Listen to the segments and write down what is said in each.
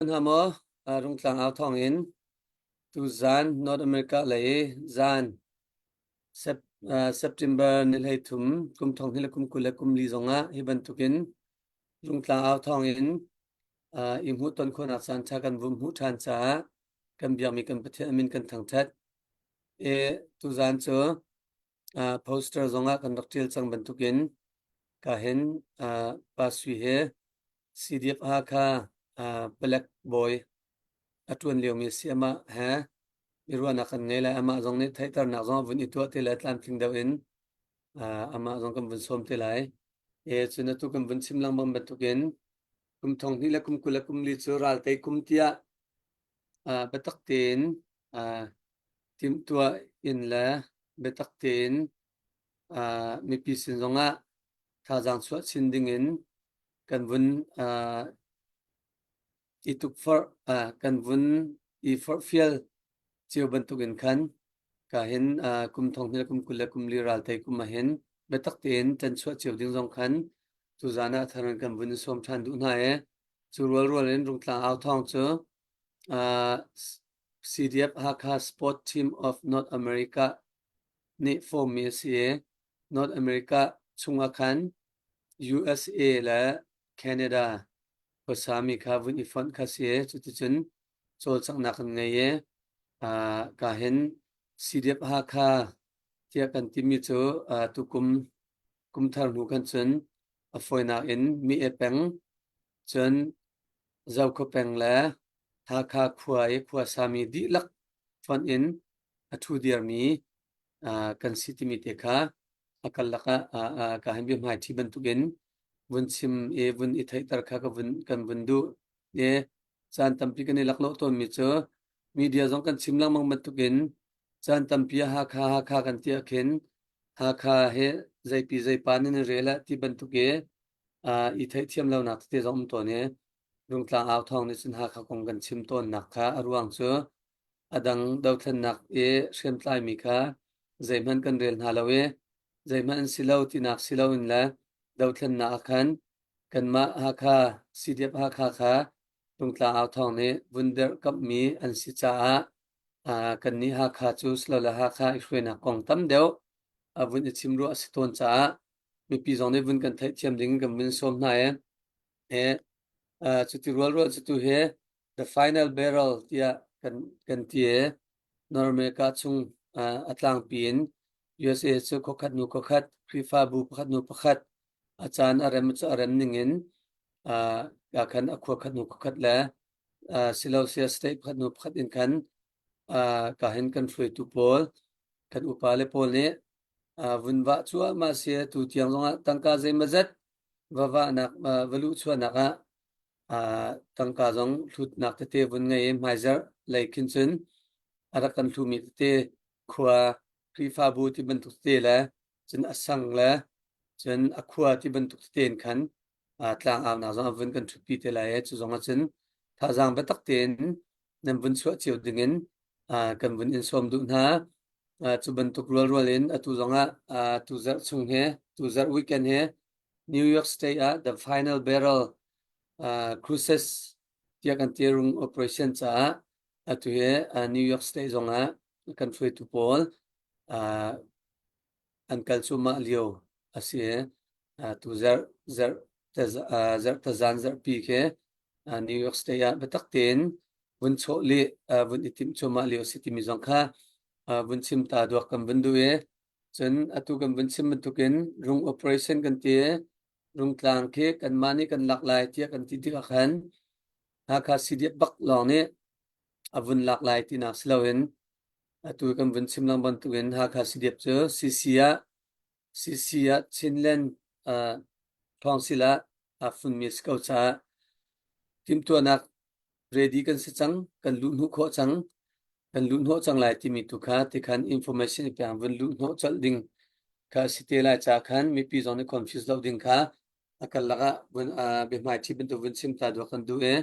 Hna maw Rungtlang au thawngin tuzaan North America lei zaan September ni 13 kum thong le kum 24 zongah hi bantukin Rungtlang au thawngin i hmuhton khawhnak caan ṭha kan vum hmuh ṭhan caah kan biakmi kan Pathian min kan thangṭhat. E tuzaan cu poster zongah kan rak ṭial cang bantukin ka hin Pa Sui he CDF Hakha palek bawi a ṭuan liomi a si. Amah he i ruahnak kan ngei lai. Amah zong nih theihternak zong a vun i tuah te lai tlamtling deuh in amah zong kan vun sawm te lai. E cun atu kan vun chim lengmang bantukin kum thong hnih le kum 20 le kum li cu raltei kum tiah biatak tein timhtuah in le biatak tein mipi sin zongah thazaang chuah chin dingin kan vun i tukforh kan vun i forhfial cio bantukin khan ka hin kum thong hnih le kum 20 le kum li raltei kum ah hin biatak tein ṭan chuah cio ding zong khan tuzaan ah thar in kan vun i sawm ṭhan duh hna i cu rualrual in Rungtlang au thawng cu CDF Hakha Sport Team of North America nih form-mi a si i North America chungah khan USA le Canada khuasami kha vun i fonh kha si i cuticun cawlcanghnak kan ngei i ka hin CDF Hakha tiah kan timi cu tukum kumthar hnu khan cun a fawinak in Mi-e peng cun Zokhua peng le Hakha khua i khuasami dihlak fonh in a ṭhu dirmi kan si timi te kha a karlak ah ka han biahmaiṭhi bantukin vun chim i vun i theihter kha ka vun kan vun duh. I caan tampi kan i laklawh tawnmi cu media zong kan chim lengmang bantukin caan tampi ah Hakha Hakha kan ti ah khin Hakha hi zeipi zeipa nan i rel ah ti bantuk i i theihthiam lonak tete zong um tawn i Rungtlang au thawng nih cun Hakha kong kan chim tawnnak kha a ruang cu a dang dothlennak i hriamtlaimi kha zeihmanh kan rel hna lo i zeihmanh an si lo tinak si loin le dothlennak ah khan kanmah Hakha CDF Hakha kha Rungtlang au thawng nih vun dirhkamhmi an si caah kannih Hakha cu silole Hakha i hruainak kong tam deuh a vun i chim ruah a si tawn caah mipi zong nih vun kan theihthiam ding kan vun sawm hna i cuti rualrual cu tu hi the final barrel tiah kan kan ti i North America chung a tlangpi in USA cu khuakhat hnu khuakhat Khrihfabu pakhat hnu pakhat a caan a rem cu a rem ning in khan a khua khat hnu khuakhat le silosia state pakhat hnu pakhat in khan ka hin kan hruaitu pawl kan upa le pawl nih vun vah cuahmah si tu tiang zongah tangka zeimawzat va vahnak va luhchuahnak ah tangka zong hlutnak tete vun ngei i hmaizarh lei khin cun a rak kan hlumi tete khua Khrihfabu ti bantuk tete le cun a sang le cun a khua ti bantuk tete in khan tlang aunak zong a vun kan ṭhutpi te lai i cu zong ah cun thazaang biatak tein nan vun chuah cio dingin kan vun in sawm duh hna. Cu bantuk rualrual in atu zongah tu zarh chung he tu zarh weekend he New York State ah the final barrel cruises tiah kan ti rung operation caah atu hi New York State zongah kan hruaitu pawl an kal cuahmah lio a si i tu zarh zarh zarh tazan zarhpi khi New York State ah biatak tein vun chawh leh vun i timh cuahmah lio a si timi zong kha vun chim ta duak kan vun duh i cun atu kan vun chim bantukin rung operation kan ti i rungtlang khi kanmah nih kan lak lai tiah kan ti tikah khan Hakha CDF bak lawng nih a vun lak lai tinak si loin atu kan vun chim lengmang bantukin Hakha CDF cu CC ah CC ah Chinland Council ah aa funmi a si ko caah timhtuahnak ready kan si cang, kan luhhnawh khawh cang, kan luhhnawh cang lai timi tu kha tikhan information i peng vun luhhnawh colh ding kha a si te lai caah khan mipi zong nih confuse lo ding kha a karlak ah vun biahmaiṭhi bantuk vun chim ta duak kan duh i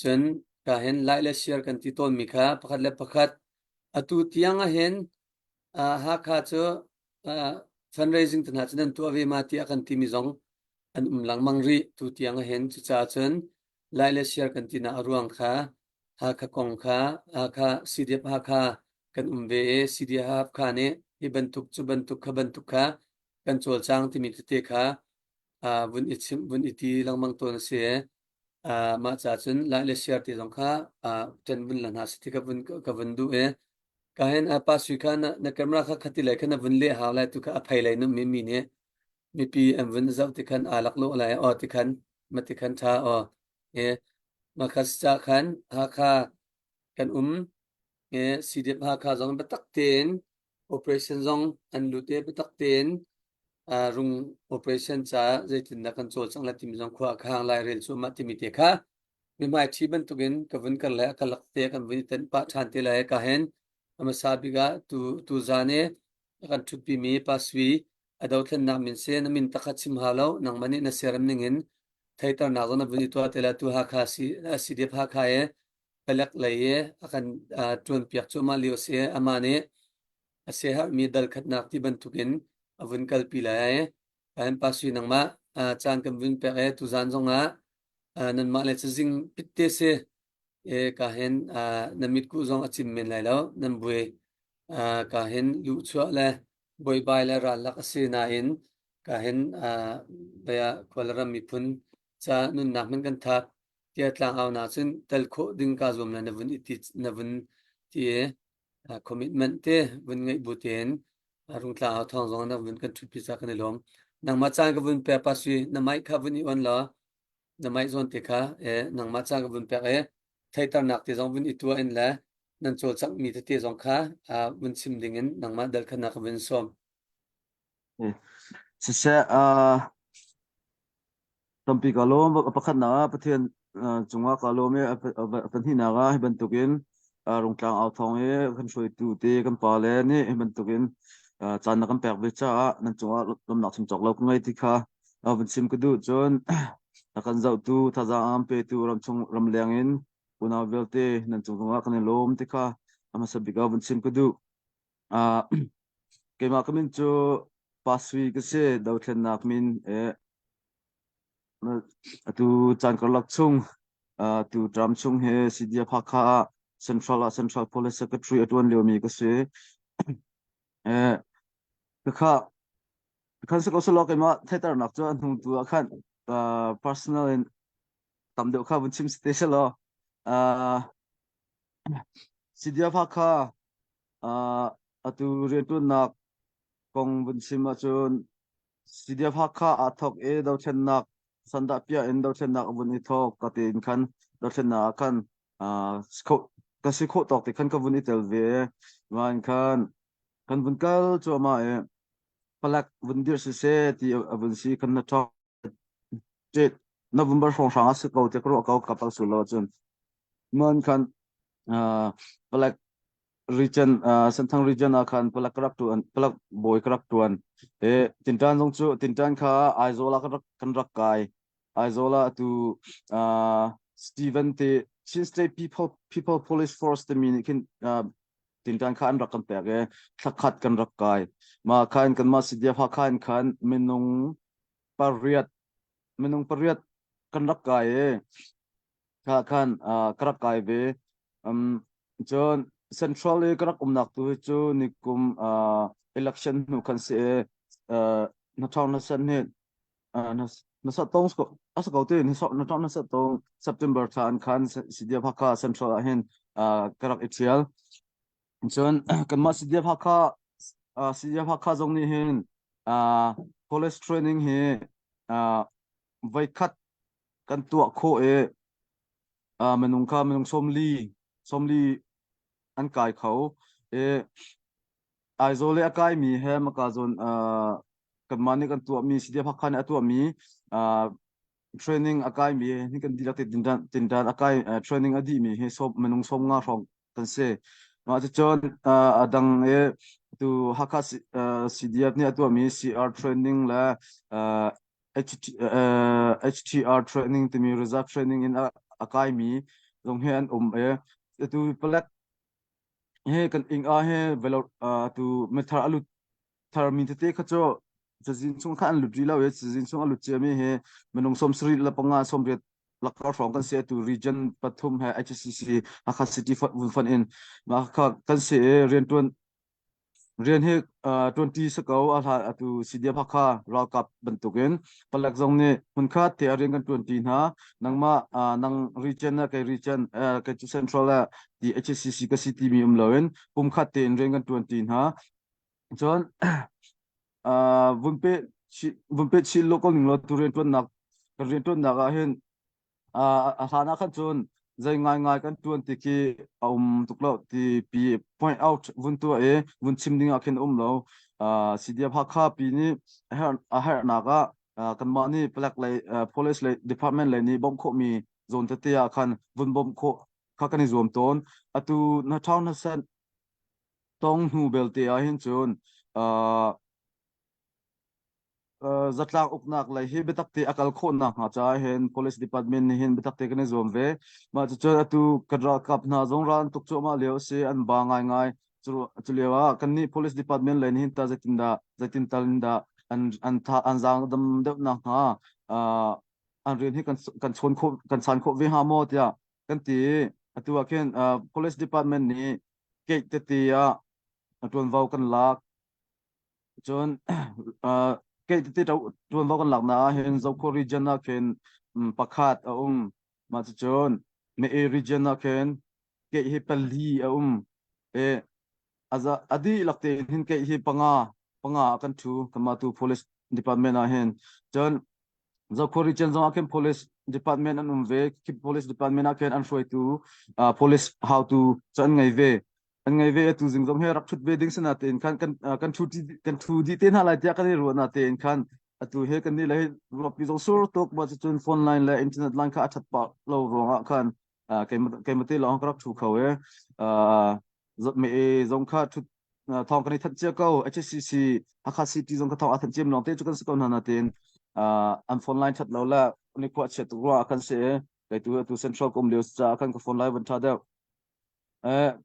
cun ka hin like le share kan ti tawnmi kha pakhat le pakhat atu tiang ah hin Hakha cu fundraising te hna cu nan tuah ve ma tiah kan timi zong an um lengmang rih tu tiang ah hin cucaah cun. Lai le Siar kan tinak a ruang kha Hakha kong kha Hakha CDF Hakha kan um ve i CDF Hakha nih hi bantuk cu bantuk kha bantuk kha kan cawlcang timi tete kha vun i chimh vun i ti lengmang tawn a si. Mah ca cun Lai le Siar ti zong kha ṭan vun la hna seh ti ka vun duh i ka hin pa sui kha na camera kha khati lei khan na vun leh hau lai tu kha a phei lei num mi mi nih mipi an vun zoh ti khan aa laklawh lai aw ti khan ma ti khan ṭha aw e makhas ca khan Hakha kan um e CDF Hakha zong biatak tein operation zong an lut e biatak tein rung operation ca zeitindah kan cawlcangh la timi zong khua khang lai rel cu mah timi te kha mihmai ṭhi bantukin ka vun kar le ka lak te kan vun i tenh pah ṭhan te lai ka hen hmasa bik ah tu tu zan i a kan ṭhutpi mi Pa Sui a dothlennak min si na min takha chim hau lo nangmah nih na siarem ning in theiternak zong na vun i tuah te la tu Hakha si CDF Hakha i palek lei i a kan ṭuanpiak cuahmah lio si amah nih a siaherhmi dal khatnak ti bantukin a vun kalpi lai. Kan Pa Sui nangmah caan kan vun pek i tuzaan zongah nanmah le cazing pitte si e ka hin na mitkuh zong a cim men lai lo nan buai ka hin luhchuah le buaibai le ral lak a si nain ka hin baya khualram miphun ca nunnak hman kan thap tiah tlangau na cun tel khawh ding ka zuam le na vun i ti na vun ti commitment te vun ngeih bu tein rungtlang au thawng zong na vun kan ṭhutpi ca kan i lawm. Nangmah caan ka vun pek pa sui na mic kha vun i on law na mic zawn te kha e nangmah caan ka vun pek e theiternak te zong vun i tuah in le nan cawlcangh mi tete zong kha vun chim ding in nangmah dal kha na ka vun sawm. Siseh, Tampi kaa lawm. A pakhatnak ah Pathian cungah kaa lawm i a pahnihnak ah hi bantukin Rungtlang au thawng i kan hruaitu te kan pale nih hi bantukin caan na kan pek ve caah nan cungah lawmhnak chim cawk lo ka ngei ti kha vun chim ka duh. Cun a kan zohtu, thazaang a kan petu ramchung ramleng in unau vialte nan cung zongah kan i lawm ti kha a hmasa bik ah vun chim ka duh. Keimah ka min cu Pa Sui ka si, dothlennak min Atu caan karlak chung tu term chung hi CDF Hakha ah Central ah Central Police Secretary a ṭuan liomi ka si. Khakha khan si ko selaw keimah theihternak cu a hnu tu ah khan personal in tam deuh kha vun chim si te selaw CDF Hakha atu rianṭuannak kong vun chim ahcun CDF Hakha aa thawk i dothlennak sandah piah in dothlennak a vun i thawk ka tein khan dothlennak ah khan ka si khawh tawk te khan ka vun i tel ve. Nain khan kan vun kal cuahmah i palek vun dirh siseh ti a vun si khan na ṭhawk November hrawnghrang a si ko ti ka ruah ko ka pal sul lo ahcun. Man khan palek region Senthang region ah khan palek ka rak tuan palek bawi ka rak tuan e Tinṭan zong cu Tinṭan kha Aizawl ah kan rak kai Aizawl ah atu Steven te Chin State People People Police Force timi nih khin Tinṭan kha an rak kan pek i thlakhat kan rak kai ma khan kanmah CDF Hakha in khan minung pariat minung pariat kan rak kai i kha khan ka rak kai ve. Cun Central i ka rak umnak tu hi cu nikum election hnu khan si i na thawng na san hi na sa tong a sa ko te na thawng na sa tong September thla an khan CDF Hakha Central ah hin ka rak i ṭhial. Cun kanmah CDF Hakha CDF Hakha zong nih hin college training hi voikhat kan tuah khawh i minung kha minung 40 an kai kho i Aizawl i a kaimi he maka zawn kanmah nih kan tuahmi CDF Hakha nih a tuahmi training a kaimi hi kan dihlak te tinṭan a kai training a dihmi hi minung 50 hrawng kan si. Mah cucun a dang i tu Hakha CDF nih a tuahmi CR training le HTR training timi reserve training in a kaimi zong hi an um i atu palek hi kan ing ah hi velo tu mithar a lut tharmi tete kha cu cazin chung kha an lut rih lo i cazin chung a lut ciami hi minung 75 80. Lakar hrawng kan si atu region pathum he HCC Hakha City vun fon in mah kha kan si i riantuan rian hi 20 si ko a hlan atu CDF Hakha ralkap bantukin palek zong nih hmunkhat te a rian kan tuan ti hna nangmah nang region na kei region kei cu central le ti HCC ka si timi um loin pumkhat tein rian kan tuan ti hna cun vun pe vun pe chin lo ko ning law tu riantuannak kan riantuannak ah hin a hlan ah khan cun zei ngai ngai kan tuan ti khi a um tuk lo ti pi point out vun tuah i vun chim ding ah khin um lo. CDF Hakha pi nih a herhnak ah kanmah nih palek lei police lei department lei nih bawmh khawhmi zawn tete ah khan vun bawmh khawh kha kan i zuam tawn. Atu na town na sen tong hnu belte ah hin cun zatlang uknak lei hi biatak te a kal khawh nak hnga caah hin police department nih hin biatak te kan i zuam ve. Mah cucun atu kan ralkap hna zong ral an tuk cuahmah lio a si, an ba ngaingai. Cu lio ah kannih police department lei nih hin ta zeitindah zeitin tal in dah an an tha an zaang dam deuh nak hnga an rian hi kan kan chawn khawh kan chan khawh ve hnga maw tiah kan ti. Atu ah khin police department nih gate tete ah ṭuanvo kan lak. Cun kei tete ṭuanvo kan laknak ah hin Zokhua region ah khin pakhat a um. Mah cucun Mee region ah khin kei hi pali a um. E a dihlak tein hin kei hi panga panga ah kan ṭhu kanmah tu police department ah hin. Cun Zokhua region zong ah khin police department an um ve. Khi police department ah khin an hruaitu police hautu cu an ngei ve. An ngei ve. Atu zing zong hi rak ṭhut ve ding si natein khan kan kan ṭhu kan ṭhu dih te hna lai tiah kan i ruah natein khan atu he kan nih le ruahpi zong sur tuk ma cun phone line le internet line kha a ṭhat pah lo ruangah khan keimah te lawng ka rak ṭhu kho e me zong kha ṭhut thawng kan i thanh cia ko. HSCC Hakha City zong kha thawng a thanh ciam lawng te cu kan si ko hna natein an phone line ṭhat lo le ni khua chiat tuk ruah kan si e kei tu atu central ka um lio caah khan ka phone line van ṭha deuh.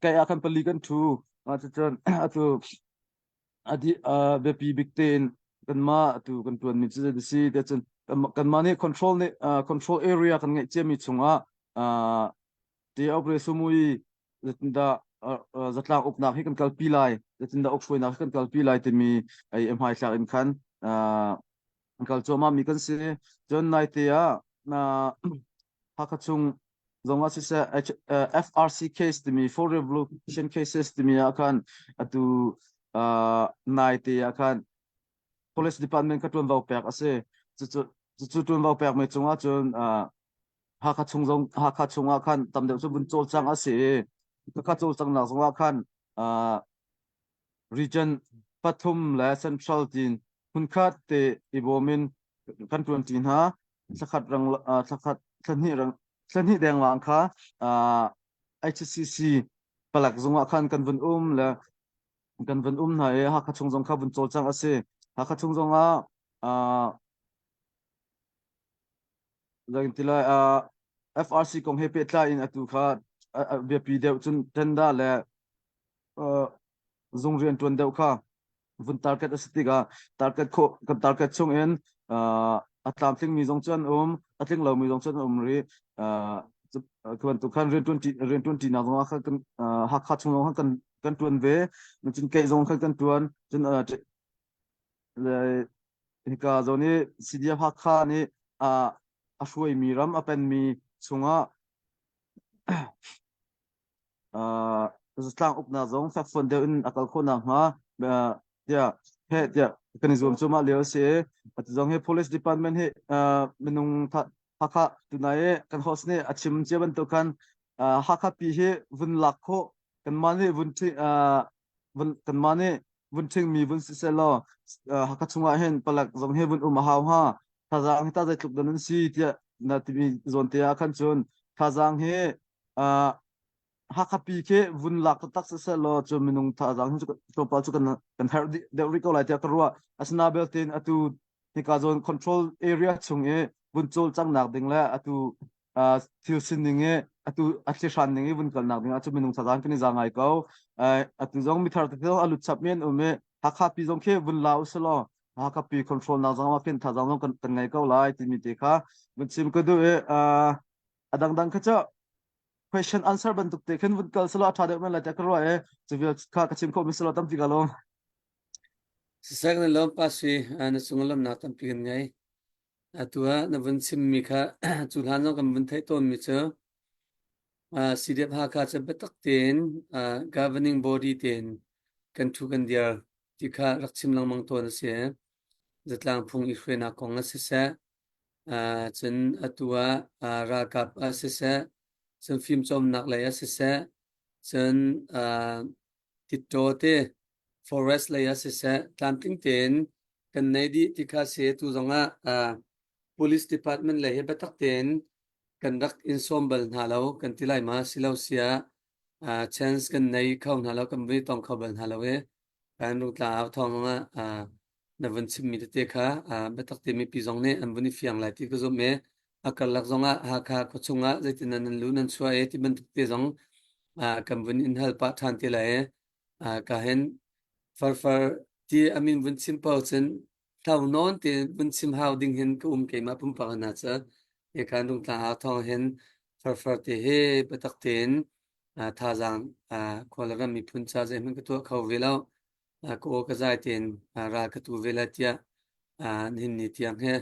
Kai ah khan pali kan ṭhu. Cucun atu adi biapi bik tein kanmah atu kan ṭuanmi cu zei si tiah cun kanmah nih control nih control area kan ngeih ciami chungah Operation Sumui zeitindah zatlang uknak hi kan kalpi lai, zeitindah ukhruainak hi kan kalpi lai timi ei hmaithlak in khan kal cuahmah mi kan si. Cun naite ah Hakha chung zong ah siseh FRC case timi for revolution cases timi ah khan atu naite ah khan police department kha ṭuanvo pek a si. Cucu cucu ṭuanvo pek mi cungah cun Hakha chung zong Hakha chungah khan tam deuh cu vun cawlcang a si i khakha cawlcangnak zongah khan region pathum le central tin hmunkhat te i bawm in kan ṭuanṭi hna. Thlakhat rang thlakhat thlahnih rang thlahnih denglang kha HCC palek zungah khan kan vun um le kan vun um hna i Hakha chung zong kha vun cawlcang a si. Hakha chung zong ah ti lai FRC kong he pehtlai in atu kha biapi deuh cun tenda le zung rian ṭuan deuh kha vun target a si tikah target khawh kan target chung in a tlamtling mi zong cu an um, a tling lomi zong cu an um rih. Khi bantuk khan rian ṭuan ṭinak zong ah khan kan Hakha chung zong khan kan kan ṭuan ve, cun keih zong khan kan ṭuan. Cun hika zawn i CDF Hakha nih a hruaimi ram a penmi chungah zatlang uknak zong fekfuan deuh in a kal khawh nakhnga tiah heh tiah kan i zuam cuahmah lio a si. Atu zong hi police department hi minung Hakha tunai i kan host nih a chim cia bantuk khan Hakha pi hi vun lak khawh kanmah nih vun kanmah nih vun ṭhingmi vun si sehlaw Hakha chungah hin palek zong hi vun um a hau hnga. Thazaang hi ta zeitluk dan an si tiah na timi zawn te ah khan cun thazaang hi Hakha pi khi vun lak taktak siseh law cu minung thazaang hi tlawmpal cu kan kan herh deuh rih ko lai tiah ka ruah. Asina belte atu hika zawn control area chung i vun cawlcanghnak ding le atu thil sining i atu a thlihran ning i vun kalnak ding ah cu minung thazaang kan i za ngai ko. Atu zong mithar tete zong a lut chap mi an um i Hakha pi zong khi vun la usih law. Hakha control nak zong ah khin thazang zong kan ngei ko lai timi te kha vun chim ka duh i a dangdang kha cu question answer bantuk te khin vun kal selo a tha deuh men lai tiah ka ruah i cu vial kha ka chim khawh mi selo tampi ka lawm. Sisek na lawm pa sui na cung lawmnak tampi kan ngei. Atu ah na vun chimmi kha cu hlan zong kan vun theih tawnmi cu CDF Hakha cu biatak tein governing body tein kan ṭhu kan dir ti kha rak chim lengmang tawn a si. Zatlang phung i hruainak kong ah siseh, cun atu ah ralkap ah siseh, cun fimcawmnak lei ah siseh, cun Titṭaw te forest lei ah siseh, tlamtling tein kan nei dih ti kha si. Tu zong ah police department lei he biatak tein kan rak in sawm bal hna lo kan ti lai ma si lo sia chance kan nei kho hna lo kan vui tong kho bal hna lo i kan rungtla au thawng ah na vun chimmi tete kha biatak te mipi zong nih an vun i fiang lai ti ka zumh i a karlak zong ah Hakha khuachung ah zeitin nan lu nan chuah i ti bantuk te zong kan vun in hal pah ṭhan te lai i ka hin farfar ti amin vun chim pau cun hlau nawn te vun chim hau ding hin ka um keimah pumpak hna cu he khan rungtlang au thawng hin farfar te he biatak tein thazaang khua le ram miphun ca zeihmanh ka tuah kho ve lo ka aw ka zai tein ral ka tu ve lai tiah nihin ni tiang he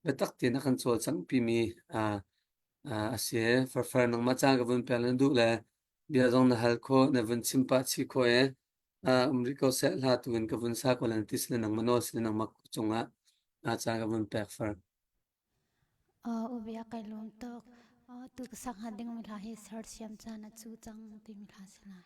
biatak tein a kan cawlcangh pimi a si. Farfar nangmah caan ka vun pek na duh le bia zong na hal khawh na vun chim pah chih khawh i um rih ko seh hla tu in ka vun sa ko lan ti sile nangmah nawl sile nangmah cungah caan ka vun pek far. Ubia kai lawm tuk. Tu ka sak hnga ding mi hla hi sersiam caan a cu cang timi hla si lai.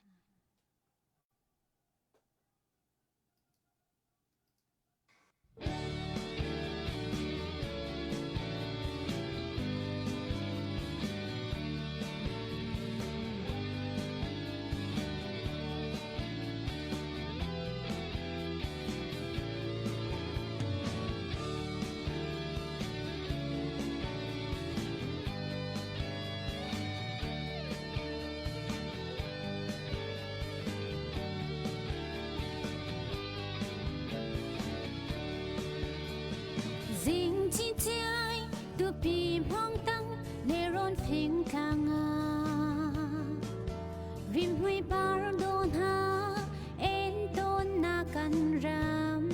Zing chi chiai tupi mong tang ne ron phing tlang a rimhmui par do hna en ton na kan ram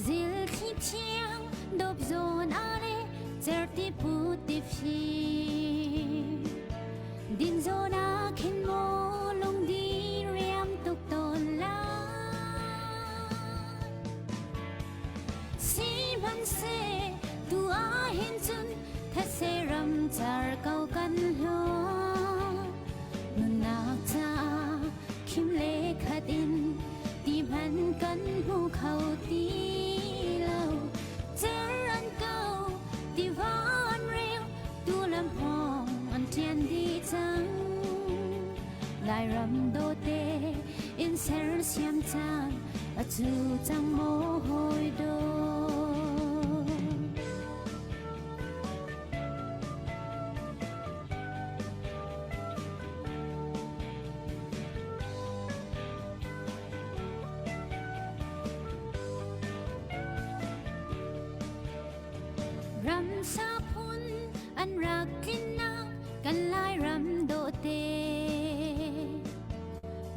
zil thli thiang dop zawn ale certi put ti phi din zawn a khin mo lung di riam tuk ton la Sihmanhseh tu ahhin cun thetse ram car ko kan hlaw. Nunnak caah khim le khat in ti hmanh kan hmu kho ti lo. Cer an ko, tiva an reu, tu lam hmawng an ṭian dih cang. Lairam dawte in sersiam caan a cu cang maw hawi dawt. Ramsa phun an rak tlinnak kan Lairam dawhte.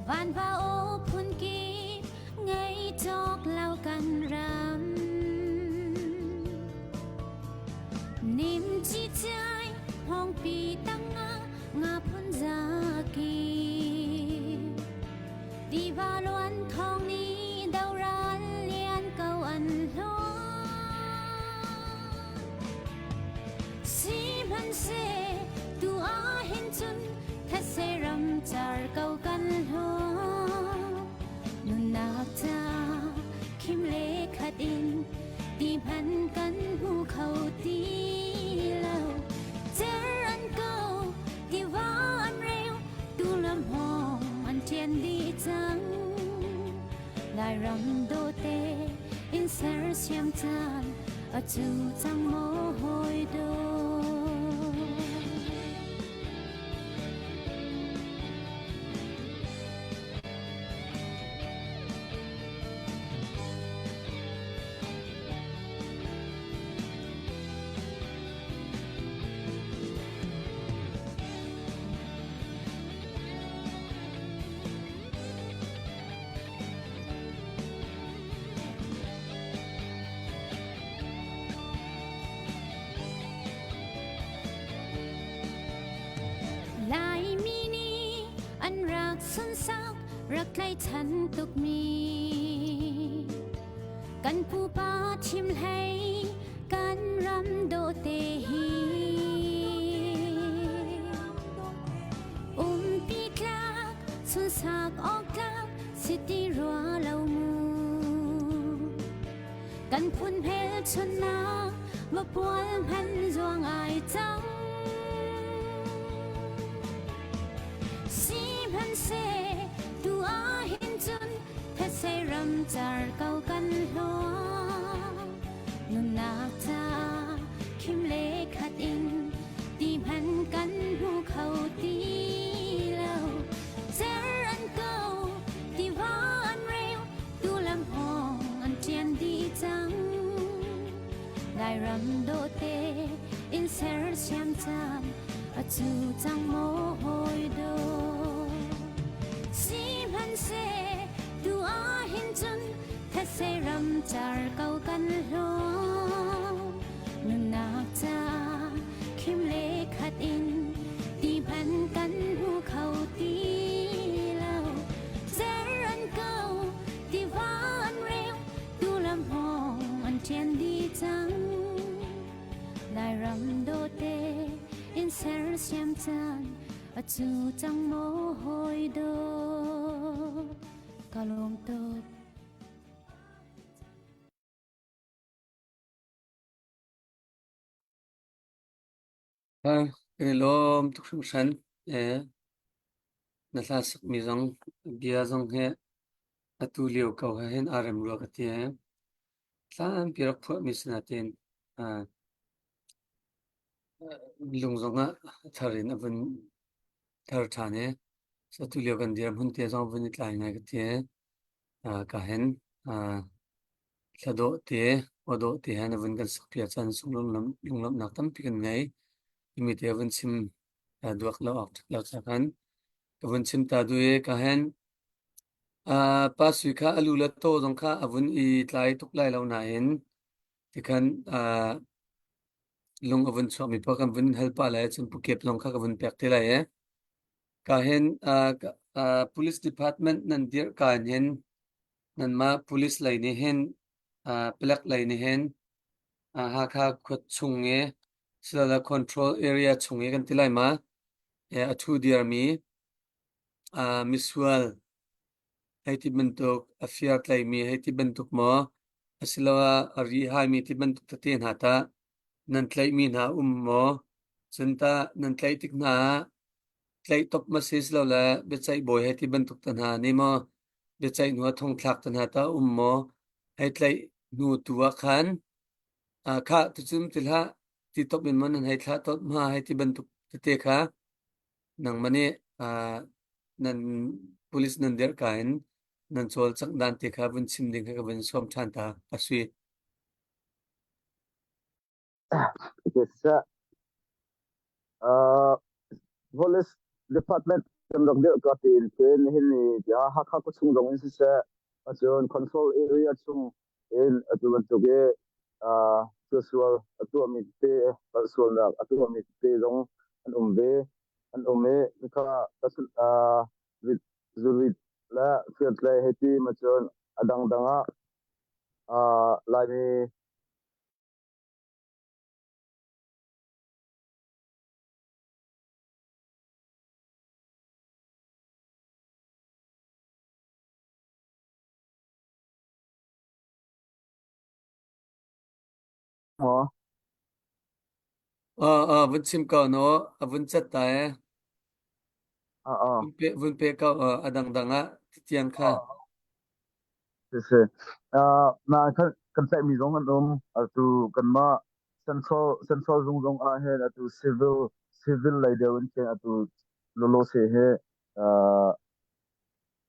Vanva aw phun kip ngei cawk lo kan ram. Nim chi chai hongpi tangah nga phun zaki. Tiva luan thong ni doral lian ko an hlawn. Sihmanhseh tu ahhin cun thetse ram car ko kan hlawn. Nunnak ca khim le khat in ti hman kan hmu kho ti lo. Cer an ko, tiva an reu, tu lam hawng an ṭian dih cang. Lairam dawte in sersiam caan a cu cang maw hawi dawt. Rak tlaichan tukmi kan pupa thim hlei kan ram dawte hi umpi tlak sunsak awk tlak si ti rua lo mu kan phun hmelchunnak vapual hman zuang ai cang Sihmanhseh tu ah hin cun thetse ram car ko kan hluang nunnak ca khim le khat in ti hman kan hmu kho ti lo cer an ko tiva an reu tu lam hawng an ṭian dih cang Lairam dawte in sersiam caan a cu cang maw hawi daw Sihmanhseh tu ah hin cun thetse ram car ko kan hlawm nunnak ca khim le khat in ti hman kan hmu kho ti lo cer an ko tiva an reu tu lam hawng an ṭian dih cang Lairam dawte in sersiam caan a cu cang maw hawi daw ka lawm tuk. Kan i lawm tuk hringhran. Na hla sakmi zong bia zong hi atu lio ko he hin aa rem rua ka ti. Tlampi rak phuahmi si nain lung zongah a thar in a vun thar ṭhan i atu lio kan dirhmun te zong a vun i tlai ngai ka ti. Ka hin Thla dawh te, aw dawh te he na vun kan sakpiak caan lunglawmhnak tampi kan ngei. Timi te vun chim duak lo awk ṭhat lo ca khan ka vun chim ta duh i ka hen pa sui kha a lu le taw zong kha a vun i tlai tuk lai lo nain tikhan lung a vun chuakmi pa kan vun hal pah lai cun pukep zong kha ka vun pek te lai e. Ka hen police department nan dirh ka hin Nanmah police lei nih hin palek lei nih hin Hakha khua chung i silole control area chung i kan ti lai ma a ṭhu dirmi misual hei ti bantuk a fir tlaimi hei ti bantuk maw asiloah a ri haimi ti bantuk tete hna tah nan tlaihmi hna um maw? Cun tah nan tlaih tik hna ah tlaih top ma si silole biaceih bawi hei ti bantuk te hna nih maw biaceih hnu ah thongthlak te hna tah um maw hei tlaih hnu tu ah khan khah tucun ti hlah ti top in maw nan hei thlah top hma hei ti bantuk tete kha nangmah nih nan police nan dirh ka in nan cawlcangh dan te kha vun chim ding kha ka vun sawm ṭhan ta a si. Siseh, uh, Police Department kan rak dirh ka tiin khin nihin ni tiah Hakha khuachung zong in siseh, cun control area chung in atu bantuk i uh, thilsual a tuahmi tete, palhsualnak a tuahmi tete zong an um ve. An um i kha uh, zurit le firtlei hei ti ma cun a dangdang ah uh, Laimi Maw? Vun chim ko no a vun cat ta e. Ah, Vun pe ko a dangdang ah tiang kha. Siseh. Na kan kan tlaihmi zong an um. Atu kanmah Central Central zung zong ah hin atu civil civil lei deuh in khin atu lawlawse he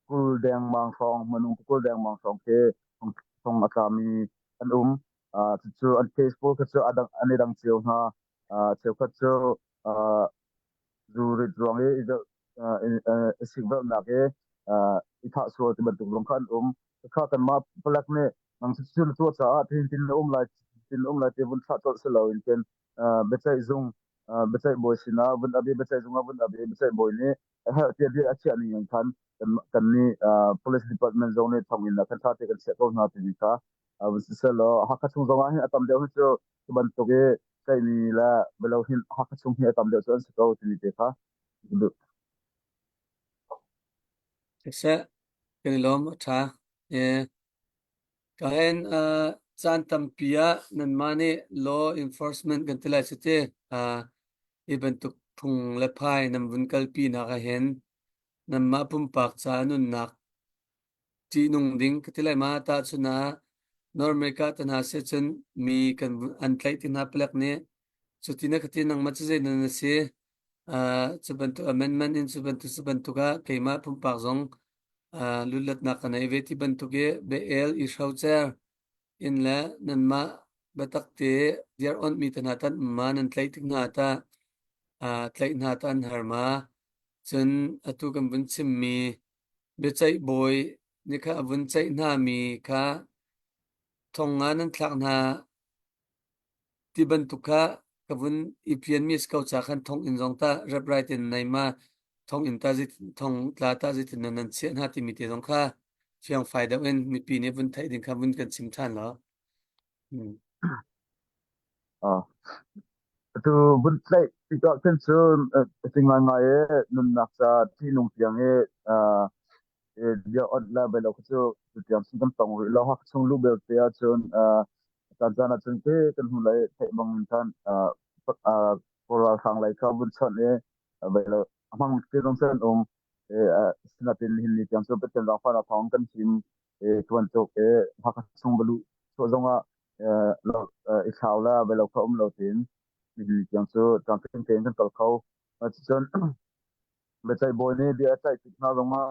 20 dengmang hrawng minung 20 dengmang hrawng khi thong a tlami an um. Cucu an case pawl kha cu a dang an i dang cio hna. Cheukhat cu zu rit ruang i i sikvelhnak i i thah sual ti bantuk zong kha an um. Kha kanmah palek nih nang cu na tuah caah tin tin na um lai tin um lai ti vun thlah colh si loin khin biaceih zung biaceih bawi sinah vun abi biaceih zung ah vun abi biaceih bawi nih a herh tiah bia a chiah ning in khan kan nih police department zong nih thonginn ah khan ṭha te kan chiah ko hna timi kha vun siseh law Hakha chung zong ah hin a tam deuh hi cu cu bantuk i tlaihmi le belo hin Hakha chung hi a tam deuh cu an si ko timi te kha duh. Siseh, kan i lawm a ṭha. Ka hen caan tampi ah nanmah nih law enforcement kan ti lai cu ti. Hi bantuk phung le phai nan vun kalpi nak ah hin nanmah pumpak ca nunnak ṭihnung ding ka ti lai ma tahchun ah North America te hna si cun mi kan an tlaih ti hna palek nih cuti na ka ti nangmah cu zei nan si cu bantuk amendment in cu bantuk cu bantuk ah keimah pumpak zong lutletnak ka nei ve ti bantuk i bia-el i hrocer in le nanmah biatak te diar onhmi te hna tan ma nan tlaih tik hna ta tlaih hna ta an har ma cun atu kan vun chimmi biaceih bawi nih kha a vun ceih hna mi kha thong ah nan thlak hna ti bantuk kha ka vun i pianmi a si ko ca khan thonginn zong tah reprai in nei ma thonginn ta thong tla ta zeitin nan nan chiah hna timi te zong kha fiangfai deuh in mipi nih vun theih ding kha vun kan chim ṭhan law. Hmm. Ah. Atu vun tlaih tikah khin cun ti ngaingai i nunnak ca ṭihnung tiang i bia onh le bel lo cu tiang cun kan tong rih lo. Hakha chung luh belte ahcun caan caan ahcun te kan hnu lei theih bang in khan Kawl ralhrang lei kha vun chawnh i bel lo a hmang te zong cu an um. Sinain nihin ni tiang cu Pathian zaangfahnak thawng kan him tuan tuk i Hakha chung va luh chuah zongah i thlau le bel lo kha um lo tein nihin ni tiang cu tlamtling tein kan kal kho. Cucun biaceih bawi nih bia a ceih tik hna zongah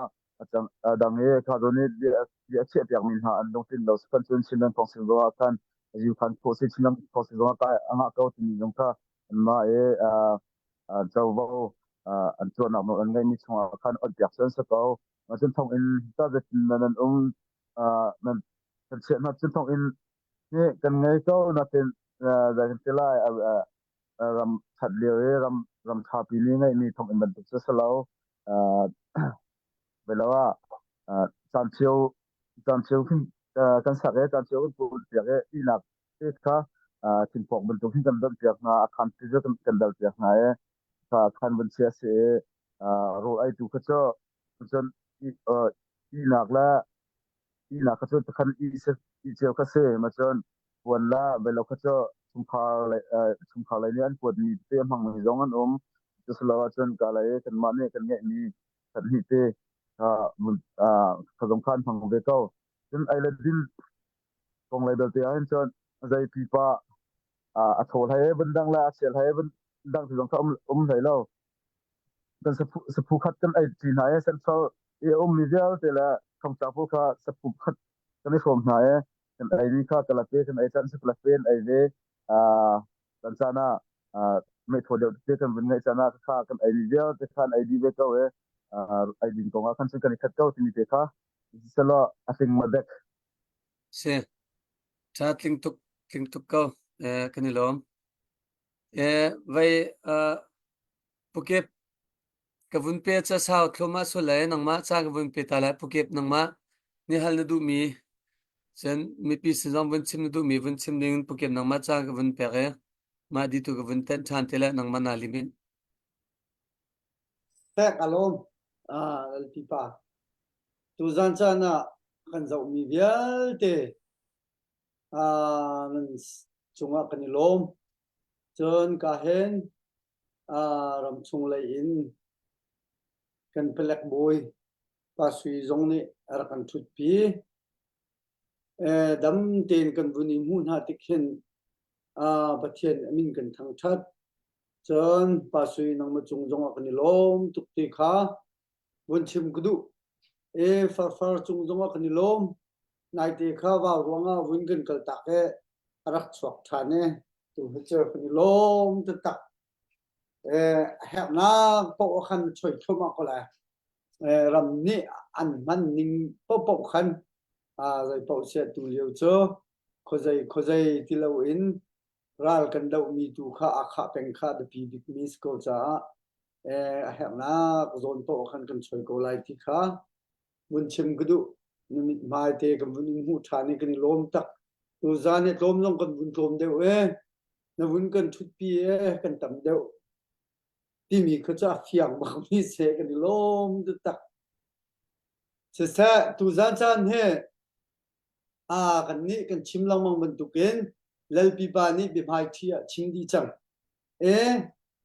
a dang i kha zawn i bia a chiahpiakmi hna an lungtlin lo kan cun Chinland Council zongah khan Yu khan khawh si Chinland Council zongah kai a ngah ko timi zong kha anmah i covo an tuahnak nawl an ngeihmi chungah khan onpiak cu an si ko. Cun thonginn ta zeitin nan um nan kan chiah hna cun thonginn hi kan ngei ko natin zei kan ti lai ram that lio i ram ram ṭhapi nih ngeihmi thonginn bantuk cu si lo. Velo ah caan cheu caan cheu khin kan sak i caan cheu kan pul piak i ihnak te kha thingpawk bantuk hin kan donh piak hna a khan ti cu kan dal piak hna i kha khan vun chia si i rawl eitu kha cu cun ihnak le ihnak kha cu khan ih cio kha si ma cun puan la belo kha cu chungkhar lei chungkhar lei nih an kuatmi te a hmangmi zong an um cusilo ahcun ka lei kanmah nih kan ngeihmi khat hnih te kha zong kha an hmang ve ko cun ei le din kong lei belte ahhin cun zei pipa a thaw hlei vun dang le a sial hlei vun dang ti zong kha um um hlei lo kan saphu saphu khat kan ei ṭi hna i central i a ummi vialte le thongtla pawl kha saphu khat kan i hrawm hna i kan eimi kha kalate kan ei caan si kalate an ei ve kan caan ah meithaw deuh te kan vun ngeih caan ah kha kan eimi vialte kha an ei dih ve ko i ei ding kong ah khan cun kan i khat ko timi te kha siselaw a tling ma dek Si tha tling tuk tling tuk ko eh kan i lawm eh vai pukep Ka vun pe ca sau thluahmah sual lai nangmah ca ka vun pe ta lai pukep nangmah nih hal na duhmi cun mipi sin zong vun chim na duhmi vun chim ding pukep nangmah ca ka vun pek i mah di tu ka vun tenh ṭhan te lai nangmah naa lim in. Pek alawm ah Lalpipa tuzan caan ah kan zohmi vialte ah nan cungah kan i lawm cun ka hen ramchung lei in kan palek bawi Pa Sui zong nih a rak kan ṭhutpi. Dam tein kan vun i hmuh hna tik hin Pathian a min kan thangṭhat. Cun Pa Sui nangmah cung zongah kan i lawm tuk ti kha vun chim ka duh. E farfar cung zongah kan i lawm. Naite kha vau ruangah vun kan kaltak i a rak chuak ṭhan i tu hi cu kan i lawm taktak. Eh, herhnak paoh khan choi thluahmah ko lai. Eh, ram nih an hman ning paohpaoh khan ah zei paoh sia tu lio cu khuazei khuazei ti loin ral kan dohmi tu kha aa khah peng kha biapi bikmi si ko caah eh, a herhnak zawn paoh khan kan choi ko lai ti kha vun chim ka duh. Na mithmai te kan vun in hmuh ṭhan i kan i lawm tak. Tuzaan hi tlawm zong kan vun tlawm deuh e. Na vun kan ṭhutpi e kan tam deuh timi kha cu a fiang bakmi si kan i lawm taktak. Siseh, tuzaan caan hi aa kan nih kan chim lengmang bantukin Lalpipa nih biahmaiṭhi ah chim dih cang. E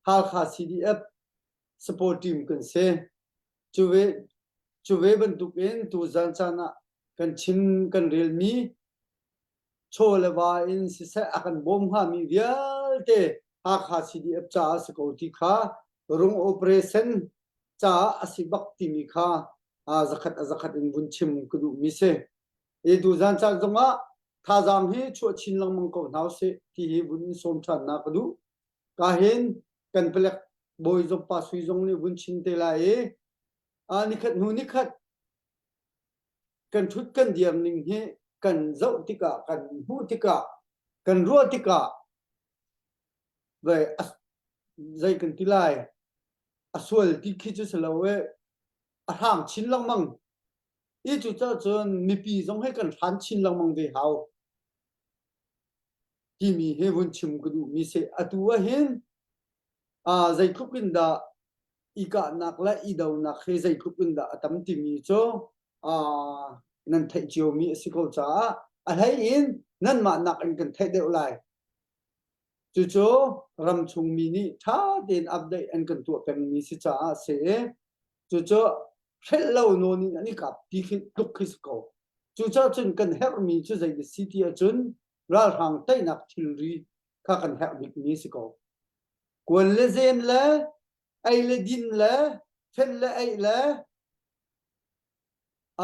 Halkha CDF support team kan si. Cu ve, cu ve bantukin tuzaan caan ah kan chim kan relmi chaw le va in siseh a kan bawm hngami vialte Hakha CDF caah si ko ti kha rung operation caah a si bak timi kha zakhat a zakhat in vun chim ka duhmi si. I tuzaan caan zongah thazaang hi chuah chin lengmang ko hna usih ti hi vun in sawm ṭhan na ka duh. Ka hin kan palek bawi zong pa sui zong nih vun chim te lai i nikhat hnu nikhat kan ṭhut kan diam ning hi kan zoh tikah kan hmuh tikah kan ruah tikah zei kan ti lai a sual ti khi cu si lo e a hrang chin lengmang i cucaah cun mipi zong he kan hran chin lengmang ve hau timi hi vun chim ka duhmi si atu ah hin zeitluk in dah i kahnak le i donak hi zeitluk in dah a tam timi cu nan theih ciomi a si ko caah a hlei in nanmah nak in kan theih deuh lai. Cucu ramchung mi nih ṭha tein update an kan tuah pengmi si caah a si i cucu hrelh lo nawn in an i kap ti khi tluk khi si ko. Cucaah cun kan herhmi cu zei a si ti ahcun ralhrang teinak thilri kha kan herh bikmi si ko. Kuan le zen le ei le din le fenh le eih le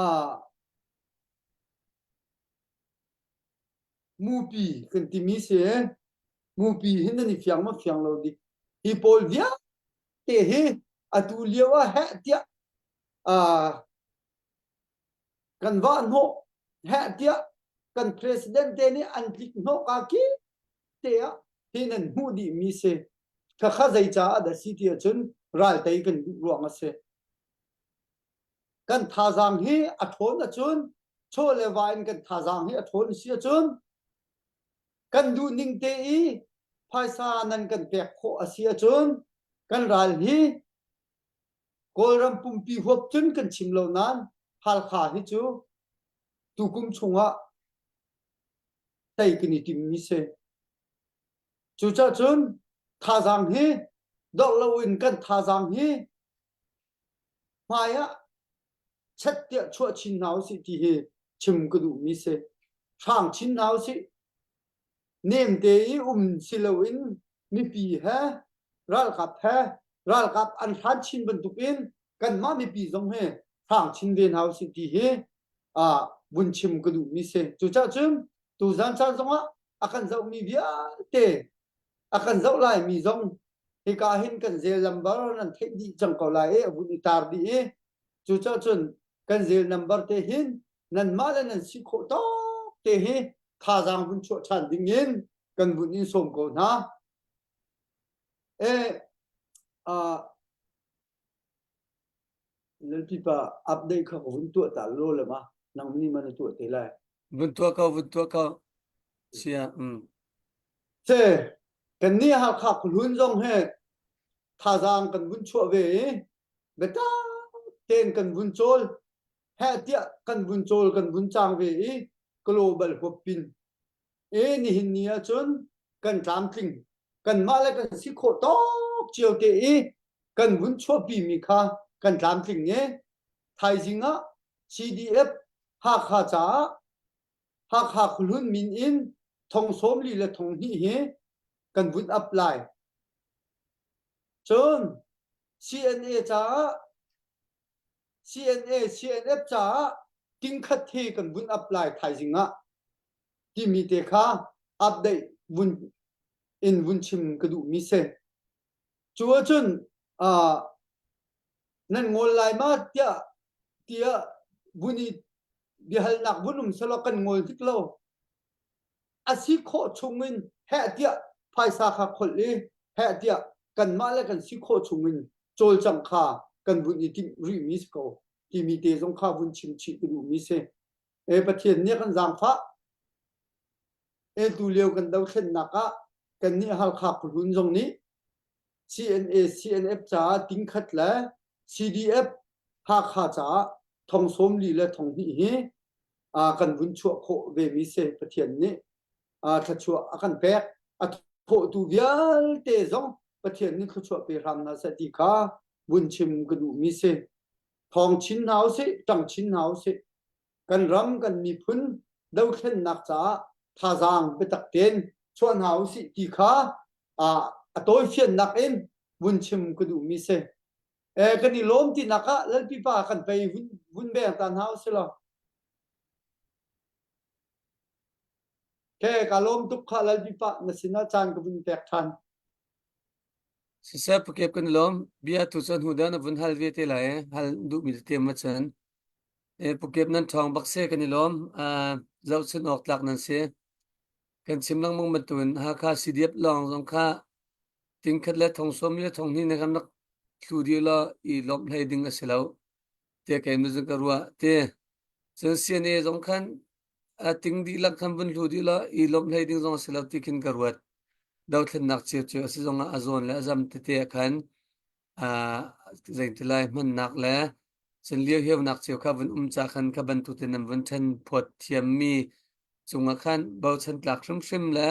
ah mupi kan timi si mupi hi nan i fiang ma fiang lo dik hi pawl vialte hi atu lio ah heh tiah ah kan vah hnawh heh tiah kan president te nih an tlik hnawh ka ki te ah hi nan hmuh dih mi si khakha zei caah dah si ti ahcun ral tei kan duh ruang a si kan thazaang hi a ṭhawn ahcun chaw le va in kan thazaang hi a ṭhawn si ahcun kan duh ning te i phaisa nan kan pek khawh a si ahcun kan ral hi Kawlram pumpi huap cun kan chim lo nain Halkha hi cu tukum chungah tei kan i timmi si. Cucaah cun thazaang hi dorh loin kan thazaang hi hmai ah chet tiah chuah chin hna usih ti hi chim ka duhmi si. Hrang chin hna usih. Nemte i um si loin mipi he ralkap he ralkap an hran chin bantukin kanmah mipi zong hi hrang chin ve hna usih ti hi ah vun chim ka duhmi si. Cucaah cun tuzan caan zongah a kan zohmi vialte a kan zoh laimi zong hika hin kan zel lambar nan theih dih cang ko lai i a vun i tar dih i cucaah cun kan zel number te hin nanmah le nan si khawh tawk te hi thazaang vun chuah ṭhan ding in kan vun in sawm ko hna. E, uh, Lalpipa update kha ka vun tuah ta lo le ma nang ni man tuah te lai. Vun tuah ko, vun tuah ko. Sia, um. Se, kan ni Hakha khuhlun zong he thazaang kan vun chuah ve i biatak tein kan vun cawl heh tiah kan vun cawl kan vun cang ve i global huap pin e nihin ni ahcun kan tlamtling kanmah le kan si khawh tawk cio te i kan vun chuahpi mi kha kan tlamtling i thaizing ah CDF Hakha caah Hakha khuhlun min in thong 40 le thong hnih hi kan vun apply. Cun CNA caah CNA CNF caah tingkhat hi kan vun apply thaizing ah timi te kha update vun in vun chim ka duhmi si. Cu ahcun uh, nan ngol lai ma tiah tiah vun i biahalnak vun um selaw kan ngol hnik lo. A si khawh chung in heh tiah. phaisa kha kholh i heh tiah kanmah le kan si khawh chungin cawlcangh kha kan vun i timh rihmi si ko timi te zong kha vun chim chih ka duhmi si. E Pathian nih kan zaangfah. E tu lio kan dothlennak ah kannih Halkha khuahlun zong nih CNA CNF caah tingkhat le CDF Hakha caah thong 40 le thong hnih hi kan vun chuah khawh vemi si Pathian nih thluachuah a kan pek. A thawhtu vialte zong Pathian nih thluachuah pe hram hna seh ti kha vun chim ka duhmi si. Thawng chin hna usih, ṭang chin hna usih. Kan ram, kan miphun dothlennak caah thazaang biatak tein chuah hna usih ti kha a tawifiannak in vun chim ka duhmi si. Eh, kan i lawm tinak ah Lalpipa kan pei vun, vun beng ta hna usih law. Ke ka lawm tuk kha Lalpipa na sinah caan ka vun pek ṭhan. Siseh pukep kan lawm. Bia tu cu hnu deuh na vun hal ve te lai. Hal duhmi tete ma cun. E pukep nan ṭhawng bak se kan i lawm. Uh, zohchun awk tlak nan si. Kan chim lengmang bantuin Hakha CDF lawng zong kha tingkhat le thong sawm le thong hnih na kan rak thlu dih law i lawmh hlei ding a si lo. Te kei muzung ka ruah te. Cun CNA zong khan a ting dihlak khan vun hlu dih law i lawmh hlei ding zong a si lo ti khin ka ruat. Dothlennak cio a si zong ah a zawn le a zam tete ah khan uh, zeiti lai hmannak le cun lio hiaunak cio kha vun um ca khan kha bantuk te nan vun ṭhen phawt thiammi cungah khan bochan tlak hrimhrim le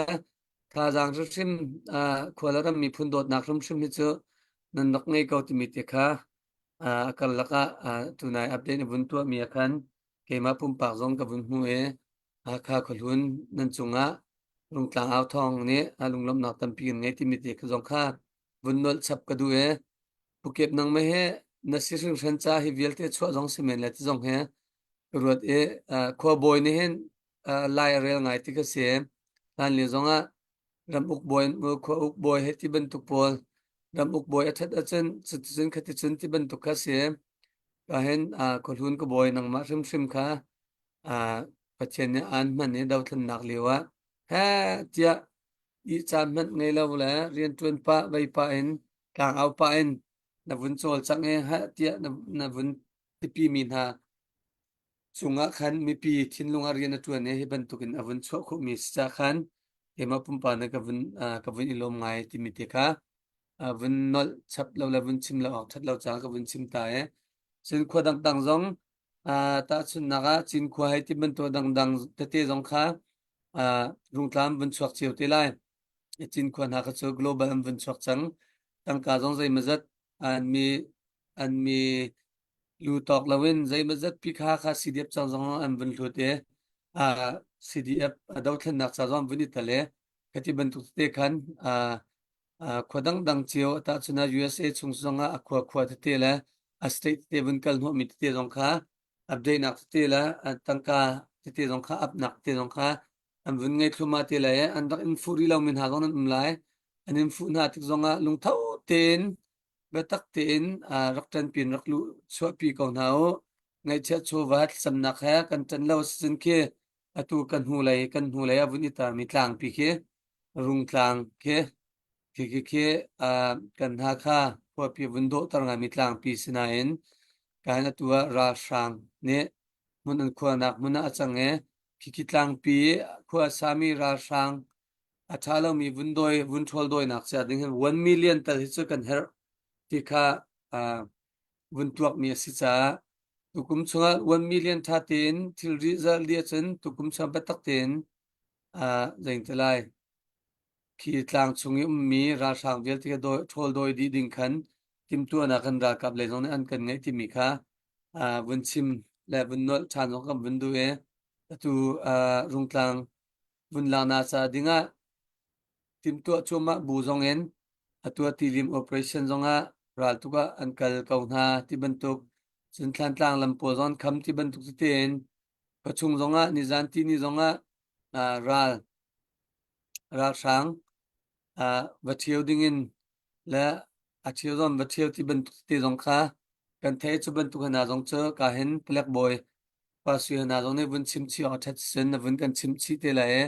thazaang hrimhrim uh, khua le ram miphun dawtnak hrimhrim hi cu nan rak ngei ko timi te kha uh, a karlak ah uh, tunai update na vun tuahmi ah khan keimah pumpak zong ka vun hmu i Hakha khuahlun nan cungah Rungtlang au thawng nih a lunglawmhnak tampi kan ngei timi te zong kha vun nolh chap ka duh i Pukep nangmah he na si hringhran ca hi vialte chuah zong si men le ti zong he ka ruat i khuabawi nih hin lai a rel ngai ti ka si. Hlan lio zong ah ram uk bawi khua uk bawi he ti bantuk pawl ram uk bawi a ṭhat ahcun cuticun khaticun ti bantuk kha si. Ka hin khuahlun ka bawi nangmah hrimhrim kha Pathian nih aan hman i dothlennak lio ah he tiah ih caan hmanh ngei lo le rianṭuan pah vei pah in tlangau pah in na vun cawlcangh i heh tiah na, na vun tipi mi hna cungah khan mipi thinlung ah rian a ṭuan i hi bantukin a vun chuah khawhmi si caah khan keimah pumpak nih ka vun ka vun i lawm ngai timi te kha vun nolh chap lo le vun chim lo awk ṭhat lo caah ka vun chim ta i cun khua dangdang zong tahchunhnak ah Cinkhua hei ti bantuk dangdang tete zong kha rungtlam vun chuak cio te lai. Cinkhua hna kha cu global an vun chuak cang. Tangka zong zeimawzat an mi an mi lu tawk loin zeimawzat pi kha kha CDF cang zong an vun hlut i CDF dothlennak ca zong an vun i tel i khati bantuk tete khan khua dangdang cio tahchun ah USA chung zongah a khua khua tete le a state tete vun kal hnawhmi tete zong kha update nak tete le tangka tete zong kha up nak tete zong kha an vun ngei thluma te le an rak in fuh rih lomi hna zong nan um lai an in fuh hna tik zongah lungtho tein biatak tein rak ṭanpi rak luh chuahpi ko hna u ngaihchiat chawva thlacamnak he kan ṭan lo si khi atu kan hnulei kan hnulei a vun i tarmi tlangpi khi Rungtlang khi khi khi khi kan hna kha khuapi vun dawhter ngaimi tlangpi si nain kahin atu ah ralhrang nih hmun an khuarnak hmun ah a cang i khikhi tlangpi khua a sami ralhrang a ṭha lomi vun dawi vun ṭhawl dawinak cia ding hin 1 million tal hi cu kan herh ti kha vun tuakmi a si caah tukum chungah 1 million ṭha tein thilri zalh dih ahcun tukum chung biatak tein zeiti lai khi tlang chung i ummi ralhrang vialte kha dawi, ṭhawl dawi dih ding khan timhtuahnak kan ralkap lei zong nih an kan ngeih timi kha vun chim le vun nolh ṭhan zong kan vun duh i atu Rungtlang vun laknak ca dingah timhtuah cuahmah bu zong in atu ah tilim operation zongah raltuk ah an kal ko hna ti bantuk cun Thlantlang lam pawl zong an kham ti bantuk tete in khuachung zongah nizan tihni zongah ral ralhrang va ṭhio dingin le a ṭhio zong va ṭhio ti bantuk te zong kha kan theih cu bantuk hna zong cu ka hin palek bawi pa sui hna zong nih vun chim chih awk a ṭhat sin na vun kan chim chih te lai i.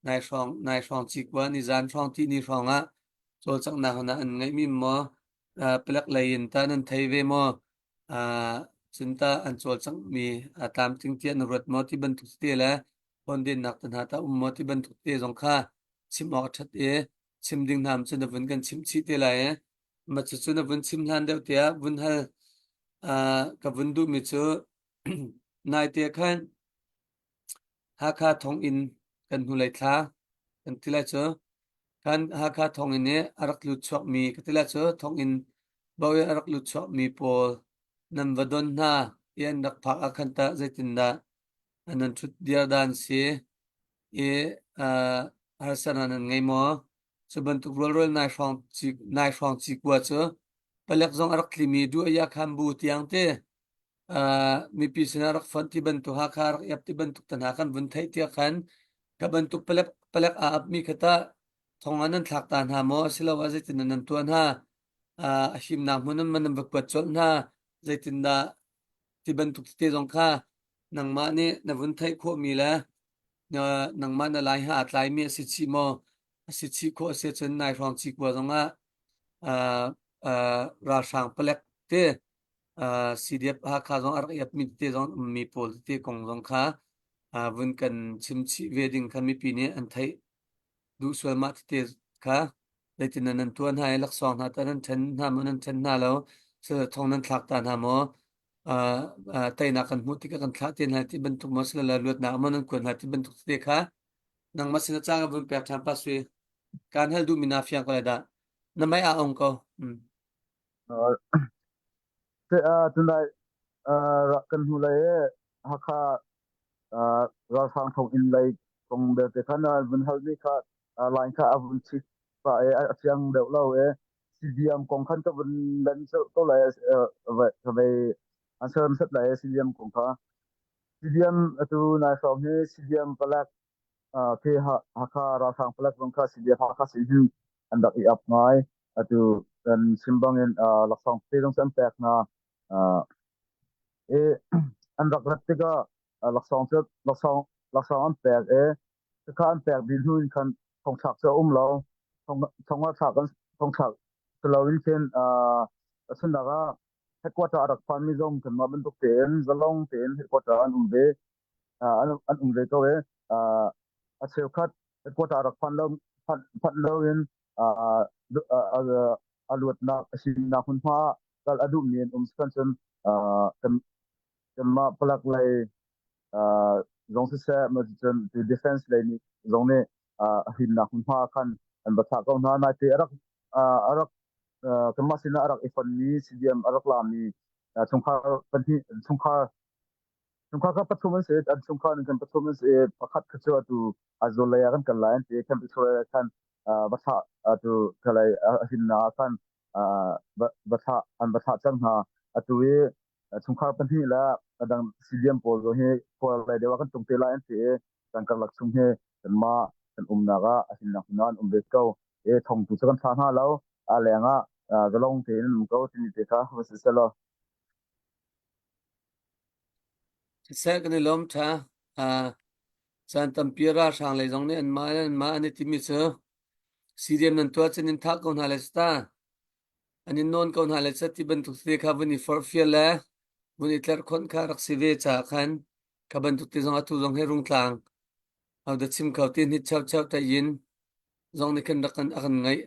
Nai hrawng nai hrawng cikua nizan hrawng ti ni hrawng ah cawlcanghnak hna an ngeihmi maw palek lei in tah nan thei ve maw? Cun tah an cawlcanghmi a tlamtling tiah na ruat maw ti bantuk tete le hawndennak te hna tah um maw ti bantuk te zong kha chim awk a ṭhat i chim ding hna cu na vun kan chimh chih te lai i mah cucu na vun chim hlan deuh tiah vun hal ka vun duhmi cu naite khan Hakha thonginn kan hnulei thla kan ti lai cu kan Hakha thonginn i a rak lut chuakmi ka ti lai cu thonginn bo i a rak lut chuakmi pawl nan va don hna i an rak phak ah khan tah zeitindah an nan ṭhut dir dan si i harsatnak nan ngei maw? Cu bantuk rualrual nai hrawng ci nai hrawng cikua cu palek zong a rak tlimi duh a khan bu tiang te mipi sinah rak fonh ti bantuk Hakha rak iap ti bantuk te hna kan vun theih tiah khan ka bantuk palek palek aa apmi kha tah thong ah nan thlak ta hna maw asiloah zeitin nan tuah hna a himnak hmun an man nan va kuat colh hna zeitindah ti bantuk tete zong kha nangmah nih na vun theih khawhmi le nangmah na lai ha aa tlaimi a si chih maw a si chih khawh a si ahcun nai hrawng cikua zongah ralhrang palek te CDF Hakha zong a rak iapmi tete zong an ummi pawl tete kong zong kha vun kan chim chih ve ding kha mipi nih an theih duh sual mah tete kha zeitin nan tuah hna i laksawng hna tah nan ṭhen hna maw nan ṭhen hna lo thong nan thlak ta hna maw teinak kan hmuh tikah kan thlah te hna ti bantuk maw silole luatnak maw nan kuat hna ti bantuk tete kha nangmah sin a cang ka vun pek ṭhan pa sui kaan hal duhmi na fiang ko lai dah na mei aa ong ko. Tunai kan hnu lei i Hakha ralhrang thonginn lei kong belte kha na vun halmi kha line kha a vun chit pah i a fiang deuh lo i CDM kong khan ka vun len ko lai ka vei an ser set lai CDM kong kha CDM atu nai hrawng hi CDM palek khi Hakha ralhrang palek zong kha CDF Hakha sin hin an rak i ap ngai. Atu kan chim bangin laksawng te zong an pek hna. I an rak rat tikah laksawng cu laksawng laksawng an pek i khakha an pek dih hnu in khan thongthlak cu a um lo. Thong thong ah thlak an thongthlak si loin khin chunnak ah headquarter a rak phanmi zong kanmah bantuk tein zalong tein headquarter an um ve. An um ve ko i a cheukhat headquarter a rak phan lo phanh lo in a luatnak a himnak hmunhma ah kal a duhmi an um si cun kan kanmah palak lei zong siseh cun defense lei nih zong nih a himnak hmunhma ah khan an va thlah ko hna. Naite a rak a rak kanmah sinah a rak i fonmi CDM a rak lami chungkhar pahnih chungkhar Chungkhar kha pathum an si. An chungkhar nih khan pathum an si i pakhat kha cu atu Aizawl lei ah kan kal lai an ti. Camp Victoria ah khan va thlah atu khalei a himnak ah khan va thlah an va thlah cang hna. Atu i chungkhar pahnih le a dang CDM pawl zong hi khua lei deuh ah kan tlung te lai an ti i kan karlak chung hi kanmah kan umnak ah a himnak hmun ah an um ve ko. I thong tu cu kan thlah hna lo. A leng ah zalong tein an um ko timi te kha va si selaw. Siseh kan i lawm ṭha. Caan tampi ralhrang lei zong nih anmah le anmah an i timi cu CDM nan tuah cun in thah ko hna lai ta. An in nawn ko hna lai ti bantuk te kha vun i forhfial le vun i tlerhkhonh kha rak si ve caah khan kha bantuk te zong atu zong hi rungtlang hodah chim kho ti hnit cheu cheu ta yin zong nih khan rak kan a kan ngaih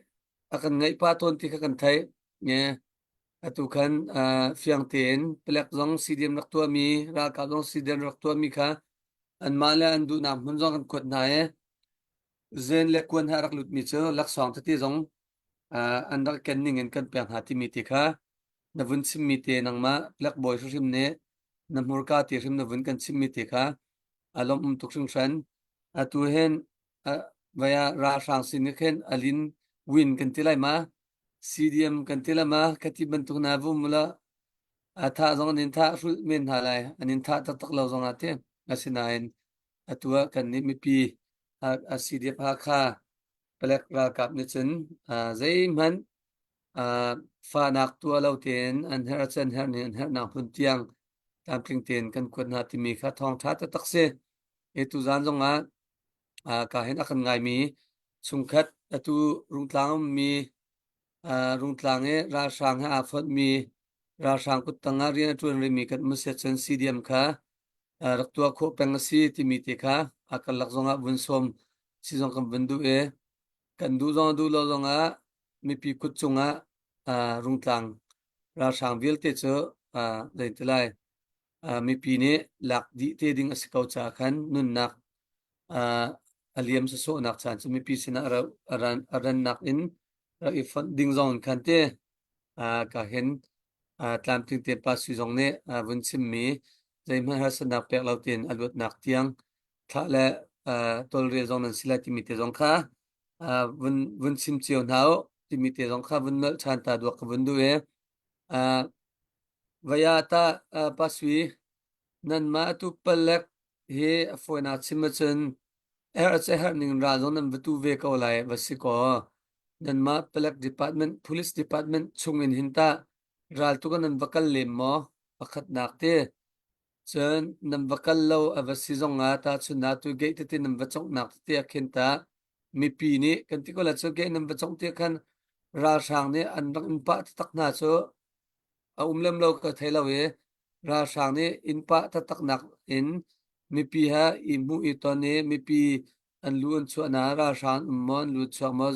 a kan ngaih pah tawn ti kha kan theih. Nge Atu khan fiang tein palek zong CDM rak tuahmi, ralkap zong CDM rak tuahmi kha anmah le an duhnak hmun zong kan kuat hna i zen le kuan he a rak lutmi cu laksawng tete zong an rak ken ning in kan pek hna timi ti kha na vun chimmi te nangmah palek bawi hrimhrim nih na hmurka te hrim na vun kan chimmi te kha a lawmh um tuk hringhran. Atu hin vaya ralhrang sin khin alin win kan ti lai ma? CDM kan ti lama khati bantuk na vum la a thah zong an in thah hrulh men hna lai an in thah taktak lo zong ah te asinain atu ah kan nih mipi a CDF Hakha palek ralkap nih cun zeihmanh fahnak tuah lo tein an herh cun herh ning an herhnak hmun tiang tlamtling tein kan kuat hna timi kha thawngṭha taktak si. E tuzan zong ah. Ka hin a kan ngaimi chungkhat atu Rungtlang ummi Rungtlang i ralhrang he aa fonhmi ralhrang kuttang ah rian a ṭuan rihmi kan um a si ahcun CDM kha rak tuah khawh peng a si timi te kha a karlak zongah vun sawm si zong kan vun duh i kan duh zong duh lo zongah mipi kut cungah Rungtlang ralhrang vialte cu zei ti lai mipi nih lak dih te ding a si ko caah khan nunnak a liam sawsawhnak caan cu mipi sinah a rannak in rak i fonh ding zong in khan te ka hin tlamtling te pa sui zong nih vun chimmi zeihmanh harsatnak pek lo tein a luatnak tiang thlah le tawlrel zong nan si lai timi te zong kha vun vun chim cio hna u timi te zong kha vun nolh ṭhan ta duak ka vun duh i Vaya tah Pa Sui, nanmah atu palek hi a fawinak chim ahcun herh a herh ning ral zong nan va tu ve ko lai va si kaw. Nanmah palek department, police department chung in hin tah ral tu kan nan va kal lem maw? Pakhatnak te. Cun nan va kal lo a va si zong ah tahchunhnak tu gate tete nan va conghnak tete ah khin tah mipi nih kan ti ko lai cu gate nan va congh ti khan ralhrang nih an rak in pah taktak hna cu a um lem lo ka thei lo i ralhrang nih inn pah taktaknak in mipi he i hmuh i ton i mipi an lu an chuah na ralhrang um maw an lu chuak maw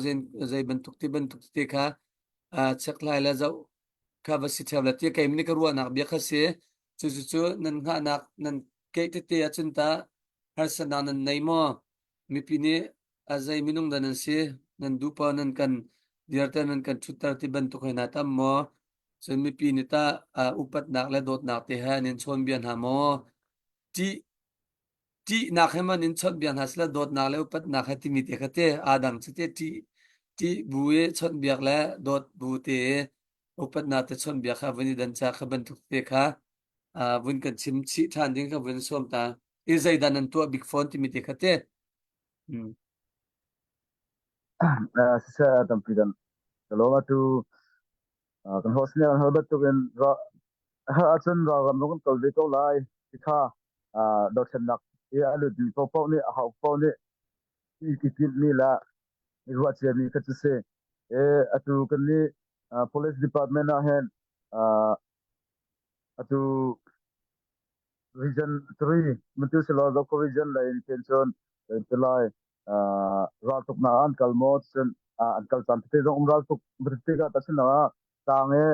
zei bantuk ti bantuk ti kha check lai le zoh kha va si theo le ti kei nih ka ruahnak bia kha si cu cu cu nan hngahnak nan keih tete ahcun ta harsatnak nan nei maw mipi nih a zei minung dah nan si nan duh paoh nan kan dirter nan kan ṭhutter ti bantuk hoi hna tam maw cun mipi nih tah upatnak le dawtnak te he an in chawnbia hna maw ṭih ṭihnak he man in chawnhbia hna sila dawtnak le upatnak he timi te kha te aa dang cu te ṭih ṭih bu i chawnhbiak le dawt bu te i upatnak te chawnhbiak kha vun i dan ca kha bantuk te kha vun kan chim chih ṭhan ding kha vun sawm ta i zeidah nan tuah bik fawn timi te kha te Siseh tampi dan kalawm atu kan host nih an hal bantukin har ahcun ralram zong kan kal ve ko lai ti kha dothlennak i a lutmi paohpaoh nih a hau paoh nih i tinhmi le i ruah ciami kha cu si. Atu kan nih police department ah hin atu region 3 matu silo Zoko region lei in khin cun lai raltuknak an kal maw cun an kal caan tete zong um raltuk tikah tahchunhnak ah tlang i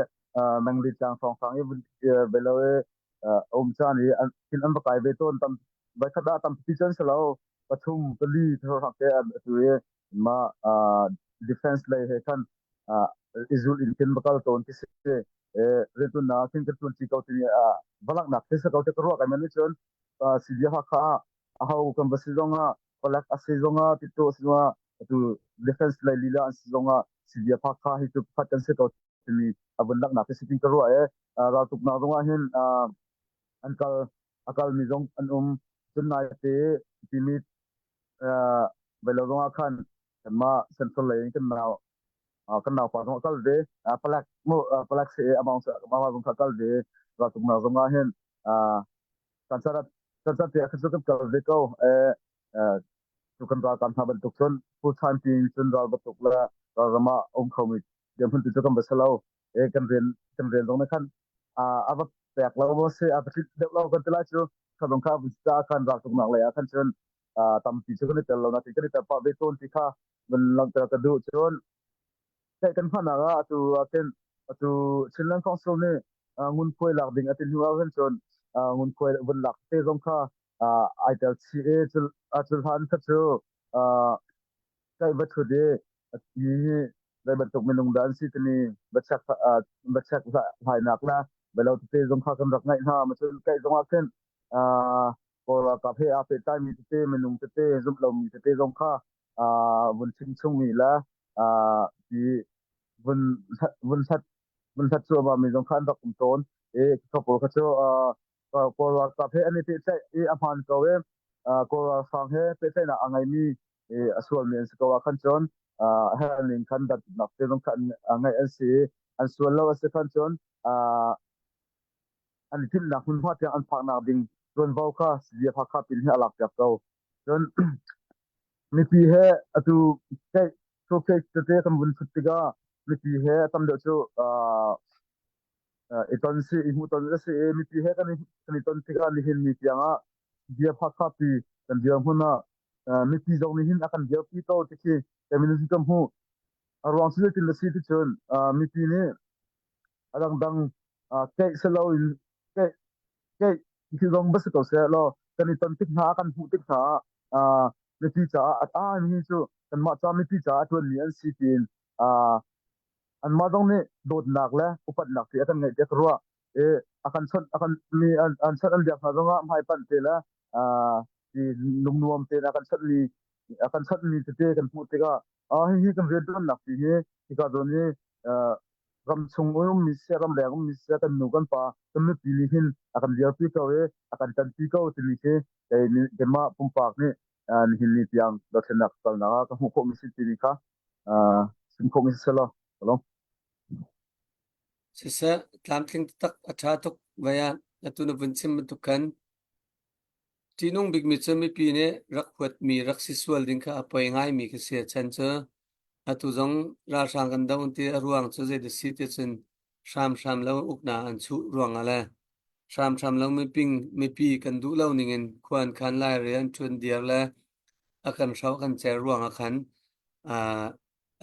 mengli tlang hrawnghrang i belo i um caan i thin an va kai ve tawn tam voikhat ah tampi cun si lo pathum pali hrawnghrang te atu i mah defense lei he khan izul in khin va kal tawn ti si riantuannak khin kan tuan ci ko timi valaknak khi sa ko te ka ruah kai man cun CDF Hakha ah aho kan va si zongah palek a si zongah tito a si zongah atu defense lei lila an si zongah CDF Hakha hi cu pakhat kan si ko timi a vun laknak khi si tin ka ruah e raltuknak zongah hin an kal a kalmi zong an um cun nai te timi velo zongah khan kanmah central lei in kan nau kan naupa zong a kal ve palek mu palek si among among zong kha kal ve raltuknak zongah hin kan sarat kan sat te khan kan kal ve ko tu kan ral kan hna bantuk cun full time team cun ral bantuk le ral ram ah um khomi dirhmun tu cu kan va si lo e kan rian kan rian zong ne khan a va pek lo maw si a va tlit deuh lo kan ti lai cu kha zong kha ca khan ral tuknak lei ah khan cun tampi cu kan i tel lo na ti kan i tel pah ve tawn ti kha van langhter ka duh cun Theih kan hmannak ah atu ah khin atu Chinland Council nih ngunkhuai lak ding a ti hnu ah khin cun ngunkhuai vun lak te zong kha ai tel chih i cu hlan kha cu kai va thut i hi zei bantuk minung dah an si timi va check va check hlainak la belo tete zong kha kan rak ngaih hna ma cun kai zong ah khin Kawl ralkap he aa pehtlaimi tete minung tete zumh lomi tete zong kha vun chim chungmi le ti vun vun hlat vun hlat cuahmah mi zong kha an rak um tawn i ka pawl kha cu Kawl ralkap he an i pehtlaih i a hmaan ko i Kawl ralhrang he pehtlaihnak a ngeimi a sualmi an si ko ah khan cun a ning khan dantatnak te zong kha an ngeih an si i an sual lo a si khan cun an i timhnak hmunhma tiang an phaknak ding tuanvo kha CDF Hakha pin hi a lak piak ko. Cun. Mipi he atu keih showcase tete kan vun thut tikah mipi he tam deuh cu i ton si i hmuhton a si i mipi he kan i ton tikah nihin ni tiangah bia phakhapi kan dirhmun ah mipi zong nih hin a kan dirpi ko ti khi kei ka hmuh. A ruang cu zeitin a si ti cun mipi nih a dangdang keih si loin keih keih khi zong va si ko seh law kan i ton tik hna kan hmuh tik hna ah mipi caah a ta mi cu kanmah ca mipi caah a ṭuanmi an si tiin anmah zong nih dawtnak le upatnak ti a kan ngeih tiah ka ruah. I a kan chawnh a kan mi an an chawnh an biak hna zongah hmaipanh te le ti lungnuam tein a kan chawnhmi a kan chawnhmi tete kan hmuh tikah hihi kan rianṭuannak ti hi hika zawn hi ram chung ummi siseh ramleng ummi siseh kan nu kan pa kan mipi nih hin a kan dirpi ko i a kan ṭanpi ko timi khi kei keimah pumpak nih nihin ni tiang dothlennak kalnak ah ka hmuh khawhmi si timi kha chim khawhmi si selaw. Siseh, tlamtling taktak a ṭha tuk vai ah atu na vun chim bantuk khan Ṭihnung bikmi cu mipi nih rak huatmi rak si sual ding kha a poi ngaimi khi si. A chan cu atu zong ralhrang kan doh ti a ruang cu zeidah si ti cun hramhram lo uknak an chuh ruangah le hramhram lo miping mipi kan duh lo ningin khua an khan lai rian ṭuan diar le a kan hro kan cer ruangah khan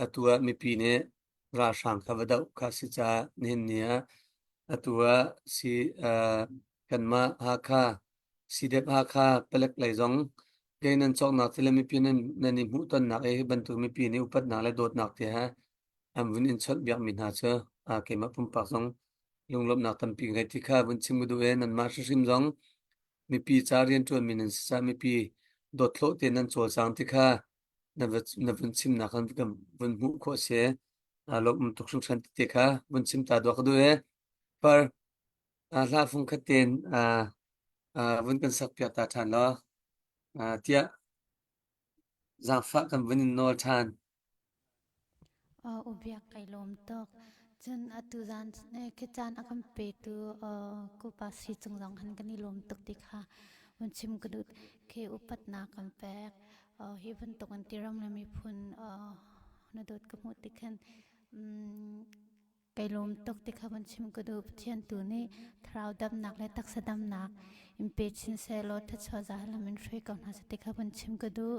atu ah mipi nih ralhrang kha va doh kha si caah nihin ni ah atu ah si kanmah Hakha CDF Hakha palek lei zong kei nan cawknak ti le mipi nan nan i hmuhtonnak i hi bantuk mipi nih upatnak le dawtnak te he an vun in chawnh biakmi hna cu keimah pumpak zong lunglawmhnak tampi ngei ti kha vun chim ka duh i nanmah hrimhrim zong mipi ca rianṭuanmi nan si caah mipi dawthlawh te nan cawlcang ti kha na vun chimnak kan kan vun hmuh khawh si. Lawmh tuk hringhran ti kha vun chim ta dawh ka duh i par hla fung khat tein vun kan sak piak ta ṭhan law tiah zaangfah kan vun in nawl ṭhan. U Biak kai lawm tuk. Cun atu zan khi caan a kan petu kupa si cung zong han kan i lawm tuk ti kha vun chim ka duh. Khi upatnak kan pek. Hi bantuk an tiram le miphun na dawt ka hmuh tik khan Kai lawm tuk ti kha van chim ka duh. Pathian tu nih thlarau damnak le taksa damnak in pe chin sehlaw thluachuah za lam in hruai ko hna seh ti kha van chim ka duh.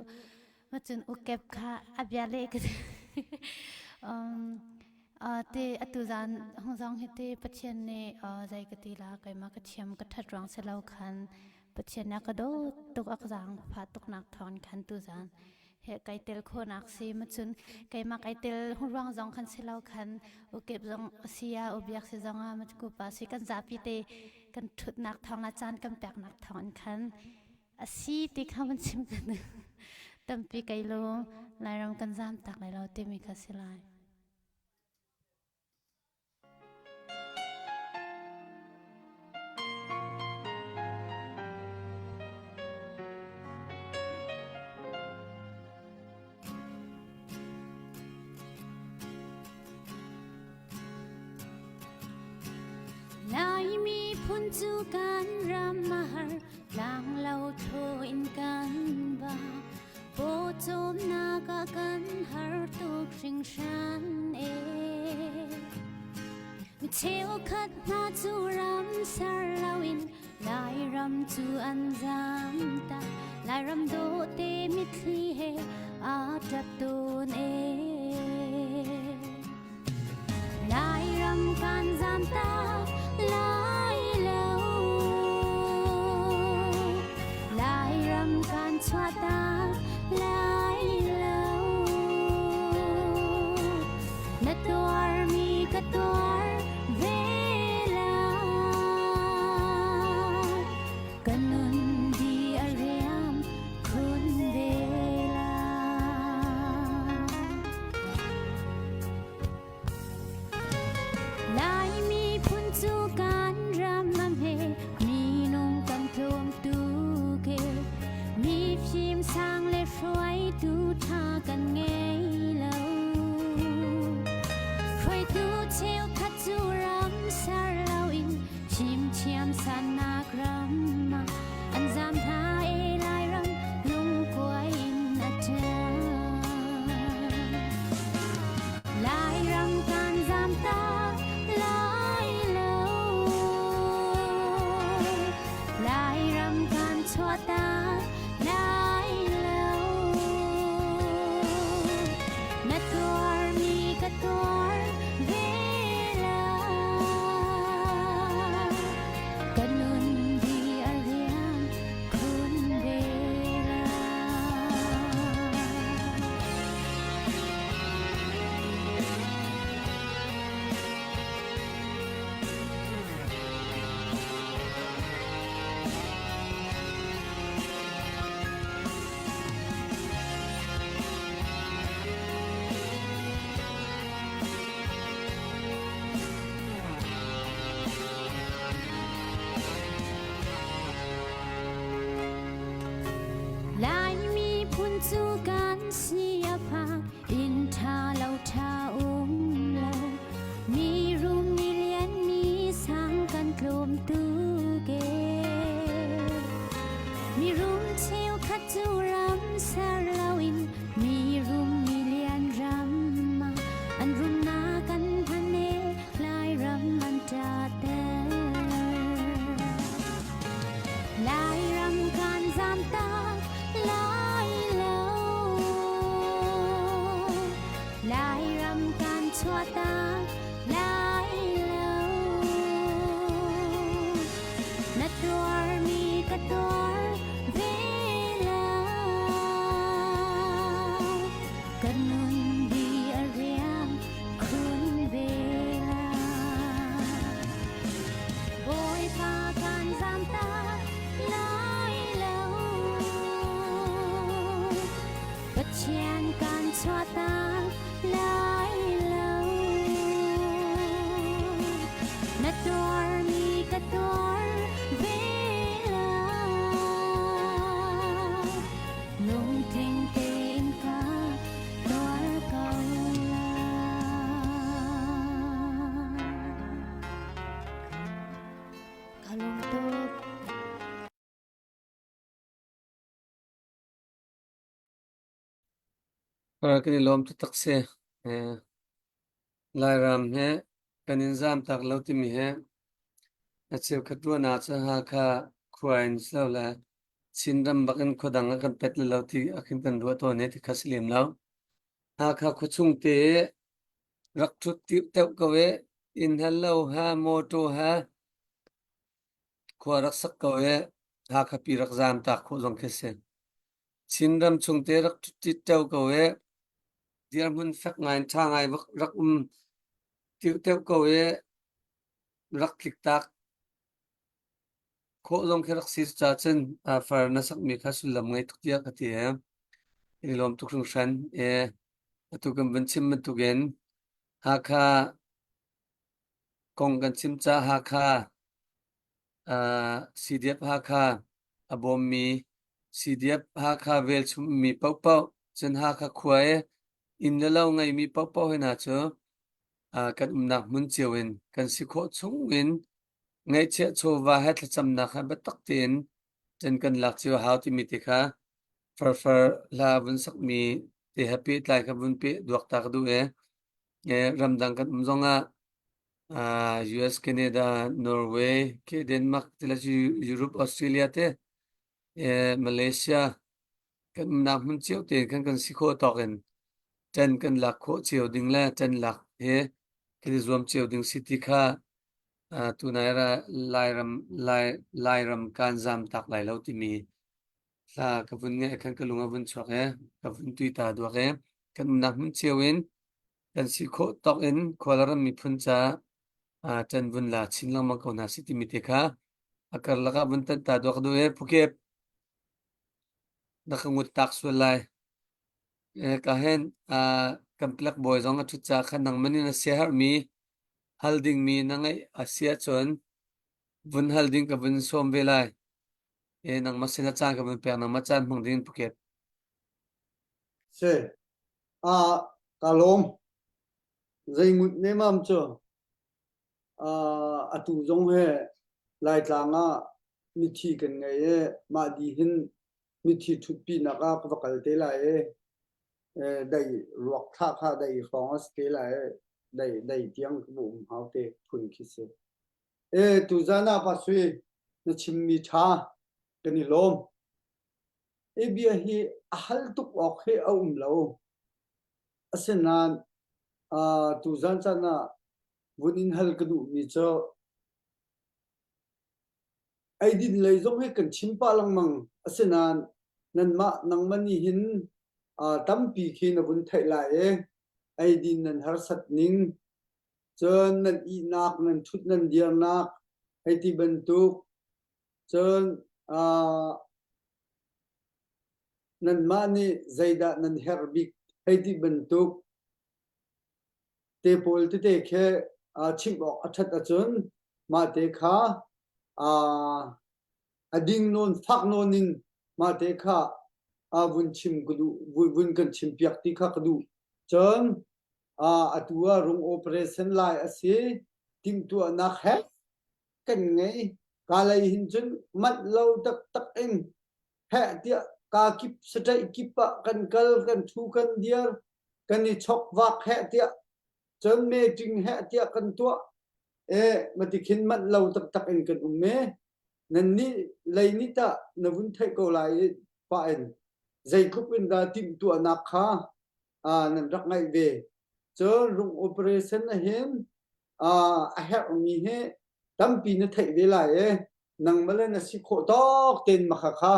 Macun ukep kha a bia leh ka um, te atu zan hung zong hi te Pathian nih zei ka ti la keimah ka thiam ka that ruang si lo khan Pathian a ka dawt tuk a ka zaangfah tuknak thawng khan tu zan he kai tel khawhnak si macun keimah kai tel ruang zong khan si lo khan ukep zong si ah ubiak si zong ah kupa si kan zapi te kan thutnak thawng la caan kan peknak thawng in khan a si ti kha van chim kan tampi kai lo Lairam kan zam tak lai lo timi kha si lai. Laimi phun cu kan ram a har, tlanglo tho in kan ba. Pawcawmnak ah kan har tuk hringhran e. Mi cheukhat hna cu ram ser loin Lairam cu an zam tak. Lairam dawhte mitthli he aa ṭap tawn e. Lairam kan zam tak lai lo. Lairam kan chuah tak lai lo. Na tuarmi ka tuar ve lai. Ka nun di a riam khun ve lai. Laimi phun cu kan ram a hme, minung kan tlawm tuk e. Mi fim sang le hruaitu ṭha kan ngei lo. Hruaitu cheukhat cu ram ser loin fimthiam sannak ram ah an zam hna e Lairam lungkuai in a ṭem. cu kan si a phak inn ṭha lo ṭha um lo mi rum mi lian mi sang kan tlawm tuk ee mi rum cheukhat cu ram ser loin mi rum mi lian ram ah an rumnak an hman ee Lairam an ṭater. Lairam kan zamtak lai lo. Lairam kan chuahtak lai lo. Na tuarmi ka tuar ve lai. Ka nun di a riam khun ve lai. Bawipa kan zamtak lai lo. Pathian kan chuahtak lai lo. Na tuarmi ka tuar ve lai. Lungtling tein ka tuar ko lai. Ka lung tuk. Kan i lawm taktak si. Eh, Lairam he kan in zaam tak lo timi he a cheukhat ruahnak cu Hakha khua in si lo le Chinram bak in khuadang ah kan pet lo ti ah khin kan ruah tawn i ti kha si lem lo. Hakha khuachung te rak ṭhut deuh ko i inn he lo he mawṭaw he khua rak sak ko i Hakha pi rak zaam tak khawh zong khi si. Chinram chung te rak ṭhut ṭeo ko i dirhmun fek ngai in ṭha ngai rak um ṭiuhteuh ko i rak tlik tak khawh zong khi rak si caah cun far na sakmi kha sullam ngei tuk tiah ka ti i i lawm tuk hringhran. I atu kan vun chim bantukin Hakha kong kan chim caah Hakha CDF Hakha a bawmmi CDF Hakha velchummi paohpaoh cun Hakha khua i inn le lo ngeimi paohpaoh hna cu kan umnak hmun cio in kan si khawh chung in Ngaihchiah chawva he thlacamnak he biatak tein ṭan kan lak cio a hau timi te kha farfar hla vun sakmi te he pehtlai kha vun peh duak ta ka duh i ramdang kan um zongah US, Canada, Norway, Denmark, Europe, Australia te Malaysia kan umnak hmun cio tein khan kan si khawh tawk in ṭan kan lak khawh cio ding le ṭan lak he kan i zuam cio ding si ti kha Tunai Lairam Lairam kaan zaam tak lai lo timi hla ka vun ngaih khan ka lung a vun chuak i ka vun tui ta duak i kan umnak hmun cio in kan si khawh tawk in khualram miphun caah ṭan vun la chin lengmang ko hna sih timi te kha a karlak ah vun tanh ta duak ka duh i Phuket na ka ngut tak sual lai. Ka hen kan plek bawi zong a ṭhut caah khan nangman in a siaherhmi hal dingmi na ngeih a si ahcun vun hal ding ka vun sawm ve lai. E nangmah sin ah caan ka vun pek nangmah caan hmang ding Phuket. Si. Ah, ka lawm. Zei ngut nemam cu ah atu zong he Laitlang ah mithi kan ngei i mah di hin mithi ṭhutpinak ah ka va kal te lai i dei ruak thlah kha dei hrawng a si te lai i dei dei tiang ka um hau te phun khi si. E tuzan ah pa sui na chimmi ṭha kan i lawm. E bia hi a hal tuk awk hi a um lo. Asinain uh, tuzan caan ah vun in hal ka duhmi cu Eidin lei zong hi kan chim pah lengmang. Asinain nanmah nangmah nih hin uh, tampi khi na vun theih lai i eidin nan harsat ning, cun nan ihnak, nan ṭhut nan dirnak, hei ti bantuk, cun uh, nanmah nih zeidah nan herh bik, hei ti bantuk te pawl tete khi uh, chimh awk a ṭhat ahcun mah te kha uh, a ding nawn fak nawn in mah te kha Vun chim ka duh, vun kan chim piak ti kha ka duh. Cun atu ah rung operation lai a si. Timhtuahnak he kan ngei. Ka lei hin cun manh lo taktak in heh tiah ka kip sataih kip ah kan kal, kan thu, kan dir, kan i chok vak heh tiah cun meeting heh tiah kan tuah. E mati khin manh lo taktak in kan um e. Nan nih lei nih tah na vun theih ko lai i pah in zeitluk in dah timhtuahnak kha nan rak ngaih ve. Cun rung operation hin a herhmi hi tampi na theih ve lai i nangmah le na si khawh tawk tein makha kha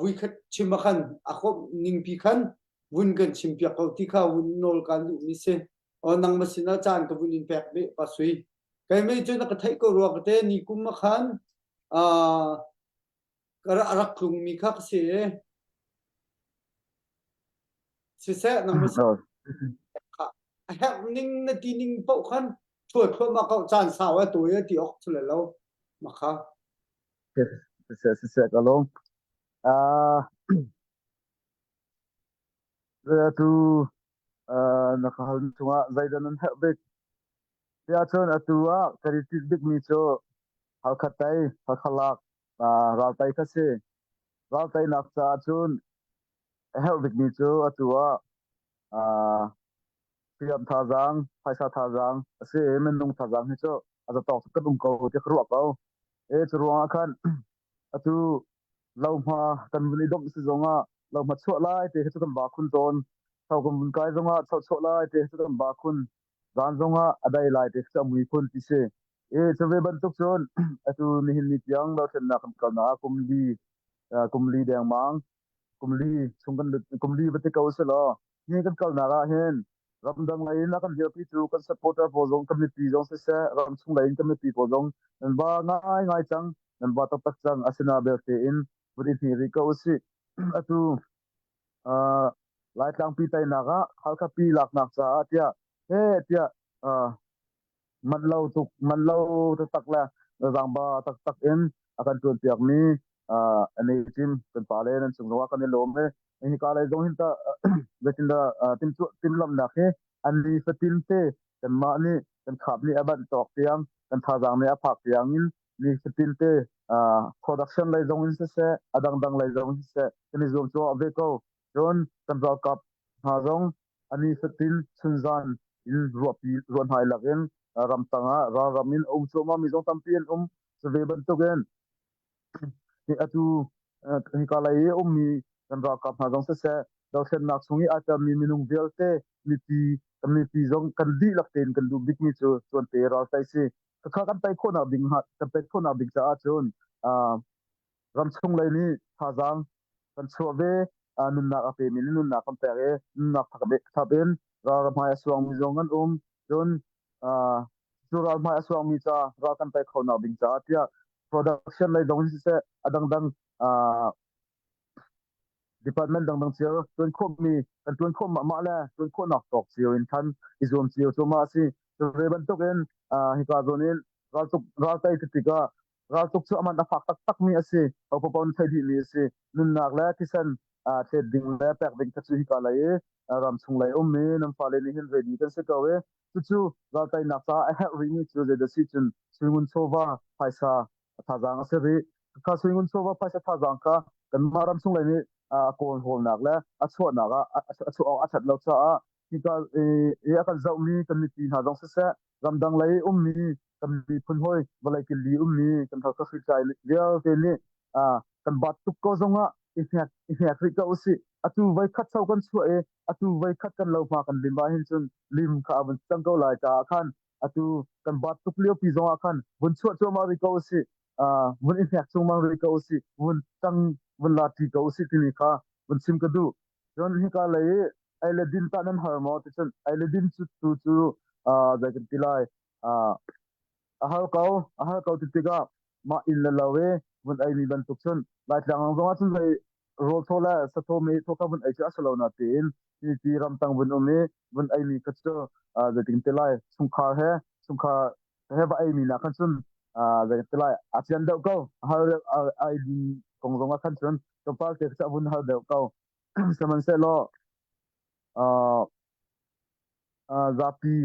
vuikhat chim ah khan a khawmh ningpi khan vun kan chimpiak ko ti kha vun nawl kaan duhmi si. O nangmah sinah caan ka vun in pek ve pa sui. Keimah cu na ka theih ko rua ka te ni kum ah khan ka rak tlungmi kha ka si i siseh nangmah a herh ning na ti ning paoh khan thuai thluahmah ko caan sau a tawi a ti awk cu le lo makha. Siseh siseh ka lawm. Ah tu na ka hal chungah zeidah nan herh bik? Tiah cun atu ah kan i tinh bikmi cu Halkha tei, Halkha lak, ral tei kha si. Ral teinak caah cun a herh bikmi cu atu ah hriam thazaang, phaisa thazaang a si i minung thazaang hi cu a zatawk kan um ko tiah ka ruah ko. E cu ruangah khan atu lohma kan vun i domh si zongah lohma chuah lai te khi cu kan ba khun tawn. Tho kan vun kai zongah tho chuah lai te khi cu kan ba khun. Zan zongah a dai lai te khi cu a mui khun ti si. E cu ve bantuk cun atu nihin ni tiang dothlennak kan kalnak ah kum li kum li dengmang kum li chung kan kum li va ti ko seh law hi kan kalnak ah hin ramdang lei in a kan dirpi cu kan supporter pawl zong kan mipi zong siseh ramchung lei in kan mipi pawl zong nan ba ngai ngai cang nan ba taktak cang asina belte in vun i hni rih ko usih atu uh, Laitlangpi teinak ah Halkha pi laknak caah tiah he tiah uh, man lo tuk man lo taktak le zaangba taktak in a kan ṭuanpiakmi an ei cim kan pale nan cung zongah kan i lawm i hika lei zong hin tah zeitindah timhlamhnak hi an ni fatin te kanmah nih kan khap nih a banh tawk tiang kan thazaang nih a phak tiang in ni fatin te production lei zong in siseh a dangdang lei zong in siseh kan i zuam cuahmah ve ko cun kan ralkap hna zong A ni fatin chunzan in ruahpi ruahnai lakin ramtang ah ralram in a um cuahmah mi zong tampi an um. Cu ve bantukin atu hika lei i a ummi kan ralkap hna zong siseh, dothlennak chung i aa telmi minung vialte mipi kan mipi zong kan dihlak tein kan duh bikmi cu tuante ral tei si. Khakha kan tei khawhnak ding kan tei khawhnak ding caah cun ramchung lei nih thazaang kan chuah ve nunnak a pemi nih nunnak kan pek i nunnak thap in ral hmai a suangmi zong an um cun cu ral hmai a suangmi ca ral kan pek khonak ding caah tiah production lei zong in siseh a dangdang department dangdang cio tuan khawhmi kan tuan khawh mah le tuan khawhnak tawk cio in than i zuam cio cu ma a si cu ve bantuk in hika zawn in raltuk raltai tikah Raltuk cu aman a fak taktakmi a si. Hopapoh nih theih dihmi a si. Nunnak le thisen thlet ding le pek ding kha cu hika lei i ramchung lei ummi nan fale nih hin ready kan si ko i cucu raltainak caah a herh rihmi cu zeidah si cun suingun chawva phaisa thazaang a si rih. Kha suingun chawva phaisa thazaang kha kanmah ramchung lei nih a kawlhawlnak le a chuahnak ah a chuah awk a ṭhat lo caah hika i a kan zohmi kan mipi hna zong siseh ramdang lei ummi kan miphun hawi vawlei killi ummi kan Halkha hritlai vialte nih kan bat tuk ko zongah i hnek i hnek rih ko usih atu voi khat cho kan chuah i atu voi khat kan lo hma kan lim ah hin cun lim kha a vun cang ko lai caah khan atu kan bat tuk lio pi zongah khan vun chuah cuahmah rih ko usih vun i hnek chungmang rih ko usih vun tang vun la ṭi ko usih timi kha vun chim ka duh cun hika lei i ei le din tah nan har maw ticun ei le din cu tu cu zei kan ti lai a har ko a har ko ti tikah mah inn le lo i vun ei mi bantuk cun Laitlang zong ah cun zei rawl thaw le sathaw mei thaw kha vun ei cu a si lo na tiin ti ramtang vun um i vun ei mi kha cu zeitin ti lai chungkhar he chungkhar he va ei mi nak khan cun zei ti lai a cian deuh ko har ai din. Kong zong ah khan cun tlawmpal te cu a vun har deuh ko. Sihmanhsehlaw uh, uh, zapi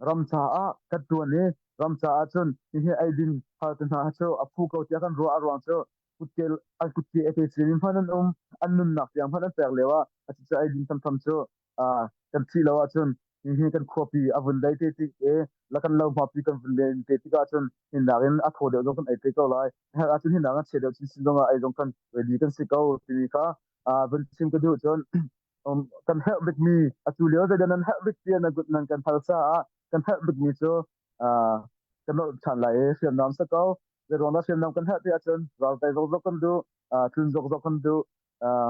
ram caah kan ṭuan i ram caah cun hihi eidin har te hna cu a phu ko tiah kan ruah a ruang cu kutke an kutke a te cimi hmanh an um an nunnak tiang hmanh an pek lio ah a cu eidin thamtham cu uh, kan thih lo ahcun hihi kan khuapi a vun dai te tik e la kan lo hmapi kan vun len te tik ahcun hinnak in a thaw deuh zong kan ei te ko lai herh ahcun hinak a chia deuh chin chin zong ah ei zong kan ready kan si ko timi kha uh, vun chim ka duh cun um, kan herh bikmi atu lio zeidah nan herh bik tiah nan nan kan hal caah kan herh bikmi cu uh, kan nolh ṭhan lai i hriamnam sa ko zei ruang dah hriamnam kan herh ti ahcun ral tei zokzok kan duh uh, tlun zokzok kan duh uh,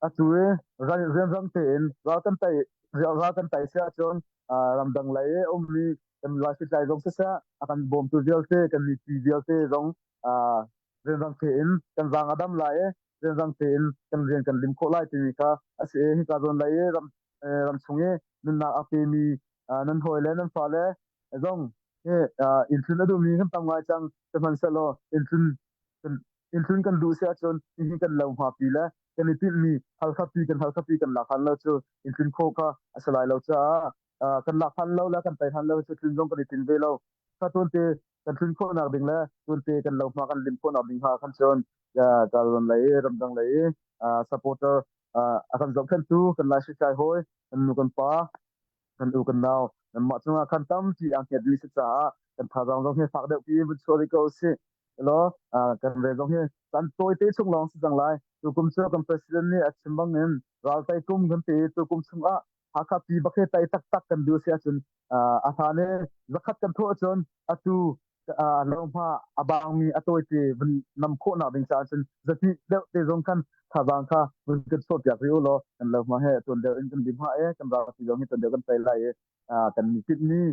atu i rianrang tein ral kan tei ral kan tei si ahcun uh, ramdang lei i ummi kan laifitlai zong siseh a kan bawmtu vialte kan mipi vialte zong uh, rianrang tein kan zaang a dam lai i rianrang tein kan rian kan lim khawh lai timi kha a si i hika zawn lei i ram ram chung i nunnak a pemi nan hawi le nan fale zong hi inntlun a duhmi kan tam ngai cang sihmanhsehlaw inntlun inntlun kan duh si ahcun hihi kan lo hmapi le kan i tinhmi halkhapi kan halkhapi kan lak han lo cu inntlun khawh kha a si lai lo caah kan lak han lo le kan tei han lo cu tlun zong kan i tin ve lo kha tuante kan tlun khawhnak ding le tuante kan lo hma kan lim khawhnak ding ha khan cun kalron lei ramdang lei supporter a kan zohkhenhtu kan lai hritlai hawi kan nu kan pa kan u kan nau nanmah cungah khan tampi aa hngetmi si caah kan thazaang zong hi fak deuh pi vun chuah rih ko usih law kan re zong hi kan tawite chung lawng si cang lai tu kum cu kan president nih a chim bang in ral tai kum kan ti tu kum chungah Hakha pi bak he tai taktak kan duh si ahcun a hlan i zakhat kan thawh ahcun atu lohma a bangmi a tawite vun nam khawhnak ding caah cun zati deuh te zong khan thazaang kha vun kan chuahpiak rih u law kan lohma he tuan deuh in kan lim ha e kan ralpi zong hi tuan deuh kan tai lai i kan mi tinhmi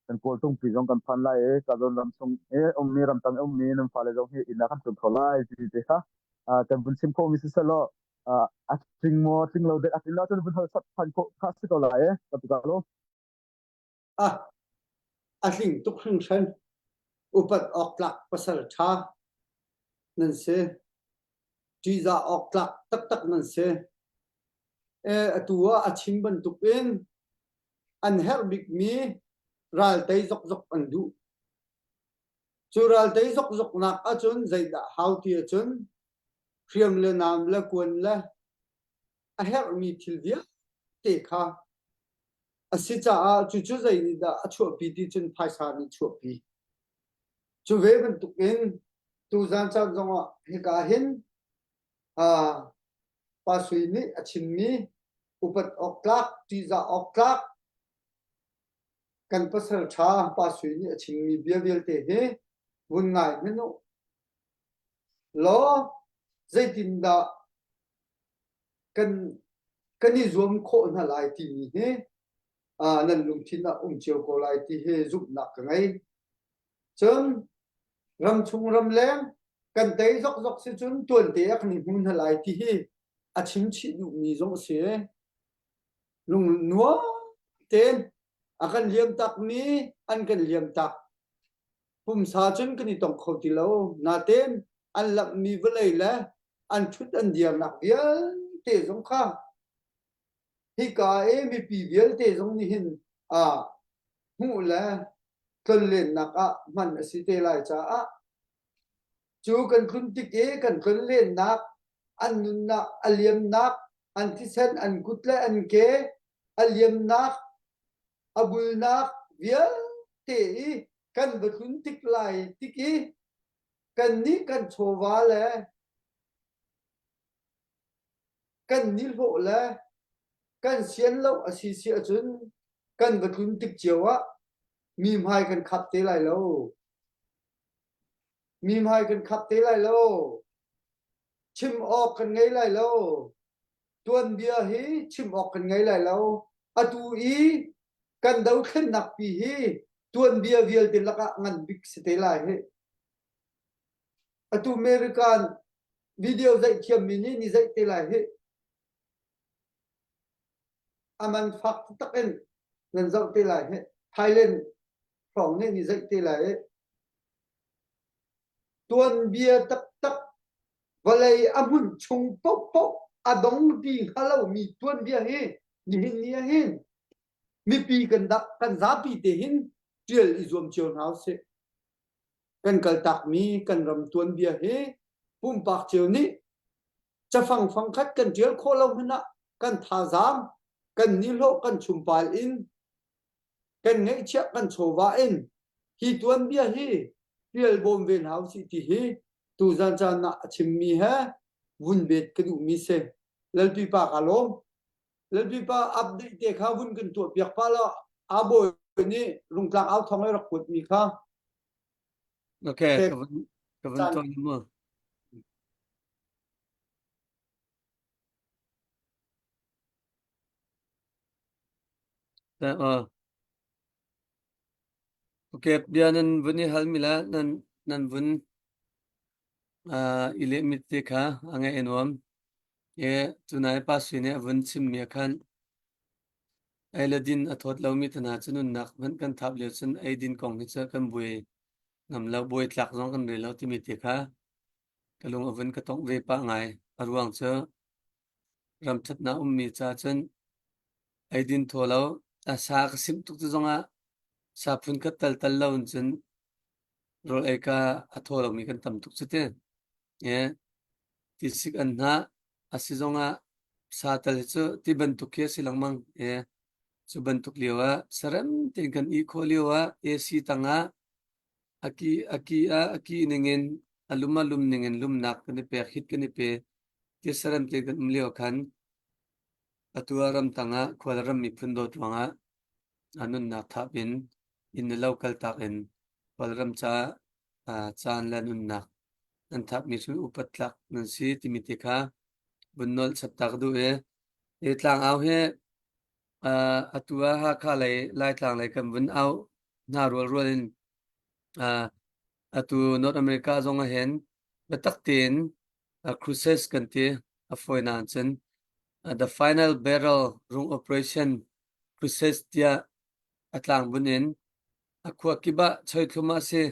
kan kawltungpi zong kan phan lai i ka zawn ram chung i ummi ramtang ummi nan fale zong hi inn ah kan tlun kho lai ti te kha kan vun chim khawhmi si selaw a tling maw tling lo dek a tling lo cun vun hal sat phan khawh kha si ko lai e ka tu lo ah a hling tuk hringhran upat awk tlak pasal ṭha nan si ṭihzah awk tlak taktak nan si e atu ah a chim bantuk in an herh bikmi ral tei zokzok an duh cu ral tei zokzok nak ahcun zeidah hau ti ahcun hriam le nam le kuan le a herhmi thil vialte kha a si caah cucu zei nih dah a chuahpi ti cun phaisa nih chuahpi. Cu ve bantukin tuzan caan zongah hika hin uh, Pa Sui nih a chimmi upat awk tlak, ṭihzah awk tlak kan pasal ṭha Pa Sui nih a chimmi bia vialte hi vun ngai hmanh u law zeitindah kan kan i zuam khawh hna lai timi hi uh, nan lungthin ah um cio ko lai ti hi zumhnak ka ngei. Cun ramchung ramleng kan tei zokzok si cun tuante ah kan i hmu hna lai ti hi a chim chih duhmi zong a si. Lung nuam tein a kan liam takmi an kan liam tak. Pumsa cun kan i tong kho ti lo. Natein an lamhmi vawlei le an ṭhut an dirnak vialte zong kha hika i mipi vialte zong nih hin ah hmuh le tlonlennak ah hman a si te lai caah cu kan tlun tik i kan tlonlennak an nunnak a liamnak an thisen an kut le an ke a liamnak a bulnak vialte i kan va tlun tik lai tik i kannih kan chawva le kan nihlawh le kan sian lo a si si ahcun kan va tlun tik cio ah mi hmai kan khap te lai lo. Mi hmai kan khap te lai lo. Chim awk kan ngei lai lo. Tuanbia hi chim awk kan ngei lai lo. Atu i kan dothlennak pi hi tuanbia vialte lakah ngan bik si te lai hi. Atu American video zeih thiammi nih ni zeih te lai hi. A man fak taktak in nan zoh te lai hi. Thailand hrawng nih ni zeih te lai hi. Tuanbia taktak vawlei a hmunh chung paohpaoh a dong ti hnga lomi tuanbia hi nihin ni ah hin mipi kan dah kan zapi te hin ṭial i zuam cio hna usih. Kan kaltakmi kan ram tuanbia hi pumpak cio nih cafang fangkhat kan ṭial khawh lo hmanh ah kan thazaang kan nihlawh kan chumpal in kan ngeihchiah kan chawva in hi tuanbia hi ṭial bawm ve hna usih ti hi tuzan caan ah a chimmi he vun bet ka duhmi si. Lalpi pa ka lawm. Lalpi pa update te kha vun kan tuah piak pa la a bawi nih rungtlang au thong ai rak kuat mi kha. Okay, ka vun ka vun tuah mu. Ta Okay, bia nan vun i hal mi la nan nan vun i leh mi te kha a ngaih a nuam. E tunai pa sui nih a vun chim mi ah khan ei le din a thawt lomi te hna cu nunnak hmanh kan thap lio cun ei din kong hi cu kan buai ngam lo, buai tlak zong kan rel lo timi te kha ka lung a vun ka tongh ve pah ngai. A ruang cu ram ṭhatnak ummi ca cun eidin thaw lo, a sa ka simh tuk ti zongah sa phun khat tal tal lo in cun rawl ei ka a thaw lomi kan tam tuk cu ti. E, tisik an hnah a si zongah sa tal hi cu ti bantuk khi a si lengmang. E, cu bantuk lio ah sarem tein kan ih khawh lio ah AC tangah a ki a ki ah a ki ningin a lum a lum ningin lumnak kan i pek hit kan i pe ti sarem tein kan um lio khan Atu ah ramtang ah khualram miphun dawt ruangah a nunnak thap in inn le lo kaltak in khualram caah caan le nunnak nan thapmi cu upat tlak nan si timi te kha vun nolh chap ta ka duh i hi tlangau hi atu ah Hakha lei Laitlang lei kan vun au hna rualrual in atu North America zong ah hin biatak tein crusades kan ti a fawinak cun the final battle rung operation crusades tiah a tlangbunh in a khua kip ah choithlum ah si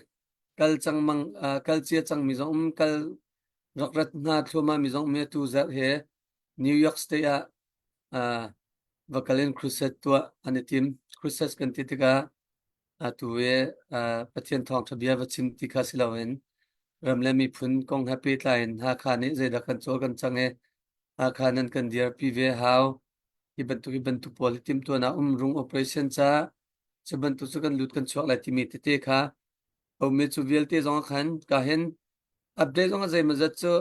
kal cangmang kal cia cangmi zong um kal rak rat hna thluahmah mi zong um i tu zarh he New York State ah va kal in crusade tuah an i tim. Crusade kan ti tikah atu i Pathian thawngṭha bia va chim ti kha si loin ram le miphun kong he pehtlai in Hakha nih zeidah kan cawl kan cang i Hakha nan kan dirpi ve hau. Hi bantuk hi bantuk pawl hi timhtuahnak um rung operation ca cu bantuk cu kan lut kan chuak lai timi tete kha ummi cu vialte zong ah khan ka hin update zong ah zeimawzat cu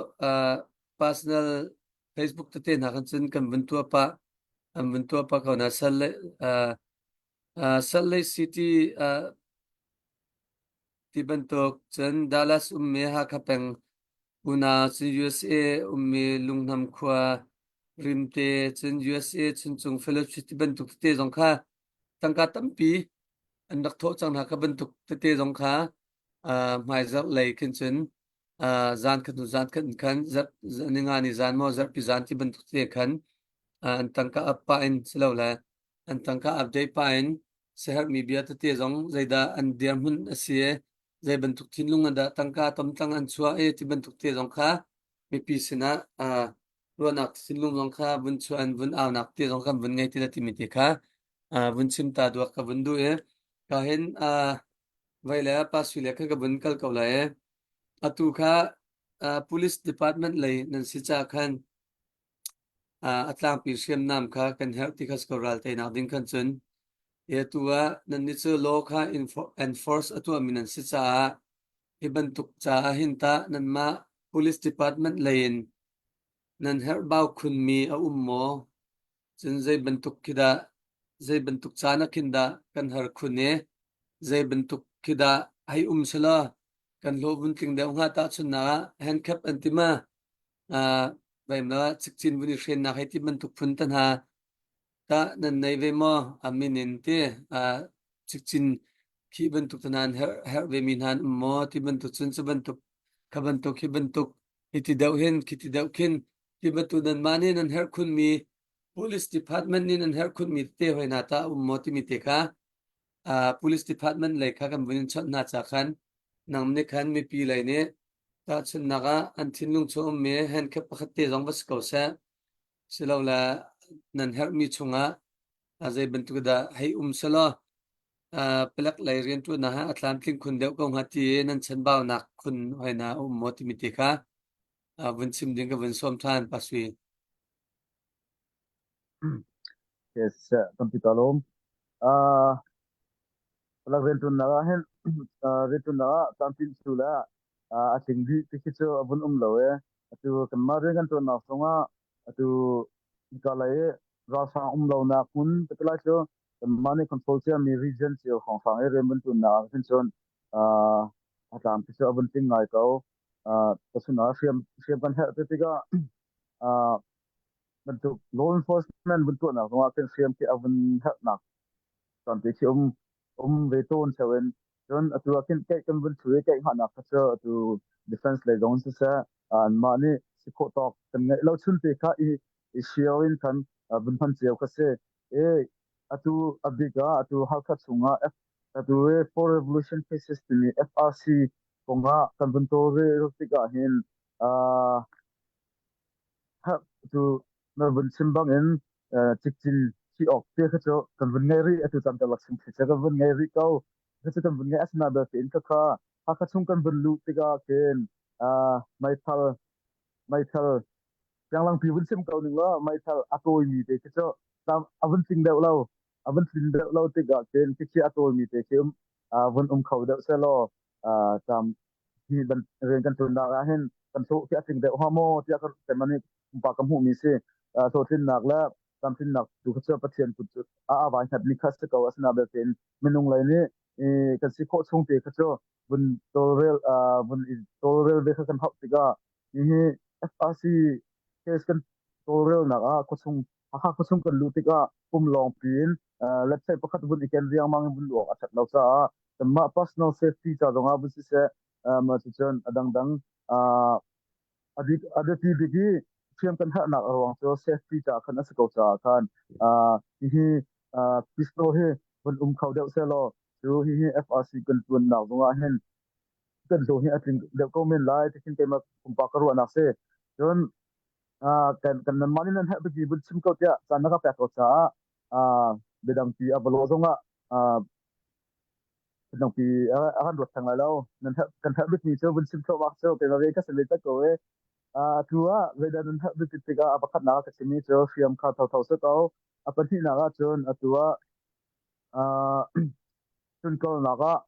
personal Facebook tete hna khan cun kan vun tuah pah an vun tuah pah ko na sal le Salt Lake City ti bantuk cun Dallas ummi Hakha peng unau cun USA ummi Lunghnam khua Rimte cun USA Chuncung Fellowship ti bantuk tete zong kha tangka tampi an rak thawh cang hna kha bantuk tete zong kha hmaizarh lei khin cun zan khat hnu zan khat in khan zarh ninga ni zan maw zarhpi zan ti bantuk tete khan an tangka up pah in silole an tangka update pah in siaherhmi bia tete zong zeidah an dirhmun a si i zei bantuk thinlung ah dah tangka tomtlang an chuah i ti bantuk te zong kha mipi sinah ruahnak thinlung zong kha vun chuah in vun aunak te zong kan vun ngei ti le timi te kha vun chim ta duak ka vun duh i ka hin vai le pa sui le kha ka vun kal ko lai i atu kha police department lei nan si ca khan A tlangpi hriamnam kha kan herh ti kha si ko ral teinak ding khan cun atu ah nannih cu law kha enforce a tuahmi nan si caah hi bantuk caah hin tah nanmah police department lei in nan herhbau khunmi a um maw? Cun zei bantuk khi dah zei bantuk caan ah khin dah kan har khun i zei bantuk khi dah hei um selaw kan hlawh vun tling deuh hnga tahchunhnak ah handcuff an ti ma? Cikcin vun i hrennak hei ti bantuk phun te hna tah nan nei ve maw? A min in ti cikcin khi bantuk te hna an herh ve mi hna an um maw? Ti bantuk cun cu bantuk kha bantuk hi bantuk hi ti deuh hin khi ti deuh khin ti bantuk nanmah nih nan herh khunmi police department nih nan herh khunmi tete hoi hna tah a um maw timi te kha police department lei kha kan vun in chawnh hna ca khan nang nih khan mipi lei nih. Tahchunhnak ah an thinlung chung ummi handcuff pakhat te zong va si ko seh. Silole nan herhmi chungah a zei bantuk dah hei um selaw palek lei rianṭuannak ah a tlamtling khun deuh ko hnga ti i nan chanbaunak khun hoi na a um maw timi te kha vun chim ding ka vun sawm ṭhan Pa Sui. Yes, tampi ka lawm. Uh, palek rianṭuannak ah hin rianṭuannak ah tlamtlin cu le a tling dih ti khi cu a vun um lo e. Atu kanmah rian kan ṭuannak zongah atu hika lei ralhrang um lonak hmun te lai cu kanmah nih control ciami region cio hrawnghrang i rian vun ṭuannak ah hin cun a tlam khi cu a vun tling ngai ko. Pasun ah hriam hriam kan herh te tikah bantuk law enforcement vun tuahnak zongah khin hriam khi a vun herhnak tampi khi um um ve tawn theo in cun atu ah khin keih kan vun thu i keih hngahnak kha cu atu defense lei zong siseh anmah nih si khawh tawk kan ngeih lo chun te kha i i share in khan vun hman cio kha si i atu a bik ah atu Halkha chungah F atu i For Revolution Faces timi FRC kongah kan vun tawlrel tikah hin cu na vun chim bangin cikcin thi awk te kha cu kan vun ngei rih atu caan karlak chung thli kan vun ngei rih ko kha cu kan vun ngei asina belte in khakha Hakha chung kan vun luh tikah khin meithal meithal Pianglangpi vun chim ko ning law meithal a tawimi te khi cu a vun tling deuh lo a vun tlin deuh lo tikah khin khi a tawimi te khi vun um kho deuh selaw tam hi ban rian kan ṭuannak ah hin kan hlawh khi a tling deuh hnga maw tiah ka keimah nih pumpak ka hmuhmi si. Hlawhtlinnak le tlamtlinnak tu kha cu Pathian kut cu a a vai hngatmi kha si ko. Asinain belte in minung lei nih kan si khawh chung te kha cu vun tawlrel vun i tawlrel ve kha kan hauh tikah hihi FRC case kan tawlrelnak ah khuachung Hakha khuachung kan luh tikah pum lawng piin let's say pakhat vun i ken riangmang in vun luh awk a ṭhat lo caah kanmah personal safety ca zongah vun siseh mah cucun a dangdang a bik a biapi bik i hriam kan herhnak a ruang cu safety ca khan a si ko caah khan hihi pistol hi vun um kho deuh sehlaw cu hihi FRC kan ṭuannak zongah hin kan hlawh hi a tling deuh ko men lai ti khin keimah pumpak ka ruahnak si. Cun kan kan nanmah nih nan herh bik vun chim ko tiah caan na ka pek ko caah biadangpi a va lawh zongah biadangpi a kan ruat theng lai lo. Nan herh kan herh bikmi cu vun chim thluahmah cu keimah ve ka si ve tak ko e. Atu ah zeidah nan herh bik tikah a pakhatnak ah ka chimmi cu hriam kha thotho si ko. A pahnihnak ah cun atu ah cunkalnak ah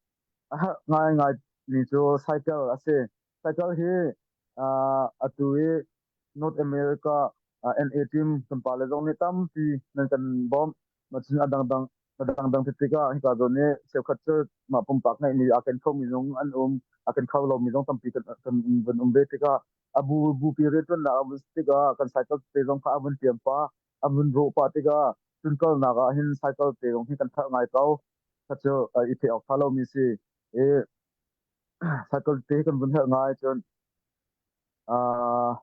A herh ngaingai mi cu cycle a si. Cycle hi atu i North America NA team kan pale zong nih tampi nan kan bawmh. Cun a dangdang a dangdang tikah hika zawn i cheukhat cu mah pumpak ngeihmi aa ken khomi zong an um, aa ken kho lomi zong tampi kan kan vun um ve tikah a bu bupi rianṭuannak a vun si tikah kan cycle te zong kha a vun tiam pah, a vun rawh pah tikah cunkalnak ah hin cycle te zong hi kan tharh ngai ko. Kha cu i theih awk ṭha lomi si. I cycle te kan vun herh ngai cun uh,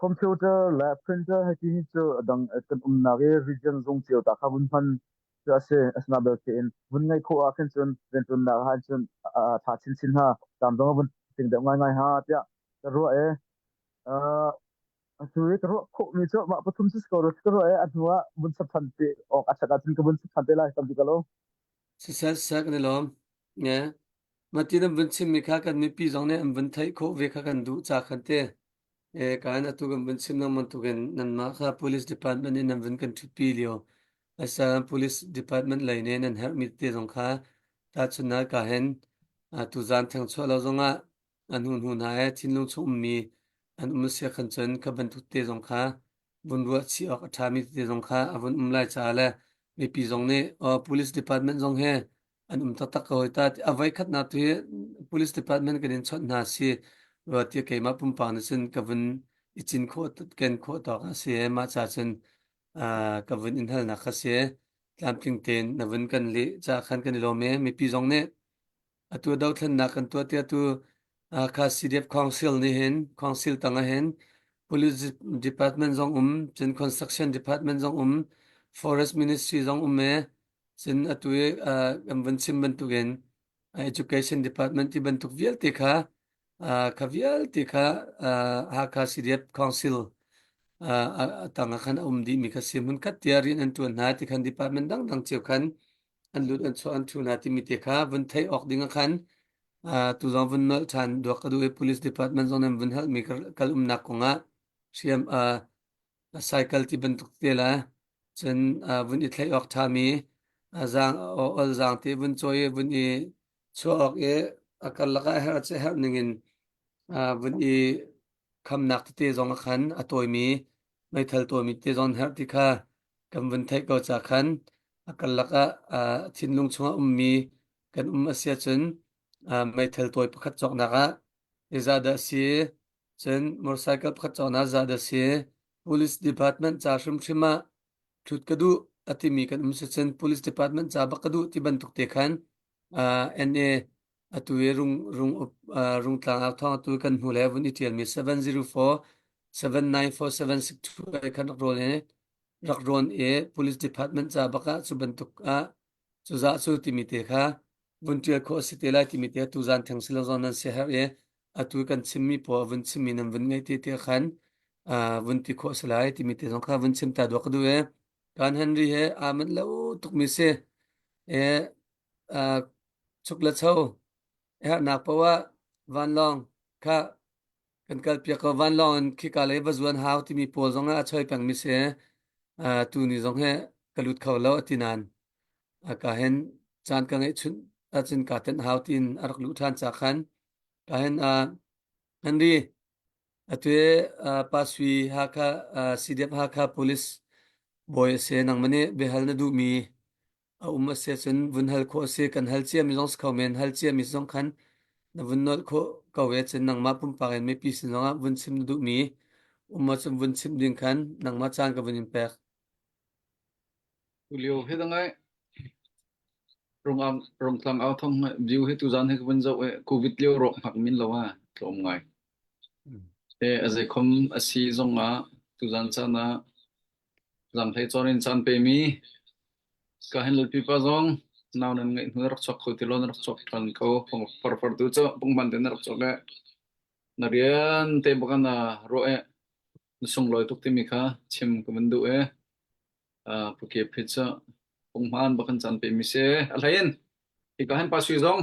computer le printer hei ti hi cu a dang kan umnak i region zung cio ta kha vun hman cu a si. Asina belte in vun ngeih khawh ah khin cun rianṭuannak ah cun a ṭha chinchin ha. Tam zong a vun ting deuh ngaingai ha tiah ka ruah i uh, Atu i ka ruah khawhmi cu mah pathum si ko rua ka ruah i a hnu ah vun sap ṭhan te awk a ṭhat ahcun ka vun sap ṭhan te lai tampi ka lo. Siseh siseh kan i lawm. Nge. Mati nan vun chimmi kha kan mipi zong nih an vun theih khawh ve kha kan duh ca khan te. E kan atu kan vun chim lengmang tukin nanmah kha police department in nan vun kan ṭhutpi lio. Asa police department lei nih nan herhmi te zong kha tahchunhnak ka hen tuzan theng chuah lo zongah an hnu hnu hna he thinlung chung ummi an um sia khan cun kha bantuk te zong kha vun ruah chih awk a ṭhami te zong kha a vun um lai caah le mipi zong nih police department zong he an um taktak ko hoi ta a voi khatnak tu hi police department kan in chawnh hna si rua ti keimah pumpak nih cun ka vun i cin khawh ken khawh tawk a si mah ca cun ka vun in halnak kha si tlamtling tein na vun kan leh ca khan kan i lawm i mipi zong nih Atu dothlennak kan tuah tiah tu kha CDF Council nih hin Council tang ah hin Police Department zong um, cun Construction Department zong um, Forest Ministry zong um e, cun atu i kan vun chim bantukin. Education Department ti bantuk vialte kha kha vialte kha Hakha CDF Council a tang ah khan a um dihmi kha si. Hmunkhat tiah rian an ṭuan hna ti khan department dangdang cio khan an lut an chuah an ṭhu hna timi te kha vun theih awk ding ah khan tu zong vun nolh ṭhan duak ka duh i Police Department zong nan vun halmi kal umnak kongah hriam cycle ti bantuk te le cun vun i thlaih awk ṭhami zaang ol zaang te vun cawi i vun i chuah awk i a karlak ah herh a herh ning in vun i khamnak tete zong ah khan a tawimi meithal tawimi te zong herh ti kha kan vun theih ko ca khan a karlak ah thinlung chungah ummi kan um a si ahcun meithal tawi pakhat cawknak ah zeizahdah a si? Cun motorcycle pakhat cawknak zah dah si? Police department ca hrimhrim ah ṭhut ka duh a timi kan um si cun police department ca bak ka duh ti bantuk te khan NA atu i rung rung rungtlang au thawng atu kan hnu le vun i ṭialmi 704 794 762 ai khan rak rawl i rak rawn i police department ca bak ah cu bantuk ah cuzah cu timi te kha vun ṭial khawh a si te lai timi te tuzan theng si lo zong nan siaherh i atu kan chimmi pawl vun chimmi nan vun ngaih te te khan vun ti khawh a si lai timi te zong kha vun chim ta duak ka duh i kan Henry he aa manh lo tukmi si e chuk le cho herhnak poah vanlawng kha kan kal piak ko vanlawng in khika lei va zuan hau timi pawl zong ah a choi pengmi si tu ni zong he ka lut kho lo ati nain ka hen caan ka ngeih chunh ahcun ka tenh hau tiin a rak luh ṭhan ca khan ka hen Henry atu Pa Sui Hakha CDF Hakha Police bawi a si nangmah nih biahal na duhmi a um a si ahcun vun hal khawh a si kan hal ciami zong si kho men hal ciami zong khan na vun nolh khawh ko ve cun nangmah pumpak in mipi sin zongah vun chim na duhmi um ahcun vun chim ding khan nangmah caan ka vun in pek. Tulio hi dangai rung rungtlang au thong view hi tuzan hi ka vun zoh i covid lio rawk hngak min lo a tlawm ngai. E a zeikhom a si zong ah tuzan caan ah Zanghlei cawn in caan pemi ka hin lalpipa zong nau nan ngeih hnu na rak chuak kho ti lo na rak chuak ṭhan ko farfar tu cu punghman te na rak chuak le na rian te bak na ruah e na sunglawi tuk timi kha chim ka van duh e pukep hi cu punghman bak kan caan pemi si a hlei in hika hin pa sui zong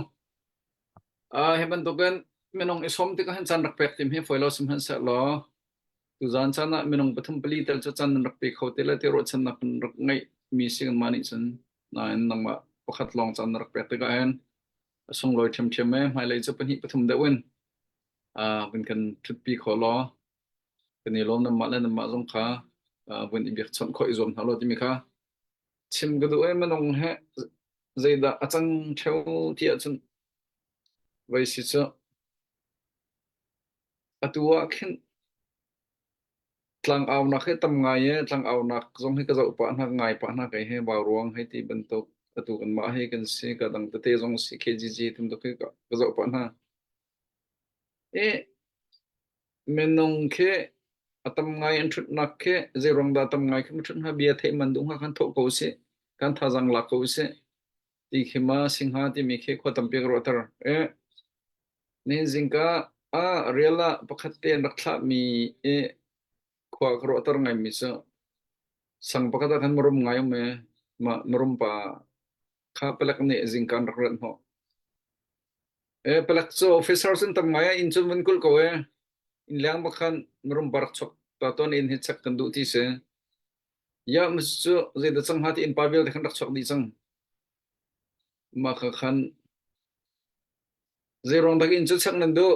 hi bantukin minung i sawm tikah hin caan rak pek tim hi fawi lo sihmanhsehlaw Tuzaan caan ah minung pathum pali tel cu caan nan rak pe kho te le ti ruahchannak kan rak ngeih mi si kanmah nih cun nain nangmah pakhat lawng caan na rak pek tikah hin a sunglawi ṭhiamṭhiam e hmailei cu pahnih pathum deuh in vun kan ṭhutpi khawh law kan i lawm nanmah le nanmah zong kha vun i biakchawnh khawh i zuam hna law timi kha chim ka duh e minung he zeidah a cang ṭheo ti ahcun vei si cu Atu ah khin tlangaunak hi tam ngai i tlangaunak zong hi ka zoh pah hna, ka ngai pah hna kei hi vauruang hei ti bantuk atu kanmah hi kan si ka dang tete zong si KGG ti bantuk hi ka, ka zoh pah hna. I minung khi a tam ngai an ṭhutnak khi zeiruang dah tam ngai khi ma ṭhut hnga bia theih man duh hnga khan thawh ko usih kan thazaang lak ko usih ti khi ma singha timi khi khua tampi ka ruahter. Eh, Nihin zingka ah rial ah pakhat te an rak thlahmi i khua ka ruahter ngaimi cu sang pakhat ah khan marum ngai um i mah marum pa kha palek nih zingka an rak rat hnawh. E palek cu officer sun tam ngai ah inn cun van kulh ko e. Inn leng bak khan marum pa rak chuak ta tawn inn hi check kan duh ti si. Ya mas cu zeidah cang hnga ti inn pa vialte khan rak chuak dih cang. Mah kha khan Zeiruang dak in cu chak nan duh?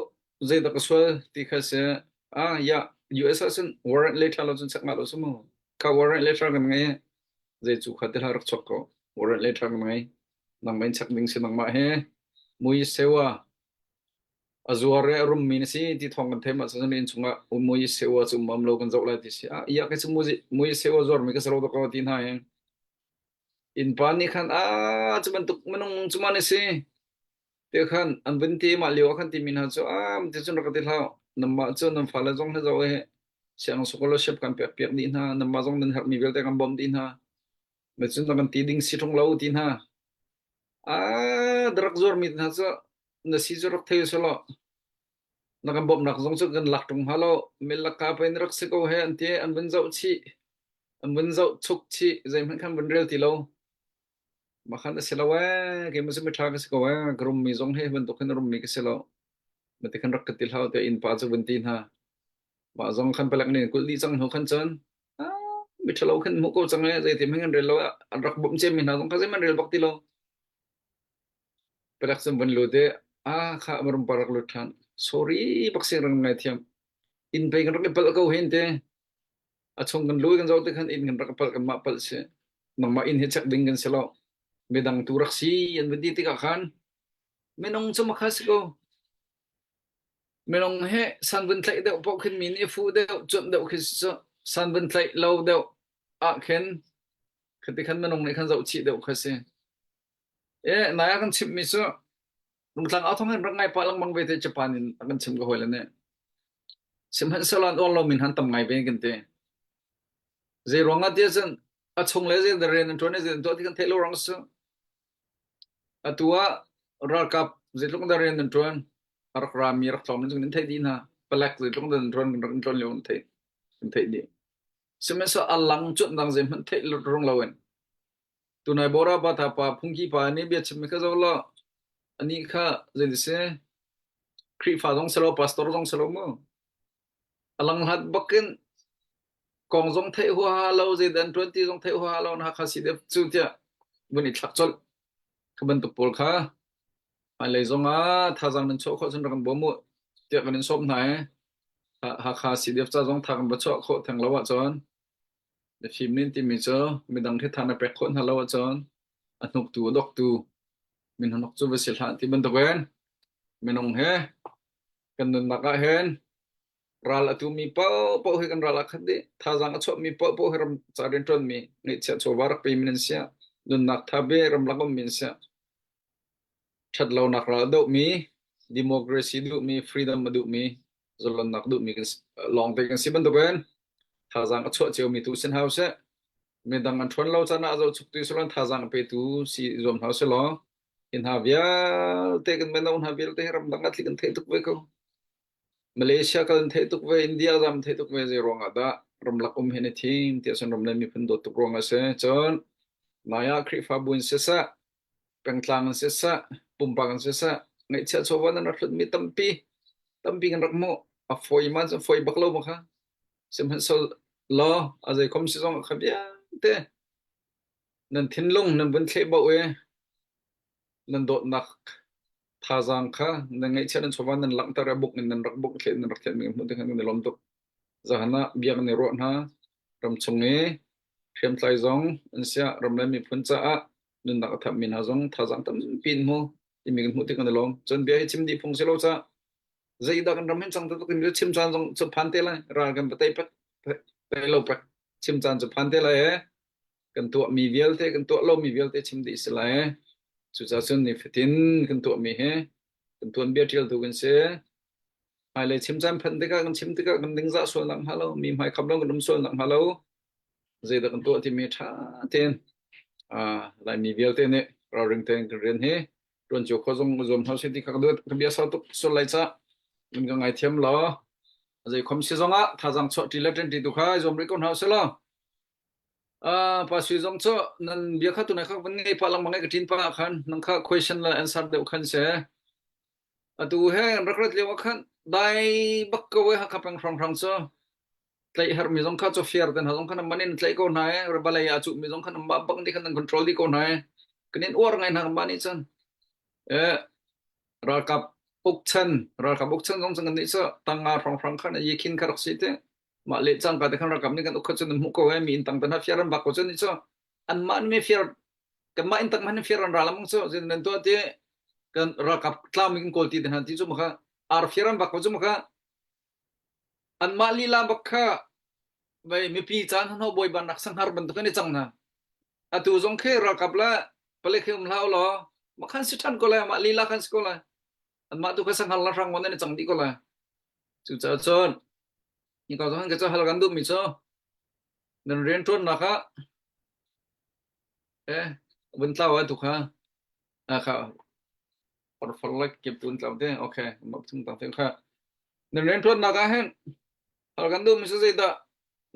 Zeidah ka sual ti kha si. Ah, ya, US ah cun warrant letter lo cun chak ngah lo su mu. Kha warrant letter kan ngei. Zei cu kha ti hlah rak chok ko. Warrant letter kan ngei. Nangmah in chak ding si nangmah he. Mui sewa a zuar e a rum mi na si ti thawng kan theih ma cun inn chungah mui sewa cu um lo kan zoh lai ti si. Ah, ya ke cu mui sewa zuar mi ka si lo ko ti hna he. Innpa nih khan ah cu bantuk minung cu man a si. Ti khan an vun ti mah lio ah khan timi hna cu ah ti cun rak ka ti hlah. Nanmah cu nan fale zong hi zoh hi siang scholarship kan pek piak dih hna. Nanmah zong nan herhmi vialte kan bawmh dih hna. Macun na kan ti ding si ṭung lo ti hna. Ah. rak zuarmi hna cu na si cu rak thei selaw na kan bawmhnak zong cu kan lak ṭung hnga lo. Millaka pei na rak si ko he an ti an vun zoh chih an vun zoh chuk chih zeihmanh khan vun rel ti lo. Mah khan a si lo ee keimah cu miṭha ka si ko ee ka rummi zong hi bantuk hin a rummi ka si lo. Mati khan rak ka ti hlah tiah innpa cu vun ti hna. Mah zong khan palek nih kulh dih cang hnu khan cun miṭhalo khan hmuh ko cang ee zeitin hmanh an rel lo an rak bawmh ciami hna zong kha zeihmanh rel bak ti lo. Palek cun vun lut i ah kha marum pa rak lut ṭhan. Sorry bak sing rak ngai thiam. Inn pei kan rak i palh ko hin te. A chung kan lu kan zoh te khan inn kan rak palh kanmah palh si. Nangmah inn hi check ding kan si lo. Midang tu rak si an vun ti tikah khan minung cu makha si ko. Minung he san vun tlaih deuh paoh khin mi nih fuh deuh cuanh deuh khi cu san vun tlaih lo deuh ah khin khati khan minung nih khan zoh chih deuh kha si. E nai ah kan chimhmi cu Rungtlang au thawng hin rak ngai pah lengmang ve te Japan in a kan chim ka hawi le nih. Sihmanhsehlaw an uar lomi han tam ngai ve kan ti. Zei ruang ah tiah cun a chung le zei rian an ṭuan i zei an tuah ti kan theih lo ruang a si. Atu ah ralkap zeitluk dah rian an ṭuan, a rak rami rak tlawng in kan theih dih hna. Palek zeitluk dah an ṭuan kan rak in ṭuan lio kan theih kan theih dih. Sihmanhsehlaw a lang cuanh dang zeihmanh theih rung loin tunai Bora pa pa phungki pa nih bia chimmi kha zoh law anih kha zei si Khrihfa zong si lo pastor zong si lo mu A langhlat bakin kong zong theih huaha lo, zeidah an ṭuan ti zong theih huaha lo, na Hakha CDF cu tiah vun i thlak colh. Kha bantuk pawl kha hmailei zongah thazaang nan chuah khawh cun rak kan bawm u tiah kan in sawm hna i Hakha CDF ca zong tha kan va chuah khawh theng lo ahcun na fim nin timi cu midang khi tha na pek khawh hna lo ahcun a hnuktu a doktu min hnok cu va si hlah ti bantukin minung he kan nunnak ah hin ral a tumi paohpaoh hi kan ral a khat dih. Thazaang a chuahmi paohpaoh hi ram ca rianṭuanmi ngeihchiah chawva rak pemi nan si. Nunnak tha be ramlak ummi an si. Ṭhatlonak ral a dohmi, democracy duhmi, freedom a duhmi, zalonnak duhmi kan lawngte kan si bantukin thazaang a chuah ciomi tu sin hau seh. Midang an ṭhawn lo caan ah a zohchuktu si thazaang a petu si zuam hna usih law hi hna vialte kan mino hna vialte hi ramdang ah tlik an theih tuk ve ko. Malaysia kal an theih tuk ve, India zam an theih tuk ve, zei ruang ah dah ramlak um hi na thim tiah cun ram le miphun dawt tuk ruang ah si. Cun nai ah Khrihfabu in siseh, pengtlang in siseh, pumpak in siseh, ngeihchiah chawva nan rak hlutmi tampi tampi kan rak hmuh. A fawi man cun fawi bak lo ma kha. Sihmanhsehlaw a zeikhom si zong kha vialte nan thinlung nan vun thleh bauh i nan dawtnak thazaang kha nan ngaihchiat nan chawva nan langhter i buk in nan rak buk thleh nan rak thlehmi hmuh tikhan kan i lawm tuk. Zahan ah bia kan i ruah hna. Ramchung i hriamtlai zong an siah ram le miphun caah nunnak a thapmi hna zong thazaang tampi in hmu timi kan hmuh tik kan i lawm. Cun bia hi chim dih phung si lo caah zeidah kan ram hin cang tuk in chim caan zong cu phan te lai ral kan va tei pek tei lo pek chim caan cu phan te lai e kan tuahmi vialte kan tuah lomi vialte chim dih si lai. Cucaah cun nifatin kan tuahmi hi kan tuanbia ṭialtu kan si. Hmailei chim caan phanh tikah kan chim tikah kan dingzah sual nak hnga lo, mi hmai kham lo kan um sual nak hnga lo, zeidah kan tuah timi ṭha tein Laimi vialte nih ralring tein kan rian hi ṭuan cio khawh zong zuam hna usih ti kha ka bia sau tuk sual lai ca nan ka ngaithiam law zei khom si zongah thazaang chuah ṭi le ṭan ṭi tu kha i zuam rih ko hna usih law Pa Sui zong cu nan bia kha tunai kha van ngei pah lengmang i ka ṭin pah ah khan nang kha question le answer deuh khan si. Atu he rak rat lio ah khan dai bak ko e Hakha peng hrawnghrang cu tlaih herhmi zong kha cu fiar te hna zong kha nan man in tlaih ko hna e balei ah cuhmi zong kha nan mah bak nih khan nan control dih ko hna e kan in uar ngai hna kan mah nih cun eh ralkap ukchan ralkap ukchan zong cun kan nih cu tanga hrawnghrang khan yi khin kha rak si te mah le cangka te khan ralkap nih kan uk kha cu nan hmuh ko he mi inn tang tan ha fiar an bak ko cu ni cu anmah nih mi fiar kanmah inn tang man fiar an ral among cu zin nan tuah ti kan ralkap tlau mi kan kawl ti te han ti cu ma kha ar fiar an bak ko cu ma kha anmah lila bak kha vai mipi caan han ho boi ban rak sanghar bantuk an i cang na atu zong khi ralkap la palik hi um hlau law ma khan si than ko lai mah lila khan si ko lai anmah tu kha sanghar la hrang mon an i cang dih ko lai Cucaah cun hika zawn ka ca hal kan duhmi cu nan rianṭuannak ah eh vun tlau ah tu kha ah kha. Farfar le kip tun tlau te. Okay, map chung tang te kha. Nan rian ṭuannak ah hin hal kan duhmi cu zeidah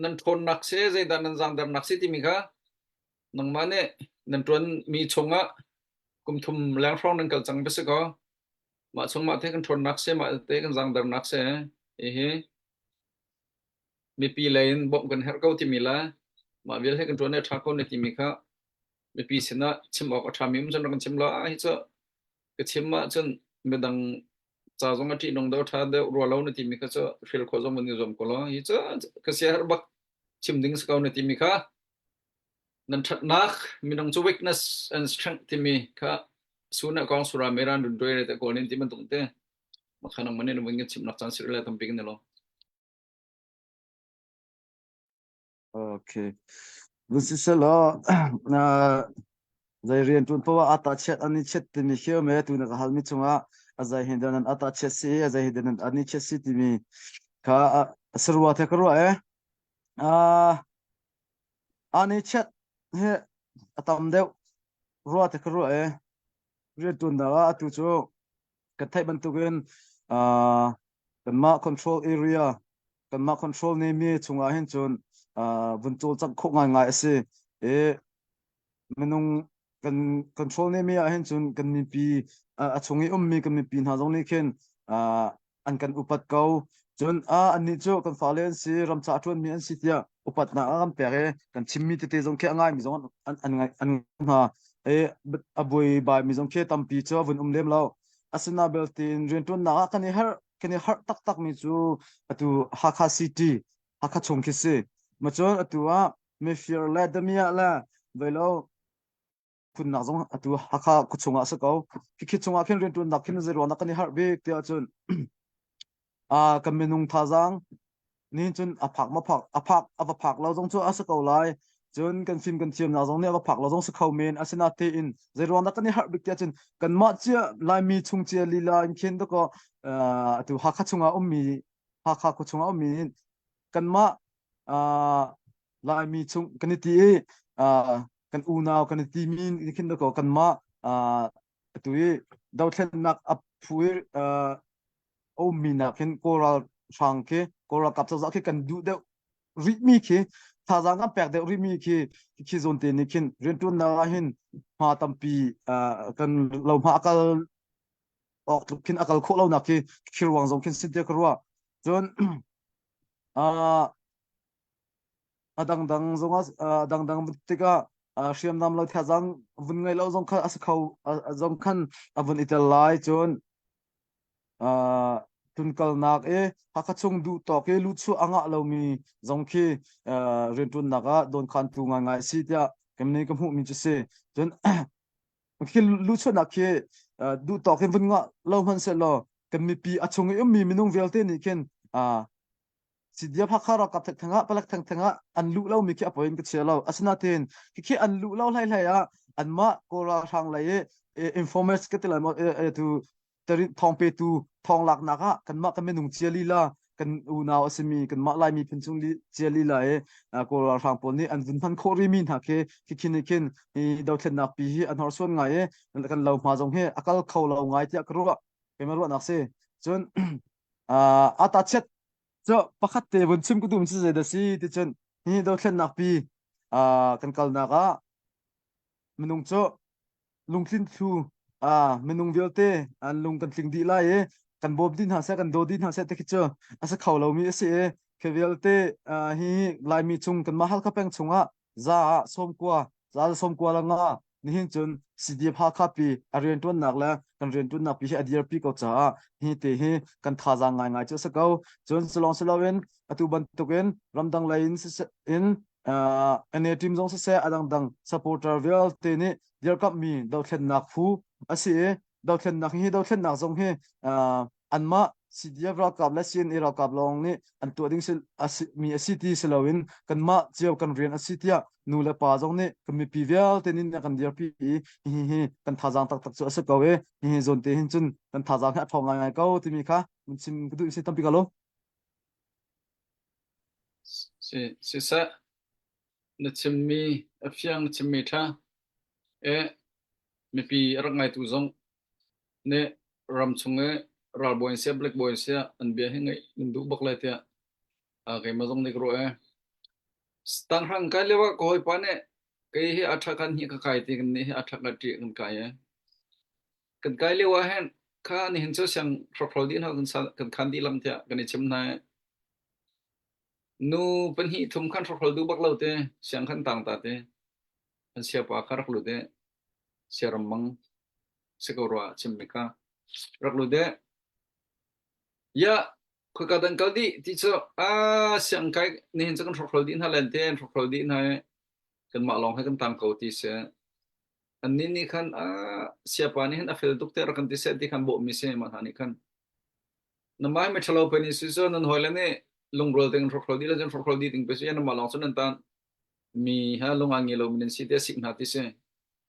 nan ṭhawnnak si, zeidah nan zaangdernak si timi kha nangmah nih nan ṭuanmi chungah kum thum leng hrawng nan kal cang va si kaw mah chung mah te kan ṭhawnnak si, mah te kan zaangdernak si. Hihi mipi lei in bawmh kan herh ko timi le mah vial he kan ṭuan i a ṭha ko na timi kha mipi sinah chim awk a ṭhami um cun rak kan chim law ah hi cu ka chim ahcun midang ca zong a ṭihnung deuh ṭha deuh rua lo na timi kha cu hril khawh zong van i zuam ko law hi cu ka siaherh bak chim ding si ko na timi kha nan ṭhatnak minung cu weakness and strength timi kha suna kong sura meran run tuai re te kawl nin ti bantuk te makhanang manin vun kan chimnak caan sir le tampi kan ni lo. Okay. Siselaw zei rian ṭuan poah ata chiat an i chiat timi khi um e tu na ka halmi cungah a zei hin dah nan ata chiat si a zei hin dah nan an i chiat si timi kha a si rua the ka ruah e. Uh, an i chiat hi a tam deuh rua te ka ruah e. Rian ṭuannak ah atu cu kan theih bantukin uh, kanmah control area kanmah control nemi chungah hin cun uh, vun cawlcangh khawh ngaingai a si i minung kan control nemi ah hin cun kan mipi a chung i ummi kan mipi hna zong nih khin uh, an kan upat ko cun a annih cu kan fale an si ramca a ṭuanmi an si tiah upatnak a kan pek i kan chimmi tete zong khi a ngaimi zong an an an hna i a buaibai mi zong khi tampi cu a vun um lem lo asina belte in rianṭuannak ah kan i harh kan i harh taktak mi cu atu Hakha City Hakha chung khi si ma cun atu ah mifir le damiah le veilo phunnak zong atu Hakha khuachung ah a si ko. Khi chungah khin rianṭuannak khin zei ruangah kan i harh bik tiah cun a kan minung thazaang ni cun a phak ma phak a phak a va phak lo zong cu a si ko lai. Cun kan fim kan thiamnak zong nih a va phak lo zong si kho men asinatein zei ruangah kan i harh bik tiah cun kanmah cia Laimi chung cia lila in khin dakaw atu Hakha chungah ummi Hakha khuachung ah ummi hin kanmah Laimi chung kan i ti i kan unau kan i timi nih khin dakaw kanmah atu i dothlennak a phu i a ummi nak hin Kawl ralhrang khi Kawl ralkap cozah khi kan duh deuh rihmi khi thazaang kan pek deuh rihmi khi khi zawn te nih khin rianṭuannak ah hin hma tampi kan lo hma a kal awk tluk khin a kal khawh lonak khi khi ruang zong khin si tiah ka ruah. Cun A dangdang zongah a dangdang tikah hriamnam lo thazaang vun ngei lo zong kha a si kho zong khan a vun i tel lai cun tlunkalnak i Hakha chung duh tawk i luhchuah a ngah lomi zong khi rianṭuannak ah dawnkhantu ngaingai a si tiah kan nih ka hmuhmi cu si. Cun khi luhchuahnak khi duh tawk in vun ngah lo hmanh sehlaw kan mipi a chung i ummi minung vialte nih khin CDF Hakha ralkap thengtheng ah palek thengtheng ah an luh lomi khi a poi in ka chia lo. Asinain khi an luh lo hlei hlei ah anmah Kawl ralhrang lei i informers ka ti lai maw tu thawng petu thawng laknak ah kanmah kan minung cia lila kan unau a simi kanmah Laimi phun chung cia lila i Kawl ralhrang pawl nih an vun hman khawh rimi hna khi khi khin nih khin hi dothlennak pi hi an horsuan ngai i kan lo hma zong hi a kal kho lo ngai tiah ka ruah keimah ruahnak si cun ata chiat cu pakhat te vun chim ka duh si zei dah si ti cun hi dothlennak pi kan kalnak ah minung cu lungtlin thlu minung vialte an lung kan tling dih lai i kan bawm dih hna seh kan daw dih hna seh ti khi cu a si kho lomi a si i khi vialte hi Laimi chung kanmah Halkha peng chungah za ah sawmkua za 90 le nga nihin cun CDF Hakha pi a rianṭuannak le kan rianṭuannak pi hi a dirpi ko caah hi te hi kan thazaang ngaingai cu a si ko. Cun silong siloin atu bantukin ramdang lei in in uh, NA team zong siseh a dangdang supporter vialte nih dirkamhmi dothlennak phu a si i dothlennak hi dothlennak zong hi uh, anmah CDF ralkap le CNA ralkap lawng nih an tuah ding mi a si ti si loin kanmah cio kan rian a si tiah nu le pa zong nih kan mipi vialte nih kan dirpi i hi hi kan thazaang taktak cu a si ko i hi hi zawn te hin cun kan thazaang hi a ṭhawng ngaingai ko timi kha mun chim ka duh si tampi ka lo. Si siseh na chimmi a fiang na chimmi ṭha e mipi a rak ngaitu zong. Nih ramchung i ralbawi an siah black bawi an siah an bia hi ngaih nan duh bak lai tiah keimah zong nih ka ruah ee. Tanghra kai lio ah ka hawipa nih kei hi a ṭha kan hi ka kai ti kan nih hi a ṭha ka ṭih kan kai ee. Kan kai lio ah hin kha nihin cu siang hrawkhrol dih hna kan kan khan dih lam tiah kan i chim hna ee. Nu pahnih thum khan hrawkhrol duh bak lo te siang khan tang ta te an siapa kha rak lut ee siaram mang si ko rua chimmi kha rak lut ee. Ya khoika dan kal dih ti cu a siang kai nihin cu kan hrawkhrol dih hna len te an hrawkhrol dih hna i kanmah lawng he kan tang ko ti si. Annih nih khan a siapa nih hin a fel tuk te rak kan ti seh ti khan bawhmi si mah hna nih khan. Na mai mi ṭhalo pe ni si cu nan hawile nih lungrual tein hrawkhrol dih le cun hrawkhrol dih ding pe si namah lawng cun nan tan mi ha lung a ngi lo mi nan si te sik hna ti si.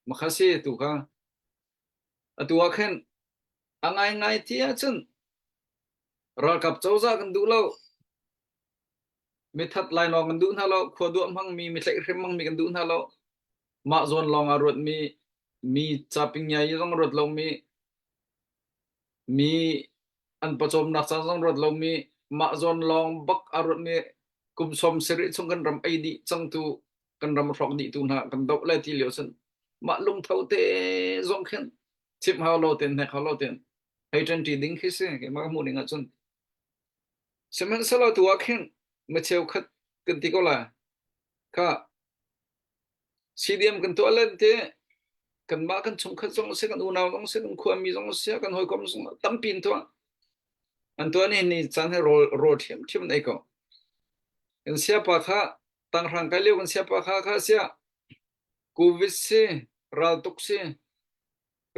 Makha si tu kha atu ah khin a ngaingai ti ahcun ralkap cozah kan duh lo. Mithat lainawng kan duh hna lo, khua duah hmangmi, mi tlaihhrem hmangmi kan duh hna lo. Mah zawn lawng ah ruatmi, mi capingyai zong ruat lomi, mi an pawcawmnak ca zong ruat lomi, mah zawn lawng bak a ruatmi kum sawm sarih chung kan ram ei dih cangtu, kan ram hrawk dihtu hna kan doh le ti lio cun mah lungtho te zong khin chimh hau lo ten hnek hau lo ten hei ṭanṭi ding khi si keimah ka hmuh ning ahcun Sihmanhsehlaw tu ah khin mi cheukhat kan ti ko lai. Kha CDM kan tuah len ti kanmah kan chungkhat zong a si, kan unau zong a si, kan khuami zong a si, kan hawikom zong tampi in tuah. An tuah ni ni caan he rawl rawl ṭhiamṭhiam an ei ko. Kan siapa kha tanghrang kai lio kan siapa kha kha sia COVID si raltuk si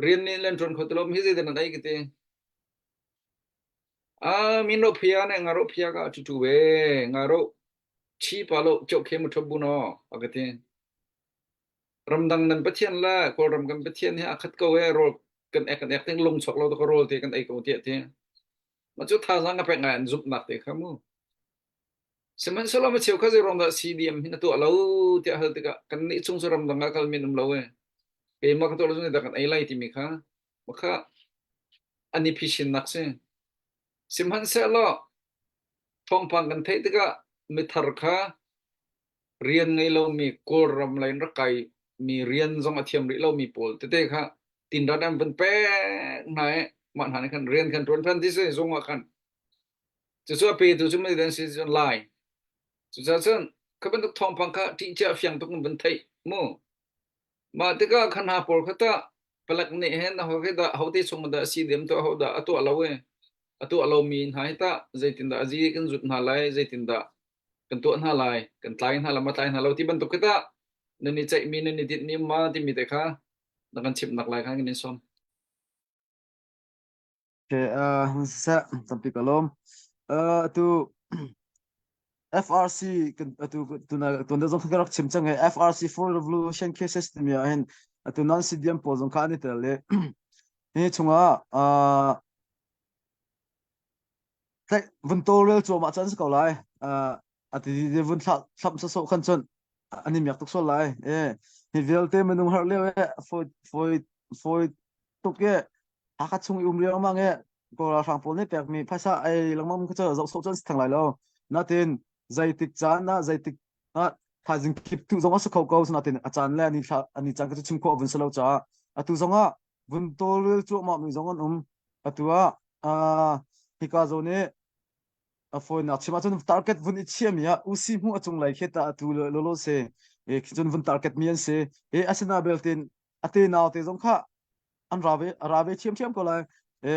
rian nih len ṭuan kho ti lo mi hi zeidah nan ei ka ti. Ah, min ro phia ne nga ro phia ka tu tu ve nga ro chi pa lo chok khe mu thop bu no akati ramdang nan pathian la kawlram kan pathian hi akhat ko e rol kan ek kan ek ting lung chok lo to ka rol te kan ei ko ti ti ma chu tha zang ka pek ngai an zup nak te kha mu sihmanhsehlaw ma cheu kha zei rong dah CDM hin a tuah lo tiah hal tikah kan nih chung cu ramdang ah kal min um lo e keimah ka tuah lo zong dah kan ei lai timi kha Makha an i phisinnak si. Sihmanhsehlaw thawngpang kan theih tikah mithar kha rian ngei lomi Kawlram lei in rak kai mi rian zong a thiam rih lomi pawl tete kha tinrat an van pek hna i mah hna nih khan rian khan ṭuan ṭhan ti si zung ah khan. Cucu a petu cu mei dan si cun lai. Cucaah cun kha bantuk thawngpang kha ṭih cia fiang tuk in van theih mu. Mah tikah kha hna pawl kha tah palek nih hin aho khi dah hote chung dah si diam tuah ho dah a tuah lo i a tuah lomi hna hi tah zeitindah a zi kan zut hna lai zeitindah kan tuah hna lai kan tlai hna lai ma tlai hna lo ti bantuk khi tah nan i ceihmi nan i tinhmi ma timi te kha na kan chimhnak lai khan kan in sawm. Okay, uh, siseh, tampi ka lawm. Uh, atu FRC kan atu tuna tuna zong kan rak chim cang i FRC for Revolution cases timi ah hin atu non CDM pawl zong kha an i tel i hi chungah uh, vun tawlrel cuahmah caan si ko lai. Uh, ati vun thlah thlap sawsawh khan cun an i miak tuk sual lai. E hi vialte minung har lio e foi foi foi tuk e Hakha chung i um riangmang e Kawl ralhrang pawl nih pekmi phaisa ei lengmang kha cu zoh sawh cun si theng lai lo. Natin zeitik caan ah zeitik ah thaizing kip tu zong a si kho ko natin a caan le ani thla ani caan ka cu chim khawh vun si lo caah atu zong ah vun tawlrel cuahmah mi zong an um. Atu ah hika zawn i a fawinak chim ahcun target vun i chiami ah UC hmuh a cunglei khi ta atu lolo si e cun vun target mi an si e asina beltin ate nau te zong kha an ra ve ra ve thiam ko lai e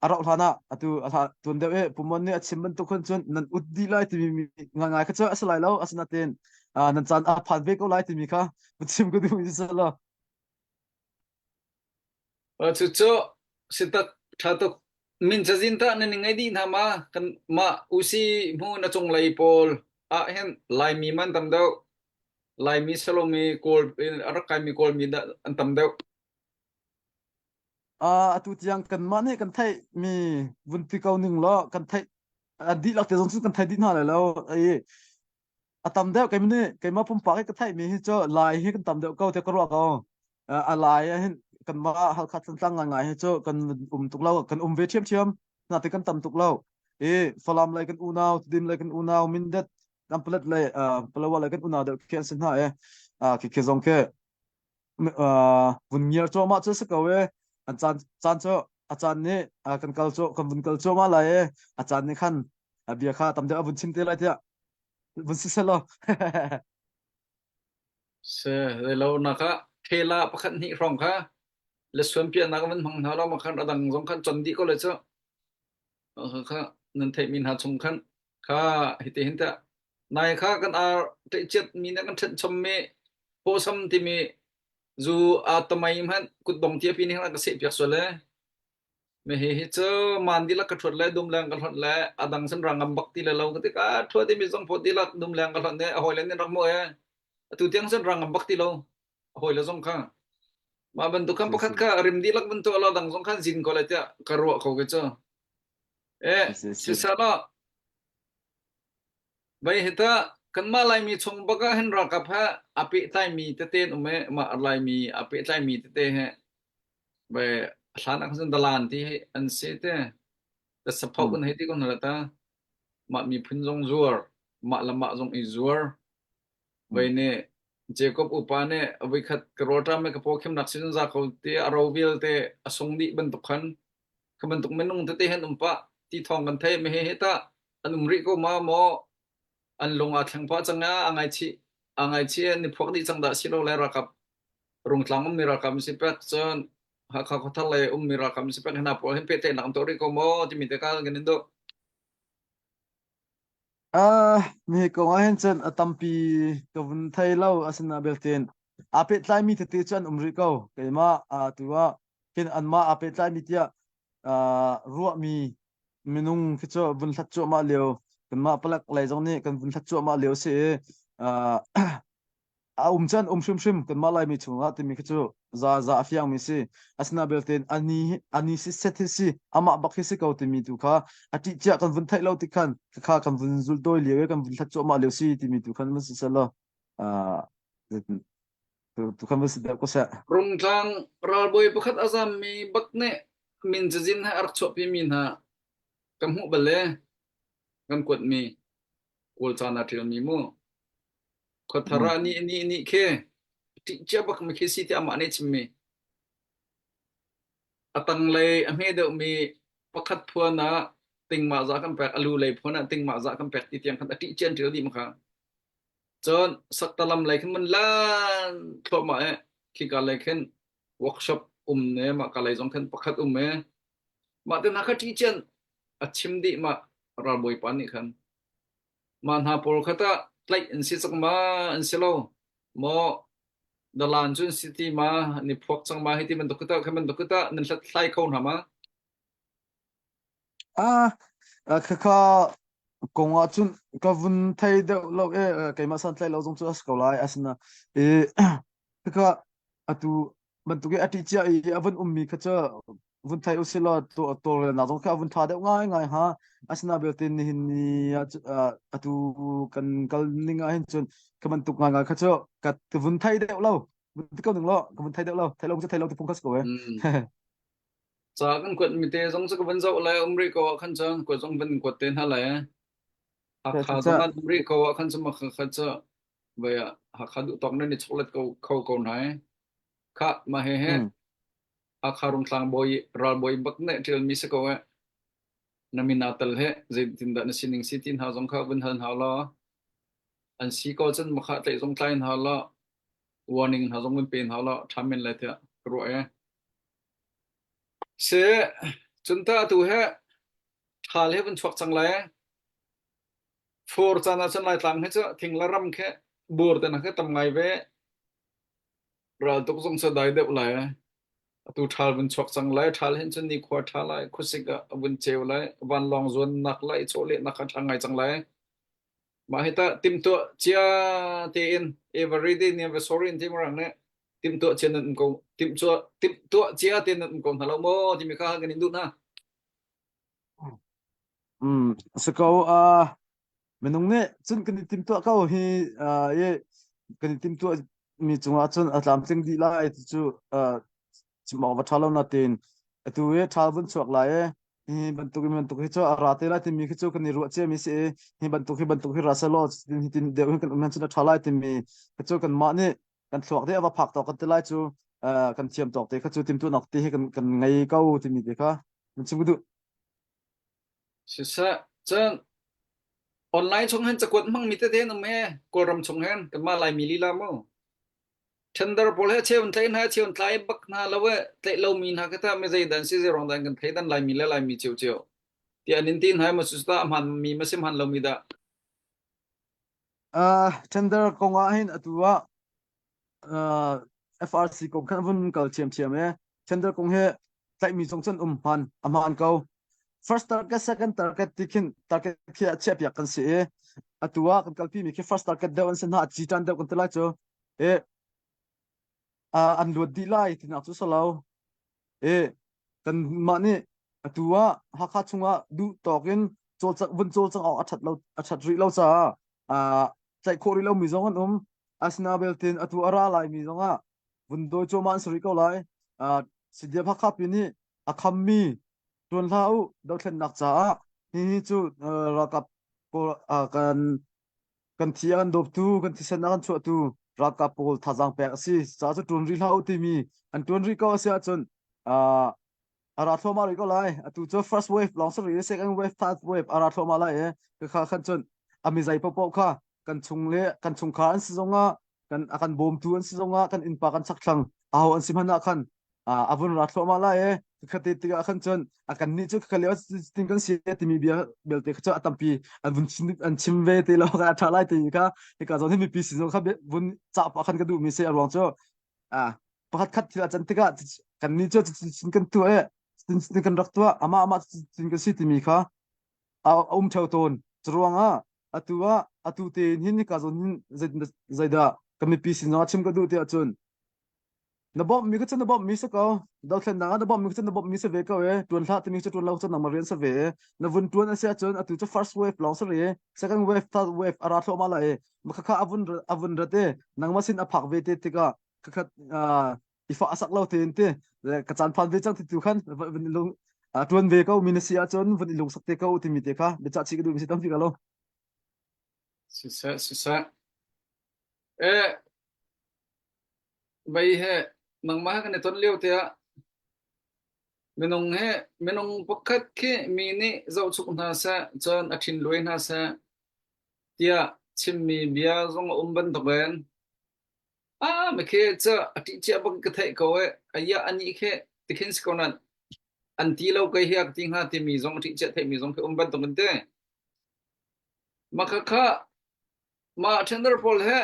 a rauh hlan ah atu a tun deuh e pumon nih a chim bantuk khan cun nan ut dih lai timi ngai ngai kha cu a si lai lo asinain nan caan a phan ve ko lai timi kha chim ka duh mi si lo Cucu sitak ṭha tuk. Min cazin tah nan i ngei dih hna ma? Kan mah usi hmu na cunglei pawl ah hin Laimi man tam deuh. Laimi salomi Kawl a rak kaimi Kawlmi dah an tam deuh. Uh, atu tiang kanmah nih kan theih mi vun ti ko ning law kan theih a dihlak te zong cu kan thei dih hna lai lo ai a tam deuh keimah nih keimah pumpak i ka theihmi hi cu lai hi kan tam deuh ko tiah ka ruah ko. A lai ah hin kanmah Halkha Thantlang ngai hi cu kan um tuk lo kan um ve ṭhiamṭhiam nate kan tam tuk lo i Falam lei kan unau Tedim lei kan unau Mindat Kanpalet lei Palawa lei kan unau deuh khi an si hna i khi khi zong khi vun ngiar cuahmah cu si ko i an caan caan cu a caan nih kan kal cu kan vun kal cuahmah lai i a caan nih khan bia kha tam deuh a vun chim te lai tiah vun si selaw Se lo nak ah thela pakhat hnih hrawng kha le suan piahnak van hmang hna lo ma khan adang zong khan chon dih ko le cu kha nan theih mi hna chung khan kha hiti hin ta nai kha kan ar chiat mi na kan then chom mi pawsam timi zu a tamai hman kutdong tia pi ni ka se piak sual le me hi hi cu man dilak ka thuat le dum leng ka hlot le adang san rangam bak ti le lo ka ti ka thua ti mi zong phot dilak dum leng ka hlot ne a hoi le nin rak mo e atu tiang san rangam bak ti lo a hoi le zong kha mah bantuk khan pakhat kha rim dilak bantuk lo dang zong khan zin ko le tiah ka ruah ko ke cu e sisala Vai hita kanmah Laimi chung bak ah hin ralkap he aa pehtlaimi tete an um i mah Laimi aa pehtlaimi tete he vai hlan ah khan dalan ti hi an si te. Ta sapho kan hei ti ko hna la ta. Mah miphun zong zuar, mah le mah zong i zuar. Vai nih Jacob upa nih voikhat ka rawlṭam i ka pawkhimnak sin za ko ti a ro vialte a sung dih bantuk khan kha bantuk minung tete han um pah ti thawng kan theih mi hi tah an um rih ko ma maw an lung aa thleng pah cang a ngaichih a ngaichih an i phuak dih cang dah si lo le ralkap rungtlang ummi ralkap si pek cun Hakha khuathar lei ummi ralkap si pek hna pawl hin pehtlaihnak an tuah rih ko maw timi te kha kan in duh. Ah, mi kong ah hin cun a tampi ka vun thei lo asina beltin aa pehtlaimi tete cu an um rih ko keimah tu ah khin anmah aa pehtlaimi tiah ruahmi minung khi cu vun hlat cuahmah lio kanmah palek lei zong nih kan vun hlat cuahmah lio si i a um chan um hrimhrim kanmah Laimi chungah timi khi cu za za a fiangmi si asina belte ani ani si set hi si amah bak hi si ko timi tu kha a ṭih cia kan vun theih lo ti khan kha kan vun zul tawi lio i kan vun hlat cuahmah lio si timi tu khan vun si selaw tu khan vun si deuh ko seh. Rungtlang ralbawi pakhat a zammi bak nih min cazin he a rak chuahpimi hna ka hmuh bal le kan kuatmi Kawl caan ah ṭialmi mu. Khuathar ah ni ni ni khi ṭih cia bak mi khi si ti amah nih chimmi. A tanglei a hme deuhmi pakhat phuan ah tingmah za kan pek, a lu lei phuan ah tingmah za kan pek ti tiang khan a ṭih cian ṭial dih ma kha. Cun saktalam lei khin mun lan thluahmah i khika lei khin workshop um ne mah ka lei zong khin pakhat um e mah te hna kha ṭih cian a chim dih mah ralbawi pa nih khan mah hna pawl kha tah tlaih an si cang ma an si lo maw dalan cun si ti ma ni phuak cang ma hi ti bantuk kha tah kha bantuk kha tah nan hlathlai kho hna ma Ah, khakha kong ah cun ka vun thei deuh lo e keimah santlai lo zong cu a si ko lai asina i khakha atu bantuk i a ṭih cia i a vun ummi kha cu vun thei usih law tawlrelnak zong kha a vun ṭha deuh ngaingai hnga. Asina belte nihin ni ah atu kan kal ning ah hin cun ka bantuk ngaingai kha cu ka vun thei deuh lo. Vun ti ko ning law ka vun thei deuh lo. Thei lo cu thei lo ti phung kha si ko e. Ca kan kuat mi te zong cu ka van zoh lai um rih ko ah khan cun kuat zong van kuat te hna lai. Hakha zong an um rih ko ah khan cu ma kha cu vai ah Hakha duh tawk nan i choklet ko kho ko hna e. Kha ma he he Hakha rungtlang bawi ralbawi bak ne ṭial mi si ko e. Na min aa tel he zeitindah na sining si ti hna zong kha vun hal hna law an si ko cun makha tlaih zong tlai hna law warning hna zong vun pe hna law ṭha men lai tiah ka ruah e. Si cun ta atu he ṭhal he vun chuak cang lai. Fur caan ah cun Laitlang he cu thing le ram khi bur te hna khi tam ngai ve. Raltuk zong cu dai deuh lai. Atu ṭhal vun chuak cang lai. Ṭhal hin cun nikhua ṭha lai, khuasik ah a vun ceu lai, vanlawng zuannak lai, chawlehnak kha ṭha ngai cang lai. Mah hi tah timhtuah cia tein every day never sorry in ti mirang nih timhtuah cia nan um ko timhtuah timhtuah cia tein nan um ko hna lo maw timi kha kan in duh hna. Mm, si ko uh, minung nih cun kan i timtuah ko hi uh, i kan i timtuah mi cungah cun a tlamtling dih lai ti cu uh, Chim awk va ṭha lo natin atu i ṭhal vun chuak lai i hi bantuk hi bantuk hi cu a ra te lai timi khi cu kan i ruah ciami si i hi bantuk hi bantuk hi ra selaw hi tin deuh hin kan um cun a ṭha lai timi khi cu kanmah nih kan thluak te a va phak tawk kan ti lai cu kan thiam tawk te kha cu timtuahnak te hi kan kan ngei ko timi te kha kan chim ka duh. Siseh, cun online chung hin cakuat hmangmi tete an um he Kawlram chung hin kanmah Laimi lila mu. Tender pawl he cheu an tlaih hna, cheu an tlai bak hna lo e, tlaih lomi hna kha tah mi zeidah an si, zeiruang dah an kan thei dan Laimi le Laimi ciocio. Tiah an in ti hna i maw cucu tah a hmaanmi ma si hmaan lomi dah? Uh, tender kong ah hin atu ah uh, FRC kong khan vun kal thiamthiam e. Tender kong he tlaihmi zong cun um hman a hmaan ko. First target, second target ti khin target khi a chiahpiak kan si i atu ah kan kalpi mi khi first target deuh an si hna a ci tan deuh kan ti lai cu e an luat dih lai tinak cu salo e kan mah nih atu ah Hakha chungah duh tawk in cawlcang vun cawlcang awk a that lo a that rih lo caah tlaih khawh rih lo mi zong an um asina beltin atu a ra lai mi zong ah vun dawi cuahmah an si rih ko lai. CDF Hakha pi nih a khammi tuan hlah u dothlennak caah hihi cu ralkap kan kan thi a kan dawptu kan thisen a kan chuahtu ralkap pawl thazaang pek a si caah cu tuan rih hlah u timi an tuan rih ko a si ahcun a ra thluahmah rih ko lai. Atu cu first wave lawng si rih second wave third wave a ra thluahmah lai i kha khan cun a mizei paohpaoh kha kan chung le kan chungkhar an si zongah kan a kan bawmtu an si zongah kan innpa kan chakthlang aho an si hmanh ah khan a vun ra thluahmah lai i khate tikah khan cun a kan nih cu kha lio tin kan si timi bia belte kha cu a tampi an vun chim an chim ve te lo kha a ṭha lai ti kha hika zawn hi mipi sin zong kha vun cah pah khan ka duhmi si a ruang cu a pakhat khat thil a can tikah kan nih cu cin kan tuah e cin kan rak tuah amah amah cin kan si timi kha a um theo tawn curuangah atu ah atu te hin hika zawn hin zeidah kan mipi sin zong chim ka duh ti ahcun na bawmh mi kha cu na bawmh mi si ko dothlennak ah na bawmh mi kha cu na bawmh mi si ve ko e tuan hlah timi cu tuan lo cu nangmah rian si ve e na vun tuan a si ahcun atu cu first wave lawng si ri second wave third wave a ra thluahmah lai i khakha a vun a vun rat i nangmah sin a phak ve te tikah khakhat i fah a sak lo tein ti ka caan phan ve cang ti tu khan vun lung tuan ve ko mi na si ahcun vun i lungsak te ko timi te kha biacah chih ka duh mi si tampi ka lo Siseh siseh eh vei he nangmah kan i ton lio te ah minung he minung pakhat khi mi nih zohchuk hna seh cun a ṭhin luai hna seh tiah chimmi bia zong a um bantukin Ah, makhe cu a ṭih cia bak ka theih ko e. Aya anih khi tikhin si ko nan an ti lo kai hi ak ti hnga timi zong a ṭih cia theihmi zong khi um bantuk in te. Maka kha ma tender pawl he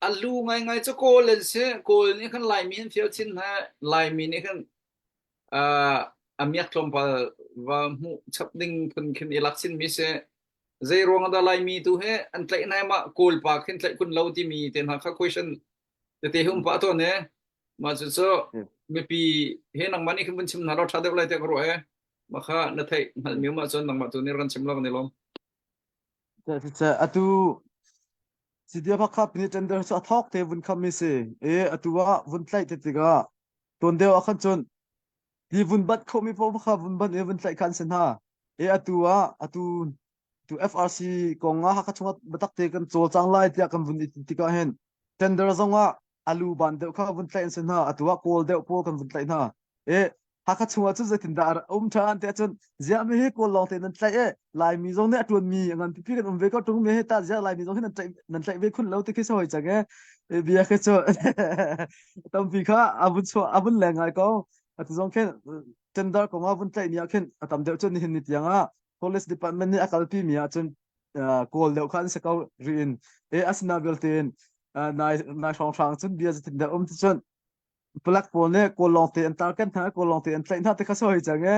a lu ngaingai cu kawl an si. Kawl nih khan Laimi an fial chin hna. Laimi nih khan uh, a miak tlawmpal va hmuh chap ding phun khin i lak chinmi si. Zei ruang ah dah Laimi tu hi an tlaih hna mah Kawl pa khin tlaih kun lo timi te hna kha question tete hi um pah tawn e. Mah cu cu mipi he nangmah nih khin vun chim hna law ṭha deuh lai tiah ka ruah e. Mah kha na theih hngalhmi um ahcun nangmah tu nih ran chim law kan i lawm. Atu CDF Hakha pini tender cu a thawk te vun kham mi si. E atu ah vun tlaih te tikah tuan deuh ah khan cun ti vun bat khomi paoh kha vun ban i vun tlaih kha an si hna. E atu ah atu tu FRC kong ah Hakha chungah biatak te kan cawlcang lai tiah kan vun i tikah hin tender zong ah alu ban deuh kha vun tlaih an si hna. Atu ah kawl deuh pawl kan vun tlaih hna. E Hakha chungah cun zeitindah a um ṭhan tiah cun ziah mi hi kawl lawng te nan tlaih e Laimi zong nih a ṭuanmi a ngan pipi kan um ve ko ṭung mi hi tah ziah Laimi zong hi nan tlaih nan tlaih ve khun lo ti khi si hoi cang e bia khi cu tampi kha a vun chuah a vun leng ngai ko atu zong khin tender kong ah vun tlaih ni ah khin a tam deuh cun nihin ni tiang ah police department nih a kalpi mi ah cun kawl deuh kha an si ko riin e asina belte in nai nai hrawng hrang cun bia zeitin dah um ti cun palak pawl nih kawl lawng te an target hna kawl lawng te an tlaih hna te kha soi cang e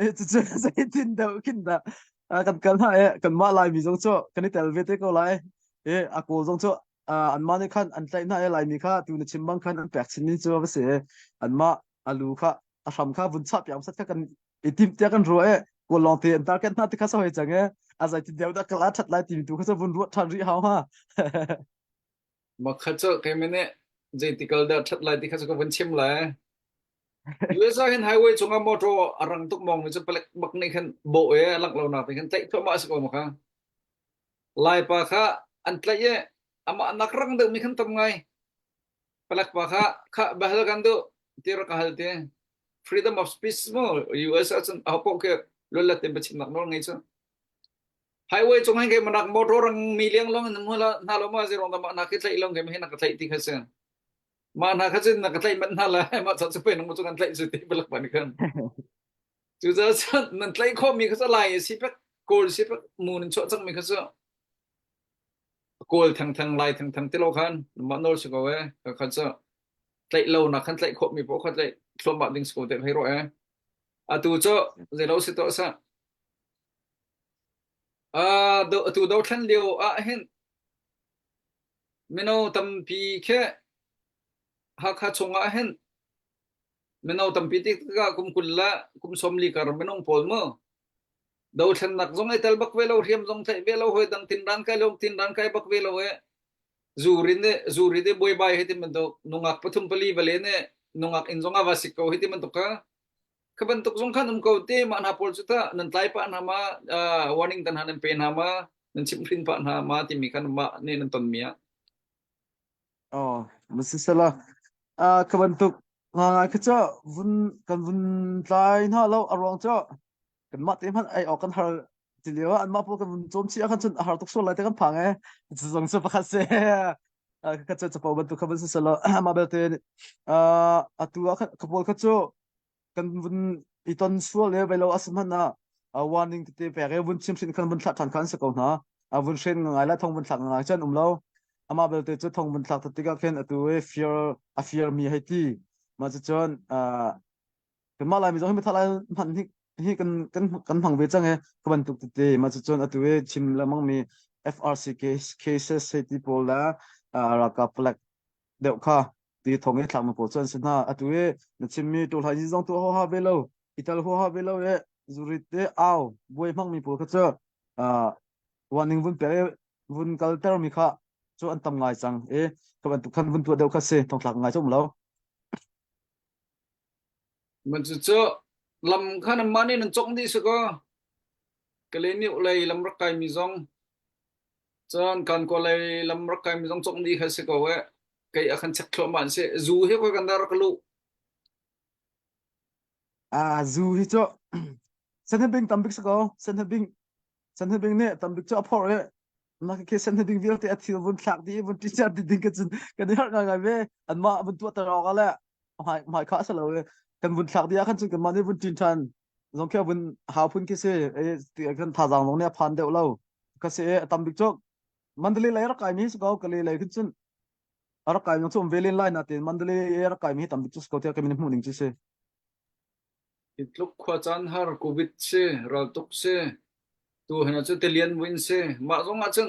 e cucu zeitin deuh khin dah kan kal hna e kanmah laimi zong cu kan i tel ve te ko lai e a kawl zong cu anmah nih khan an tlaih hna e laimi kha tu na chim bang khan an pek chin mi cu a va si anmah alu kha a hram kha vun chah piak sat kha kan i tim tiah kan ruah e kawl lawng te an target hna te kha soi cang e a zeitin deuh dah kal a that lai timi tu kha cu vun ruah than rih hau ha Makha cu keimah nih zeitikal dah ṭhat lai ti kha cu ka vun chim lai. US ah hin highway cungah motor a rang tuk mong mi cu palek bak nih khan bawh e a langh lo nak te khan tlaih thluahmah a si ko ma kha. Laipa kha an tlaih i amah nak rang deuh mi khan tam ngai. Palek pa kha kha bahal kan duh ti rak ka hal te. Freedom of speech mu US ah cun aho paoh khi lulat in biachimnak nawl ngei cu. Highway cung hin kei manak motor rang mi liang long in hmu la hna lo ma zirong da ma na khi tlaih long kei ma hi na ka tlaih ti kha si. Mah hna kha cun na ka tlaih manh hna lai mah ca cu pei nang cu kan tlaih cu ti balak ban khan. Cucaah cun nan tlaih khawhmi kha cu lai si pek kawl si pek mu nan chuah cangmi kha cu kawl thengtheng lai thengtheng ti lo khan mah nawl si ko e ka khan cu tlaih lo nak khan tlaih khawhmi paoh kha tlaih thluahmah ding si ko te hei ro e. Atu cu zeilo si to sa. Uh, do, atu do thlen lio ah hin Mino tampi khi Hakha chungah hin mino tampi tikah kum 20 le kum 40 kar minung pawl mu dothlennak zong ai tel bak ve lo hriam zong tlaih ve lo hoi dang tinran kai lo tinran kai bak ve lo e zurin ne zuri te buaibai hi ti bantuk nungak pathum pali vale ne nungak in zong ava sik ko hi ti bantuk ka kha bantuk zong khan um ko te mah hna pawl cu ta nan tlai pah hna ma warning tan hna nan pe hna ma nan chimhhrin pah hna ma timi khan mah nih nan ton mi ah Oh, masisala ah ka bantuk nga kha cha vun kan vun tlai hna lo a ruang cha kan mah te hmanh ai awk kan har ti lio ah an mah pawl kan vun cawm chi ah khan cun a har tuk sual lai te kan phang e cu zong cu pakhat se ka cha chapo bantuk kha van si selo mah belte atu ah khan ka pawl kha cu kan vun i ton sual le velo a si hmanh ah warning tete pek i vun chimhrin khan vun thlah ṭhan khan si ko hna. A vun hren ngai la thong vun thlak ngai chan um lo. Amah belte cu thong vun thlak tikah khin atu i fear a fear mi hei ti. Mah cucun kanmah Laimi zong hi mitha lai hman hi hi kan kan kan hmang ve cang e ka bantuk tete mah cucun atu i chim lengmang mi FRC case cases hei ti pawl la ralkap palek deuh kha ti thong i thlakmi pawl cu an si hna. Atu i na chimmi ṭulhai zi zong tuah huaha ve lo, i tel huaha ve lo i zurit te au buai hmangmi pawl kha cu warning vun pek i vun kaltermi kha cu an tam ngai cang i kha bantuk khan vun tuah deuh kha si thongthlak ngai cu um lo. Man cu cu lam kha nan mah nih nan cawk dih si kaw Kaleniuh lei lam rak kaimi zong cun Kankaw lei lam rak kaimi zong cawk dih kha si ko eh. Kei a kan chek thluahmah an si. Zu hi khoi kan dah rak luh. Ah, zu hi cu sanhebing tambik si ko. Sanhebing sanhebing nih tambik cu a phorh i mah khi sanhebing vialte a thil vun thlak dih i vun ṭicer dih ding ka cun kan i harh ngaingai ve. Anmah vun tuahter awk ah le hmai hmai kha a si lo i kan vun thlak dih ah khan cun kanmah nih vun ṭin ṭhan zong khi a vun hau phun khi si. I kan thazaang zong nih a phan deuh lo. Ka si i a tambik cu Mandalay lei rak kaimi si ko Kalay lei khin cun a rak kaimi cu um ve len lai natin Mandalay i rak kaimi hi tambik cu si ko tiah ka min hmuh ning cu si. Hi tluk khua caan har covid si raltuk si tu hna cu tilian buin si mah zong ah cun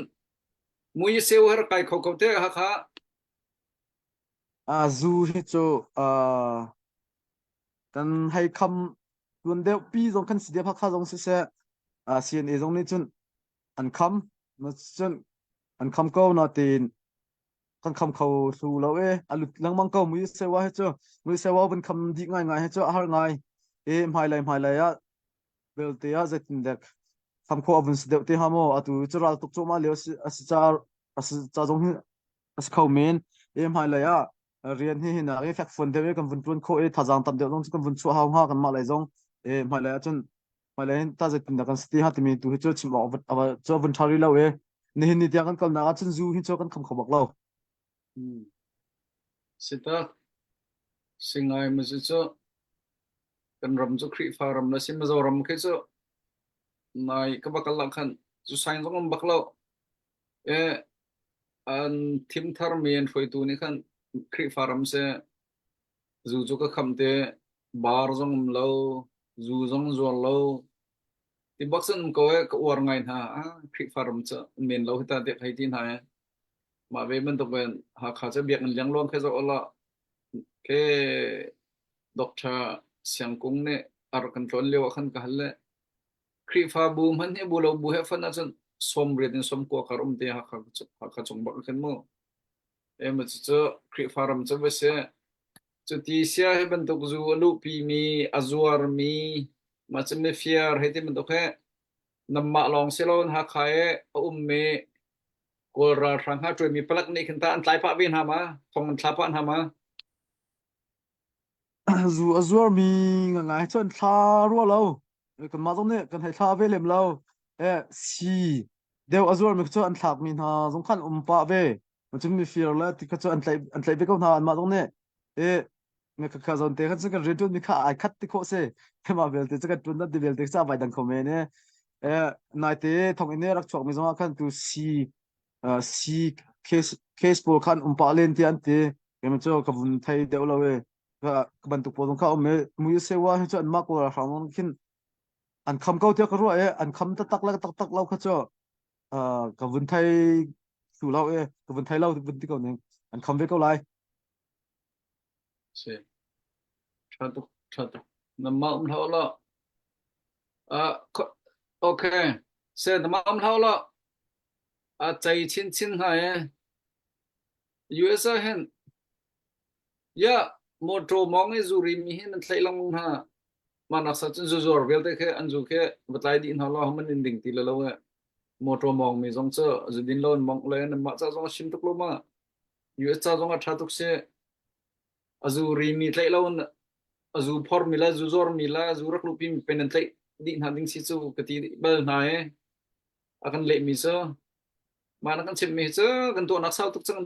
mui seu har kai kho ko te Hakha A zu hi cu uh, kan hei kham tuan deuh pi zong kan si deuh Hakha zong siseh uh, CNA zong nih cun an kham cun an kham ko natin kan kham kho thlu lo e a lut lengmang ko mui sewa he cu mui sewa van kham dih ngai ngai he cu a har ngai e hmailei hmailei ah belte ah zeitin dek kham kho avun si deuh te ha mo atu cu ral tuk cu ma leo a si ca a si ca zong hi a si kho men e hmailei ah rian hi hinak i fek fuan deuh i kan vun tuan kho i thazaang tam deuh zong cu kan vun chuah hau hnga kan mah lei zong e hmailei ah cun hmailei hin ta zeitin dah kan si ti hnga timi tu hi cu chim awk cu vun ṭha rih lo i nihin ni tiang kan kalnak ah cun zu hi cu kan kham kho bak lo. Hmm. Sita singai ma cu cu kan ram cu Khrihfa ram la si Mizoram khi cu nai ka bakal lah khan zu sain zong um bak lo e an thim thar mi an hruaitu nih khan Khrihfa ram se Zu cu ka kham te, bar zong um lo, zu zong zuar lo. Ti bak cun um ko e, ka uar ngai hna. Ah, Khrihfa ram cu men lo hi ta tiah hei ti hna e. Mah ve bantuk in Hakha cu biakinn liangluang khi zoh ulaw ke Dr. Siang Kung nih a rak kan tlawn lio ah khan ka hal le Khrihfabu hmanh hi bu lo bu he fan ahcun 80 in 90 kar um te Hakha Hakha chung bak khin mu. Ema cucu Khrihfa ram cu va si. Cuti sia hi bantuk zu a luhpimi, a zuarmi, mah cu mifir hei ti bantuk hi nanmah lawng si loin Hakha i a ummi Kawl ralhrang hna ṭuaimi palek nih khin tah an tlai pah ve hna ma? Thong an thla pah hna ma? Zu a zuarmi ngangai cu an thla rua lo. Kanmah zong nih kan hei thla ve lem lo. Eh, si deuh a zuarmi cu an thlakmi hna zong khan um pah ve. Cun mifir le ti kha cu an tlaih an tlaih ve ko hna anmah zong nih. Eh, me kha kha zawn te khan cun kan rianṭuan mi kha ai khat ti khawh si. Mah vialte cu kan ṭuan ti vialte cu a vai dang kho men eh. Eh, naite thonginn i rak chuakmi zong ah khan tu si si case case pawl khan um pah len tiah an ti. Kei cu ka vun thei deuh lo e. Ka ka bantuk pawl zong kha um i mui sewa hi cu anmah kawl ralhrang zong khin an kham ko tiah ka ruah i an kham taktak le taktak lo kha cu ka vun thei thlu lo e ka vun thei lo vun ti ko ning an kham ve ko lai. Si. Ṭha tuk, ṭha tuk. Namah um hlah law. Uh, okay. Se namah um hlah law. A cei chinchin hnga e. USA hin ya motor mong i zuri mi hin an thlei lang hna. Mah sa cun zuzuar vialte khi an zu khi va tlai dih hna law man in ding ti lo e. Motor mong mi zong cu zudin lo an mong le nan mah ca zong a sim tuk lo ma. US ca zong a ṭha tuk si. A zu ri mi tlaih lo in a zu phor mi le zu zawr mi le zu rak luhpi mi pen an tlaih dih hna ding si cu ka ti bal hna i a kan leh mi cu mah na kan chimh mi cu kan tuahnak sau tuk cang.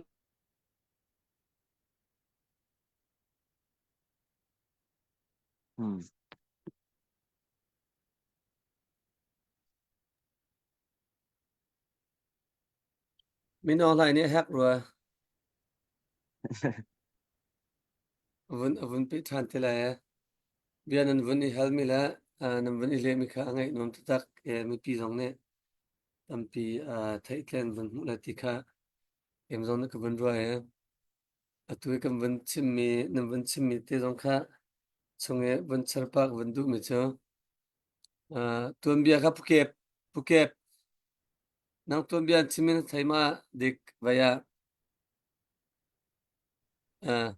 Hmm. Mino hlai nih a hek rua. A vun a vun peh ṭhan te lai. Bia nan vun i halmi le nan vun i lehmi kha a ngaih nuam taktak. Mipi zong nih tampi theihtlen vun hmuh le ti kha em zong nih ka vun ruah i atu i kan vun chimmi nan vun chimmi te zong kha chung i vun cherpak vun duhmi cu tuanbia kha pukep pukep Nang tuanbia an chim in thei ma dik vai ah. Uh.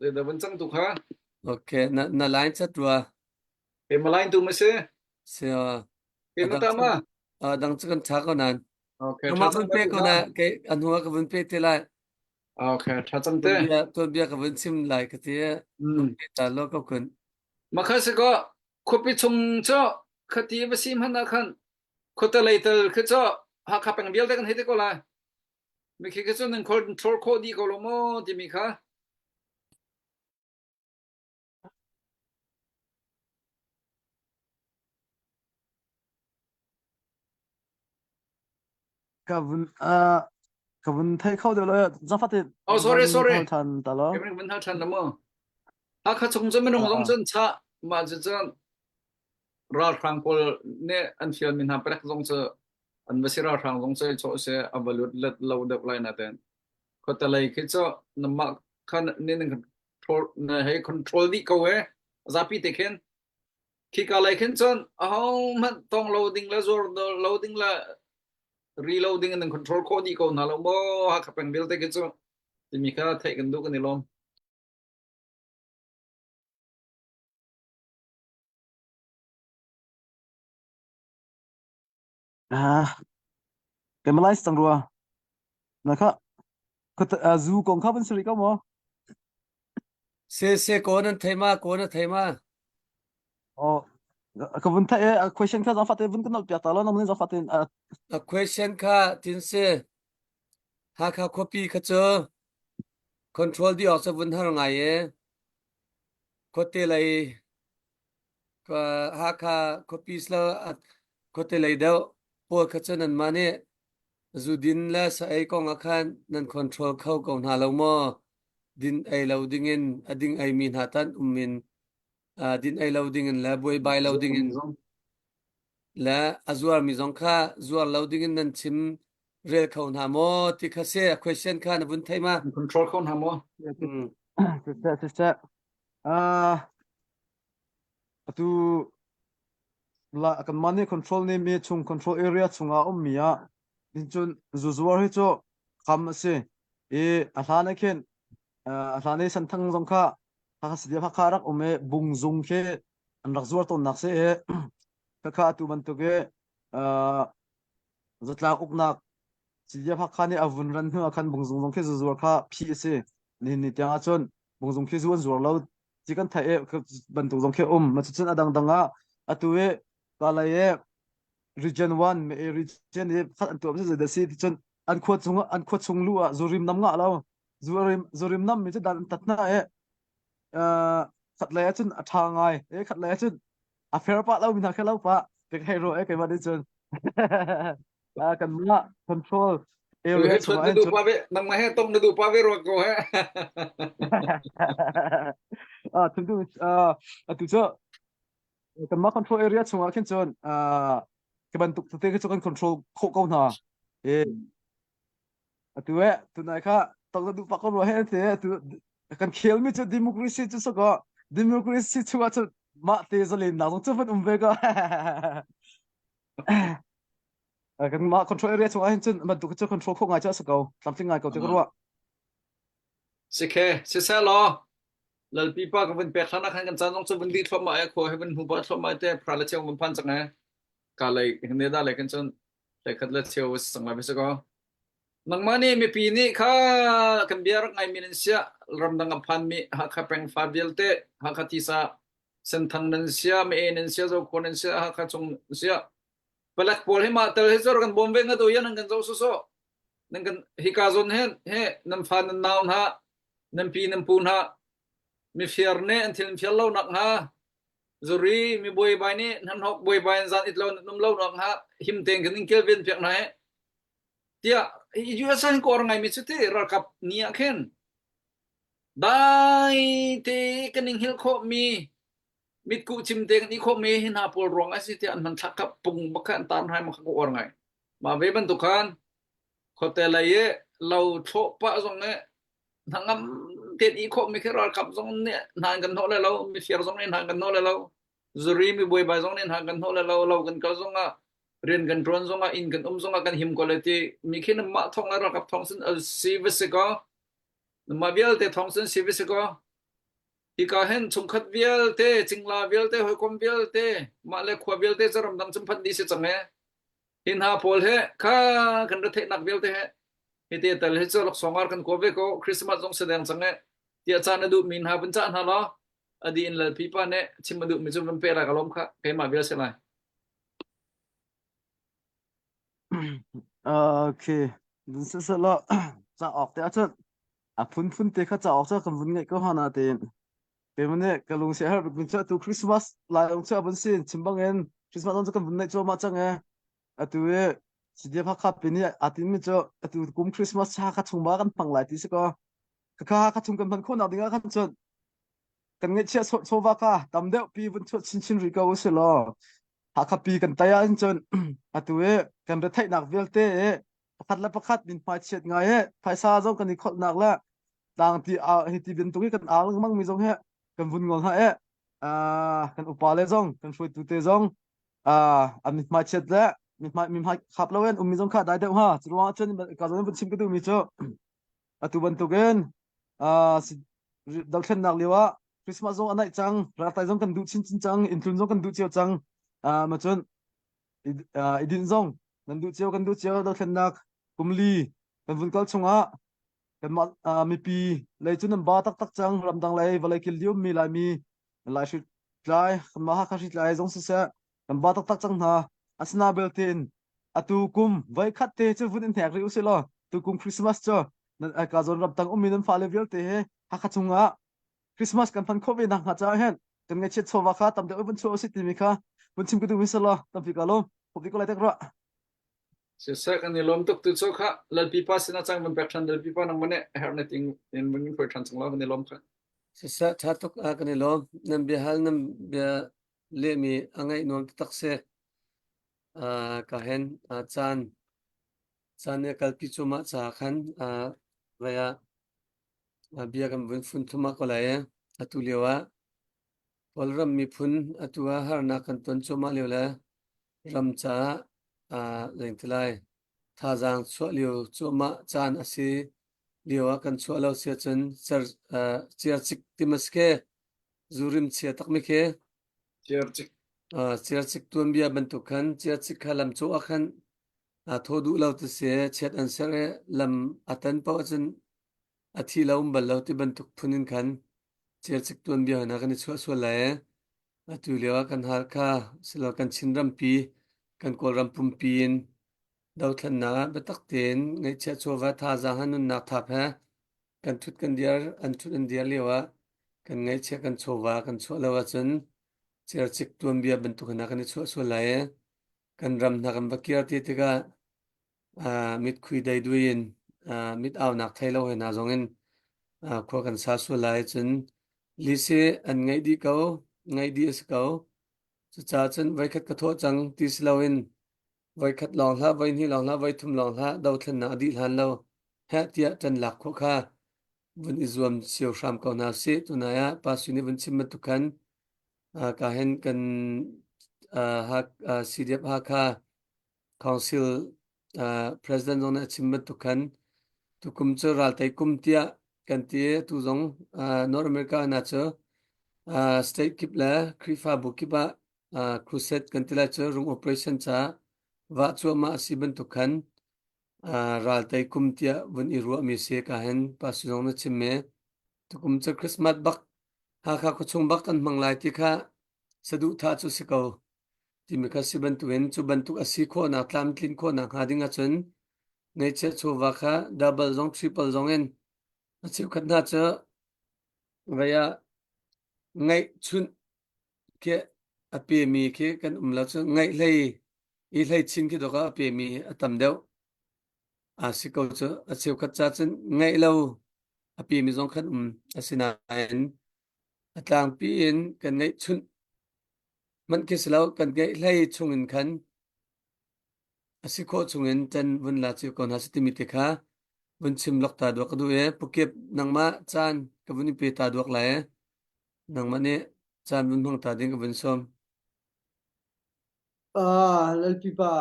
Zeidah van cang tu kha? Okay, na na line chat rua. E ma line tu ma si? Si uh. E ma ta ma? Uh, dang chu kan tha ko nan. Okay, Kama vun pe ko na ke anhua ka vun pe te lai. Okay, tha cang te. Tuanbia tuanbia ka vun chim lai ka ti. Mm. Ta lo ko kun. Ma kha se ko khuapi chung cho khati va sim han ah khan Khuate lei tal khi cu Hakha peng vialte kan hei ti ko lai. Mikhi khi cu nan control khawh dih ko lo maw timi kha. Ka vun uh, ka vun thei kho deuh lo zafate Oh sorry sorry. hal than ta lo. Kevin vun hal than la mu. Hakha chung cu minung zong cun cha mah cu cun ralhrang pawl nih an fialmi hna palek zong cu an va si ralhrang zong cu chawh si a va lut let lo deuh lai nain khuate lei khi cu namah khan nih nan control na hei control dih ko e zapi te khin khika lei khin cun ahohmanh tong lo ding le zuar lo ding le ri lo ding in nan control khawh dih ko hna lo maw Hakha peng vialte khi cu timi kha theih kan duh kan i lawm. Ah, ke malai sang rua. Na kha khuate zu kong kha ban sari ko maw? Se se ko nan thei ma ko na thei ma. Oh, ka vun thei a question kha zafate vun kan piak ta lo nam ni zafate A question kha tin se Hakha khuapi kha cu control dih awk cu vun har ngai e. Khuate lei Hakha khuapi silo khuate lei deuh pawl kha cu nanmah nih zudin le sa ei kong ah khan nan control kho ko hna lo maw? Din ei lo dingin a ding eimi hna tan um in din ei lo dingin le buaibai lo dingin le a zuarmi zong kha zuar lo dingin nan chim rel kho hna maw ti kha si a question kha na vun thei ma? Control kho hna maw? Mm. Siseh siseh. Ah atu la kan money control nih mi chung control area chungah ummi ah cun zuzuar hi cu kham a si i a hlan ah khin. A hlan i Senthang zong kha Hakha CDF Hakha rak um i Bungzung khi an rak zuar tawnnak si i khakha atu bantuk i zatlang uknak CDF Hakha nih a vun ran hnu ah khan Bungzung zong khi zuzuar kha phih a si. Nihin ni tiang ahcun Bungzung khi zu an zuar lo ti kan theih i bantuk zong khi a um. Cucun a dangdang ah atu i Kalay i region 1 me region i khat an tuah mi zeidah si ti cun an khua chung an khua chung lu ah zurim nam ngah lo zurim zurim nam mi cu dan an tat hna i khat lei ahcun a ṭha ngai e khat lei ahcun a fair pah lo mi hna khe lo pah te hei ro e keimah nih cun kan mah control area chung ah cun pa ve nangmah he tong na duh pa ve ruak ko he ah tu tu atu cu kanmah control area chungah khin cun khi bantuk tete khi cu kan control khawh ko hna e atu e tunai kha tong na duh pak ko rua he te atu kan khel mi cu democracy cu sako democracy chungah cun mah te zalen nak zong cu van um ve ko kan mah control area chungah hin cun bantuk cu control khawh ngai cu a si ko tlamtling ngai ko te ka ruah Sikhe siseh law Lalpi pa ka vun pek hlan ah khan kan caan zong cu vun dih thluahmah i khua hi vun hmu pah thluahmah te phra le cheu vun phan cang e ka lei ne da lei kan cun hlei khat le cheu sang lai se ko nangmah nih mipi nih kha kan bia rak ngai mi nan sia ramdang a phan mi Hakha peng fa vialte Hakha tisa Senthang nan sia me nan sia Zokhua nan sia Hakha chung sia palek pawl hi mah tel hi cu kan bawm ve nga tu yan an kan zo so so nan kan hika zawn he he nan fa nan nau hna nan pi nan pu hna mifir nih an thil fial lo nak hnga zuri mi buaibai nih hnan-hok buaibai an zan it lo nan um lo nak hnga him tein kan in kilven piak hna he tiah US hin kawr ngai mi cu ti ralkap ni ah khin dai te kan in hil khawh mi mitkuh cim te kan i khawh mi hi hna pawl ruang a si tiah an hmanthlak kha pung bak kha an tar hai ma kha ka uar ngai mah ve bantuk khan khuate lei i lo thlawh pah zong i hnangam tein i khawh mi khi ralkap zong nih hna an kan hnawh le lo mifir zong nih hna an kan hnawh le lo zuri mi buaibai zong nih hna an kan hnawh le lo lo kan kal zong ah rian kan ṭuan zong ah inn kan um zong ah kan him ko le ti mi khi mah thong le ralkap thong sin si va si ko mah vialte thong sin si va si ko hika hin chungkhat vialte cingla vialte hawikom vialte mah le khua vialte cu ramdang cun phanh dih si cang e Hi hna pawl he kha kan ra theihnak vialte he hite tal hi cu laksawng ar kan kawl ve ko Christmas zong si deng cang e tiah caan a duhmi hna vun cah hna law a di in lalpi pa nih chim a duhmi cu vun pe lai ka lawm kha keimah vial si lai. Okay. Vun siselaw ca awk te ahcun a phunphun te kha ca awk cu kan vun ngeih ko hna natein Keimah nih ka lung sia herh bik cu atu Christmas lai ong cu a vun si chim bangin Christmas ong cu kan vun neih cuahmah cang e atu i CDF Hakha pin i aa tinmi cu atu kum Christmas Hakha chung ba kan hmang lai ti si kaw khakha Hakha chung kan hman khawhnak ding ah khan cun kan ngeihchiah chawva kha tam deuh pi vun chuah chinchin rih ko usih law Hakha pi kan tai ahcun cun atu i kan retheihnak vialte i pakhat le pakhat min hmai chiat ngai i phaisa zong kan i kholhnak le tlang ti hi ti bantuk i kan au lengmang mi zong hi kan vun ngol hna i kan upa le zong kan hruaitu te zong an mithmai chiat le mithmai mithmai khap lo in ummi zong kha dai deuh ha cu ruangah cun ka zong vun chim ka duhmi cu atu bantukin dothlennak lio ah Christmas zong a naih cang raltai zong kan duh chinchin cang inntlun zong kan duh cio cang ma cun i din zong nan duh cio kan duh cio dothlennak kumli kan vun kal chungah kanmah mipi lei cu nan ba taktak cang ramdang lei vawlei kil lium mi laimi lai hritlai kanmah Hakha hritlai zong siseh kan ba taktak cang hna asina belte in atu kum voi khat te cu vun in hnek rih usih law tu kum Christmas cu nan ka zawn ramtang ummi nan fale vialte he Hakha chungah Christmas kan hman khawh ve nak hnga caah hin kan ngaihchiat chawva kha tam deuh vun chuah usih timi kha vun chim ka duh mi si law tampi ka lawm hopi ko lai tek ruah Siseh kan i lawm tuk tu cu kha Lalpi pa sinah cang van pek ṭhan Lalpi pa nangmah nih a herh na ting in van kan hruai ṭhan cang law kan i lawm kha. Siseh ṭha tuk ah kan i lawm. Nan biahal nan bia lehmi a ngaih nuam taktak si. Uh, ka hen uh, caan caan nih a kalpi cuahmah caah khan uh, vai ah uh, bia kan vun fun thluahmah ko lai i atu lio ah Kawlram miphun atu ah harnak kan ton cuahmah lio le ram caah aa lengti lai. Thazaang chuah lio cuahmah caan a si. Lio ah kan chuah lo si ahcun cer uh, ciarcik ti ma si khe zurim chia tak mi khi Ciarcik. Uh, ciarcik tuanbia bantuk khan ciarcik kha lam cawh ah khan a thaw duh lo ti si chiat an ser i lam a tan paoh ahcun a thi lo um bal lo ti bantuk phun in khan ciarcik tuanbia hna kan i chuah sual lai. Atu lio ah kan Halkha silo kan Chin rampi kan Kawlram pumpi in dothlennak ah biatak tein ngaihchiah chawva thazaang he nunnak thap he kan thut kan diar an thut an diar lio ah kan ngaihchiah kan chawva kan chuah lo ahcun cercik tuanbia bantuk hna kan i chuah sual lai i kan ram hna kan va kir ti tikah uh, mitkhui dei dui in uh, mit aunak thei lo he hna zong in uh, khua kan sa sual lai cun lise an ngaih dih ko ngaih dih a si ko cucaah cun voikhat ka thawh cang ti si loin voikhat lawng hlah voihnih lawng hlah voithum lawng hlah dothlennak a dih hlan lo heh tiah ṭan lak khawh kha vun i zuam cio hram ko hna sih tunai ah Pa Sui nih vun chim bantuk khan ka hen kan CDF Hakha Council President zong nih a chim bantuk khan tukum cu raltei kum tiah kan ti tu zong North America na cu state kip le Khrihfabu kip ah crusade kan ti lai cu rung operation ca vah cuahmah a si bantuk khan raltei kum tiah vun i ruahmi si ka hen pastor zong na chim me tukum cu Christmas bak Hakha khuachung bak kan hmang lai ti kha saduhthah cu si ko timi kha si bantukin cu bantuk a si khawhnak tlamtlin khawhnak hnga ding ahcun ngeihchiah chawva kha double zong triple zong in a cheukhat hna cu vei ah ngeihchunh khi a pemi khi kan um lo cu ngaih hlei i hlei chin khi dawk ah a pemi a tam deuh a si ko cu a cheukhat ca cun ngaih lo a pemi zong khan um asinain a tlangpi in kan ngeihchunh hmanh khi si lo kan ngeih hlei chung in khan a si khawh chung in ṭan vun la cio ko hna si timi te kha vun chim lok ta duak ka duh i pukip nangmah caan ka vun i pe ta duak lai Nangmah nih caan vun hmang ta ding ka vun sawm. Ah, Lalpipa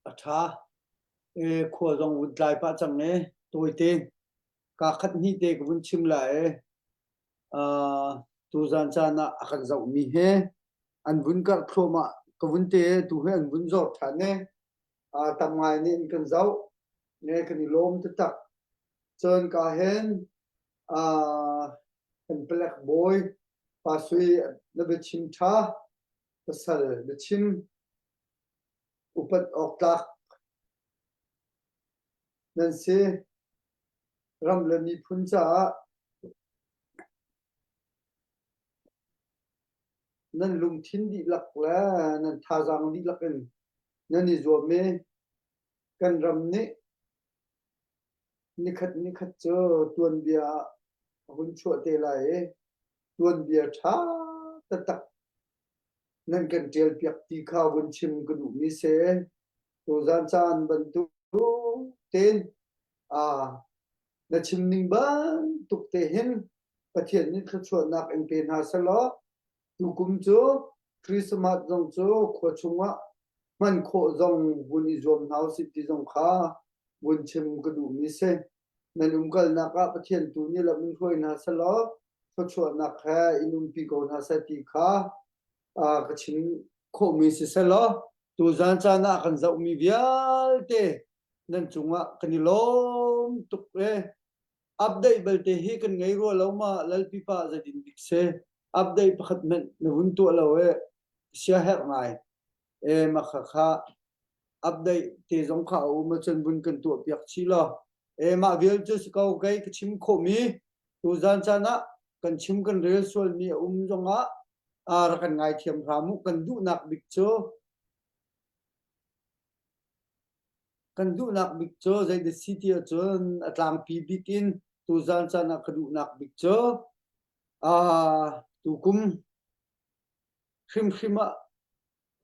a ṭha. E, khua zong vun tlai pah cang e, tawite. Kaa khat hnih te ka vun chim lai e. Ah, tuzan caan ah a kan zohmi he an vun karh thluahmah ka vun te e, tu he an vun zor ṭhan e. Ah, tam ngai nih an kan zoh. Ne kan i lawm taktak. Cun ka hen ah kan palek bawi Pa Sui na biachim ṭha pasal biachim upat awk tlak nan si ram le miphun caah nan lungthin dihlak le nan thazaang dihlak in nan i zuam i kan ram nih Nikhat nikhat cu tuanbia ah a hun chuah te lai i tuanbia ṭha taktak nan kan ṭialpiak ti kha vun chim ka duhmi si. Tuzan caan bantuk tein aa na chim ning bantuk te hin Pathian nih thluachuahnak in pe hna selaw tukum cu Christmas zong cu khua chungah hman khawh zong vun i zuam hna usih ti zong kha vun chim ka duhmi si. Nan umkalnak ah Pathian tu nih lam in hruai hna selaw thluachuahnak he in umpi ko hna seh ti kha ka chim khawhmi si selaw tuzan caan ah kan zohmi vialte nan cungah kan i lawm tuk e. Update belte hi kan ngei rua lo ma Lalpi pa zeitin bik si update pakhat hmanh na vun tuah lo e sia herh ngai e makha kha update te zong kha a um ahcun vun kan tuah piak chih law e mah vial cu si ko kei ka chim khawhmi tuzan caan ah kan chim kan rel sualmi a um zongah rak kan ngaithiam hram u kan duhnak bik cu kan duhnak bik cu zeidah si ti ahcun a tlangpi bik in tuzan caan ah ka duhnak bik cu tukum hrimhrim ah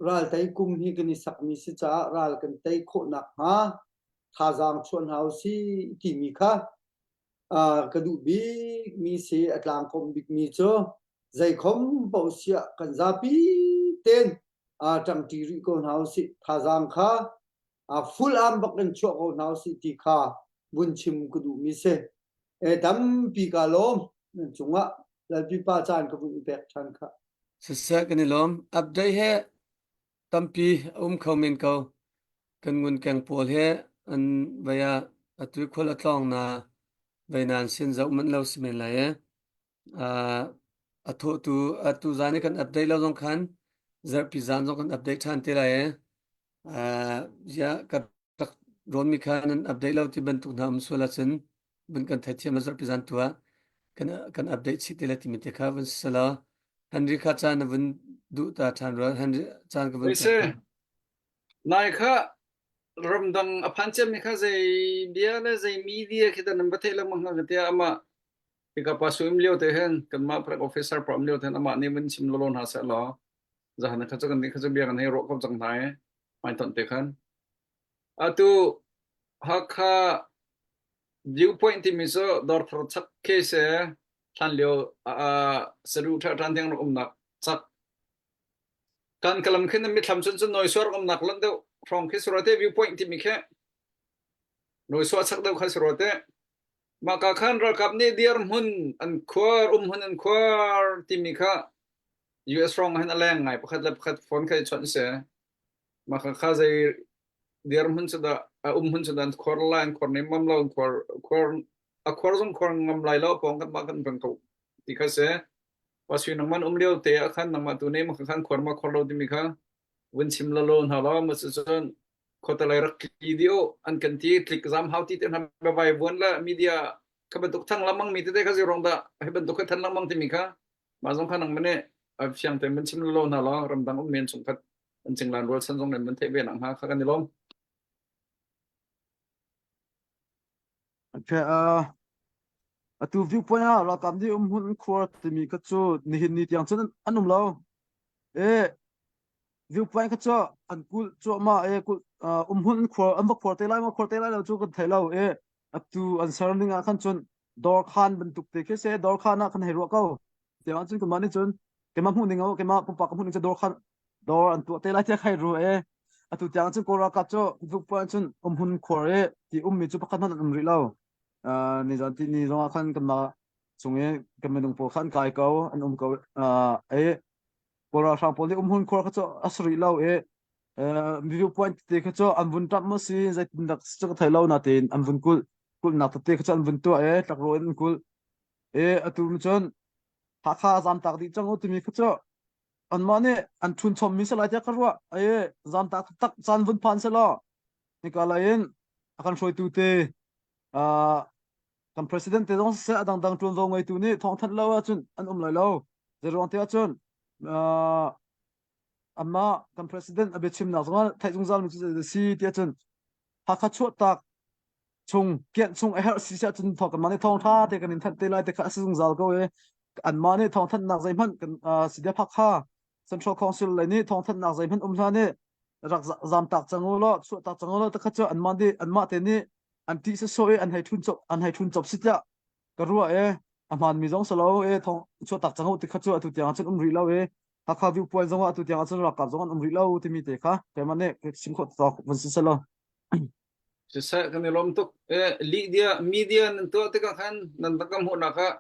Raltei kum hi kan i sakmi si caah ral kan tei khawh nakhnga thazaang chuah hna usih timi kha ka duh bikmi si a tlangkawm bikmi cu zeikhom paoh siah kan zapi tein ṭangṭi rih ko hna usih thazaang kha full arm bak in chuah ko hna usih ti kha vun chim ka duhmi si. E tampi ka lawm nan cungah Lalpi pa caan ka vun i pek ṭhan kha. Siseh kan i lawm. Update he tampi a um kho men ko. Kan ngun keng pawl he an vai ah atu khual a tlawng na vai nan sin zoh manh lo si men lai e. Uh, a thawhtu atu zan i kan update lo zong khan zarhpi zan zong kan update ṭhan te lai e. Uh, ya ka rak rawnmi kha nan update lo ti bantuk hna um sual ahcun vun kan theithiam la zarhpi zan tu ah kan kan update chih te la timi te kha vun sala Henry kha caan na vun duh ta ṭhan rua Henry caan ka vun Oi se nai kha ramdang a phan ciami kha zei bia le zei media khi dah nan va theih lengmang hna ka tiah amah hika pa su im lio te hin kanmah prek officer pa um lio te hin amah nih vun chim lolo hna seh law zahan kha cu kan nih kha cu bia kan hei ruah ko cang hna i hmaitonh te khan Atu Hakha viewpoint timi cu dawrthar chak khi si hlanlio saduh ṭha ṭhan tiang rak umnak chak kan kalam khin mithlam cun cun nawisuar umnak lonh deuh hrawng khi si rua te viewpoint timi khi nawisuah chak deuh kha si rua te mah ka khan ralkap nih dirhmun an khuar umhmun an khuar timi kha US hrawng hin a leng ngai pakhat le pakhat phone kha i chawnh si Mah kha zei dirhmun cu dah a um hmun cu dah an khuar lai an khuar nemmam lo an khuar khuar a khuar zong khuar ngam lai lo pawng kan mah kan peng ko ti kha si pasui nangman um lio te ah khan nangmah tu ne ma khan khuar ma khuar lo timi kha vun chim la lo hna lo ma cun khotalai rak tli dio an kan ti tlik zam hau ti te hna vai vuan la media kha bantuk thang lamang mi tete kha zirong da hi bantuk kha than lamang timi kha mah zong kha nang mane a fiang te mun chim lo hna lo ramdang um men chung khat an cinglan rual chan zong nan mun theih ve nak hnga kha kan i lawm. Okay, uh, atu viewpoint ah ralkap nih um hmun khuar timi kha cu nihin ni tiang cun an um lo. E viewpoint kha cu an kulh cuahmah e kulh uh, um hmun khuar an va khuar te lai ma khuar te lai lo cu kan thei lo e atu an ser ning ah khan cun dawr khan bantuk te khi se dawr khan ah kan hei ruah ko. Tiang cun keimah nih cun keimah hmuh ning o keimah pumpak ka hmuh ning cu dawr khan dawr an tuah te lai tiah khai ru e atu tiang cun kawl ralkap cu vukpuan cun umhun khuar i ti ummi cu pakhat hmanh an um rih lo uh, ni zan ti ni zong ah khan kanmah chung i kan minung pawl khan kai ko an um ko uh, e kawl ralhrang pawl nih umhun khuar kha cu a si rih lo i video point te kha cu an vun ṭap maw si zeitin dak cu ka thei lo natein an vun kulh kulhnak tete kha cu an vun tuah e tlakrawh in an kulh e atu cun Hakha zamtak dih cang u timi kha cu anmah nih an ṭhun chommi si lai tiah ka ruah. Ai zamtak taktak caan vun phan selaw hika lei in a kan hruaitu te uh, kan president te zong siseh a dangdang ṭuanvo ngeitu nih thawngthanh lo ahcun an um lai lo. Zeiruang ti ahcun uh, amah kan president a biachimnak zongah theih zungzal mi cu si ti ahcun Hakha chuahtak chung kianh chung a herh si siah cun thawk kanmah nih thawngṭha te kan in thanh te lai te kha a si zungzal ko i anmah nih thawngthanhnak zeihmanh kan CDF Hakha Central Council lei nih thawngthanhnak zeihmanh um hlah nih rak zamtak cang u law chuahtak cang u law takha cu anmah nih anmah te nih an ṭih sawsawh i an hei ṭhun cop an hei ṭhun cop si tiah ka ruah i a hmaanmi zong si lo i thawng chuahtak cang u ti kha cu atu tiang ah cun um rih lo i Hakha viewpoint zong ah atu tiang ah cun ralkap zong an um rih lo timi te kha keimah nih chim khawh tawk vun si selaw. Siseh kan i lawm tuk. Eh, lihdia media nan tuah tikah khan nan tangka hmuhnak ah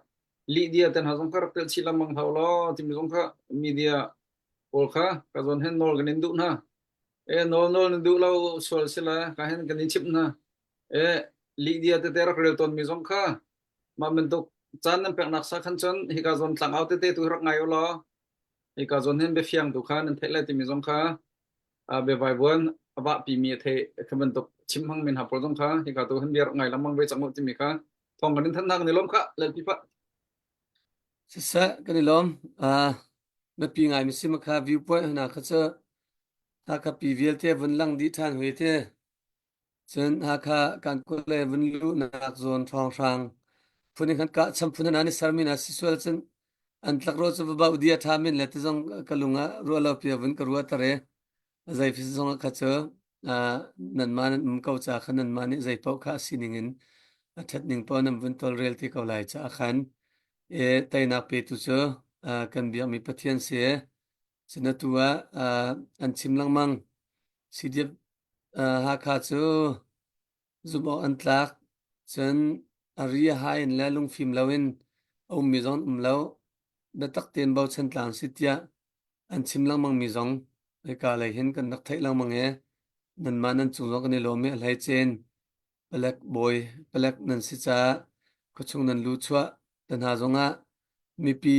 lihdia te hna zong kha rak telh chih lengmang hau law timi zong kha media pawl kha ka zawn hen nawl kan in duh hna. Eh, nawl nawl nan duh lo sual si la ka hen kan in chimh hna. Eh, lihdia tete rak rel tawnmi zong kha mah bantuk caan nan peknak sa khan cun hika zawn tlangau tete tu rak ngai u law hika zawn hin biafiang tu kha nan theih lai timi zong kha biavaivuan a vahpimi a thei kha bantuk chim hmangmi hna pawl zong kha hika tu hin bia rak ngai lengmang ve cang u timi kha thawng kan in thanh hna kan i lawm kha lalpi pa Siseh kan i lawm. Uh, biapi ngai mi si ma kha viewpoint hna kha cu Hakha pi vialte vun lang dih ṭhan hui te. Cun Hakha kan kule vun luhnak zawn hrawnghrang phun in kan kah cham phun hna ni sermi hna si sual cun an tlakrawh cu va bauh dia ṭha min le ti zong ka lung ah ruah lo pia vun ka ruah tar i zei fi zong kha cu nanmah nan um ko ca kha nanmah nih zei paoh kha a sining in a ṭhat ning paoh nan vun tawlrel te ko lai caah khan e teinak petu cu kan biakmi Pathian si cun atu ah an chim lengmang CDF Hakha cu zumh awk an tlak cun. A ri a ha in le lungfim loin a ummi zong an um lo. Biatak tein bochan tlang si tiah an chim lengmangmi zong hika lei hin kan rak theih lengmang i nanmah nan cung zong kan i lawm i a hleice in palek bawi palek nan si caah khuachung nan luchuah te hna zongah mipi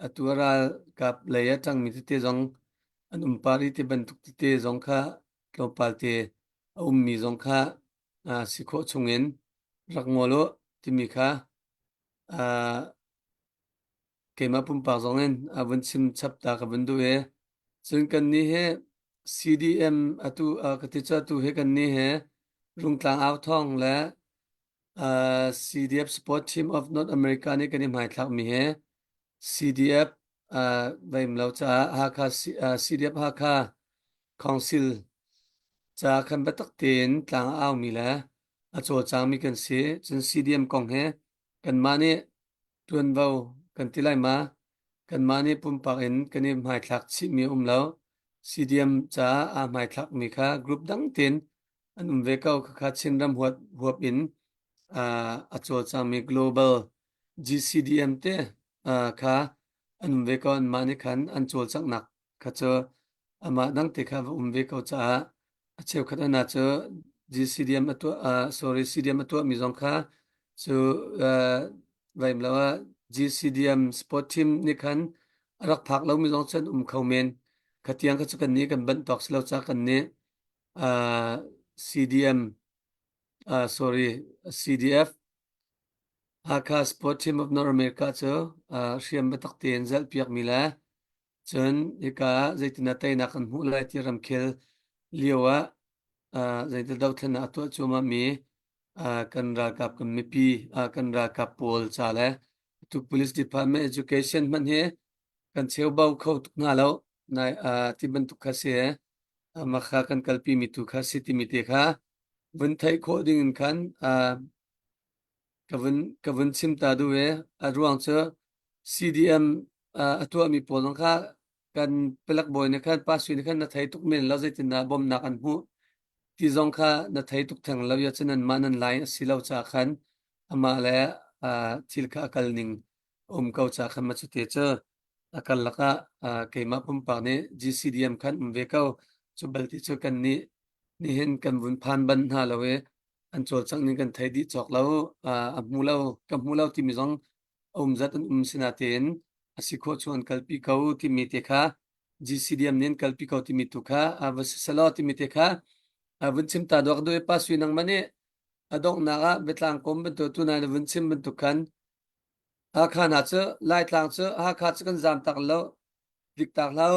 atu a ralkap lei a ṭangmi tete zong an um pah rih ti bantuk tete zong kha tlawmpal te a ummi zong kha si khawh chungin rak ngol u timi kha keimah pumpak zong in a vun chim chap ta ka vun duh i cun kannih hi CDM atu ka ti cu atu hi kannih hi Rungtlang au thawng le CDF Sport Team of North America nih kan i hmaithlakmi hi CDF vaim lo caah Hakha CDF Hakha Council ca khan biatak tein tlang a aumi le a cawlcangmi kan si. Cun CDM kong hi kanmah nih ṭuanvo kan ti lai ma? Kanmah nih pumpak in kan i hmaithlak chihmi a um lo. CDM caah aa hmaithlakmi kha group dang tein an um ve ko. Khakha Chinram huap, huap in a cawlcangmi Global GCDM te kha an um ve ko. Anmah nih khan an cawlcanghnak kha cu amah dang te kha va um ve ko caah a cheukhat ana cu GCDM a tuah uh, sorry CDM a tuahmi zong kha cu uh, vaim lo ah GCDM sport team nih khan a rak phak lomi zong cu an um kho men kha tiang kha cu kan nih kan banh tawk si lo ca kan nih uh, CDM uh, sorry CDF Hakha Sport Team of North America cu uh, hriam biatak tein zalh piakmi le Cun hika ah zeitindah teinak kan hmuh lai ti ramkhel lio ah uh, zeitil dothlennak a tuah cuahmahmi uh, kan ralkap kan mipi uh, kan ralkap pawl ca le tu police department education hmanh hi kan cheubau kho tuk hna lo nai uh, ti bantuk kha si uh, mah kha kan kalpi mi tu kha si timi te kha vun theih khawh ding in khan uh, ka vun ka vun chim ta duh i a ruang cu CDM uh, a tuahmi pawl zong kha kan palek bawi nih khan pa sui nih khan na thei tuk men lo zeitindah bawmhnak an hmuh ti zong kha na thei tuk theng lo ya cun anmah nan lai a si lo ca khan amah le uh, thil kha a kal ning um ko ca khan ma cu te cu a kal lakah uh, keimah pumpak nih GCDM khan um ve ko cu balte cu kan nih nihin kan vun phan ban hna lo i an cawlcangh ning kan thei dih cawk lo a hmu lo ka hmu lo timi zong a um zat an um sinatein a si khawh chung an kalpi ko timi te kha GCDM nih an kalpi ko timi tu kha a va si selaw timi te kha a vun chim ta duak duai pa sui nang ma nih a donghnak ah biatlang kom bantuk tu nai na vun chim bantuk khan Hakha hna cu Laitlang cu Hakha cu kan zam tak lo dik tak hlah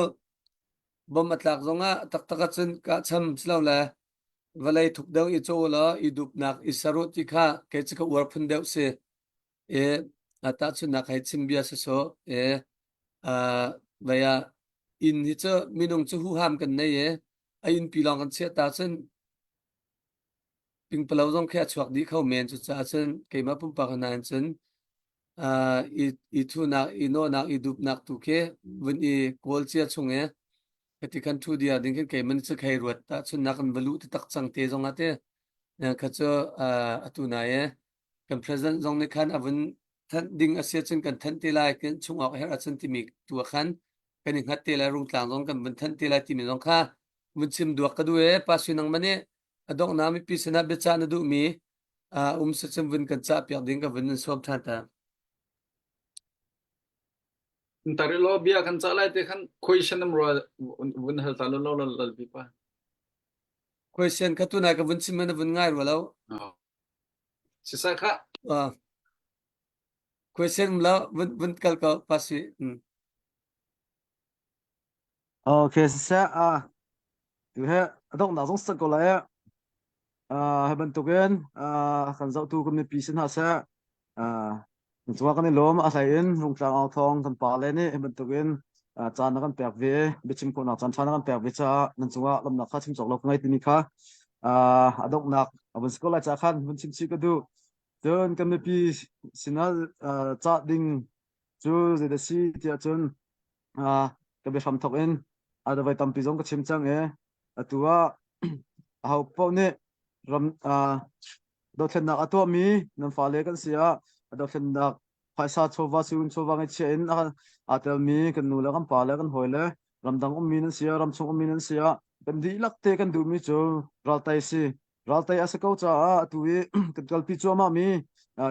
bom a tlak zongah taktak ahcun kahcham si lo le vawlei thuk deuh i caw law i dupnak i saruh ti kha kei cu ka uar phun deuh si. I tahchunhnak hei chim bia sawsawh i vei ah inn hi cu minung cu huham kan nei i a innpi lawng kan chiah ta cun pingpalo zong khi a chuak dih kho men cucaah cun keimah pumpak hna in cun i i thunak i nawhnak i dupnak tu khi vun i kawl cia chung i Kati khan thu dia ding khin keiman cu khei ruat ta chun nak kan valu te tak cang te zong ate kha cu atu na e kan president zong nih khan avun thanh ding asia cun kan thanh te lai kan chung awk her acun timi tu khan kan i hngat te lai rungtlang zong kan vun thanh te lai timi zong kha vun chim duak ka du e pa sui nang mani adong na mipi sinah biacha na duh mi um se chim vun kan cha piak ding ka vun in sawm than ta Tarilo bia kan cah lai te khan question am rua vun hal ta lo lo lal bi pa. Question kha tu nai ka vun chim na vun ngai rua lo. Sisa kha. Question la vun vun kal ko pasi. Okay, siseh ah tu he adonghnak zong sak ko lai ah hi bantukin ah kan zohtu kan mipi sin hna seh ah cungah kan i lawm a hlei in Rungtlang Au Thawng kan pa le nih hi bantukin caan na kan pek ve biachim khawhnak caan ṭha na kan pek ve caah nan cungah lawmhnak kha chim cawk lo ka ngei timi kha a donghnak a vun si ko lai caah khan vun chim chih ka duh cun kan mipi sinah cah ding cu zeidah si tiah cun ka biahram thawk in a voi tampi zong ka chim cang i atu ah aho paoh nih ram. Dothlennak a tuahmi nan fale kan si ah dothlennak phaisa chawva siun chawva ngeihchiah in aa telmi kan nu le kan pa le kan hawi le ramdang ummi nan si ah ramchung ummi nan si ah kan dihlak te kan duhmi cu raltai si. Raltai a si ko caah atu i kan kalpi cuahmah mi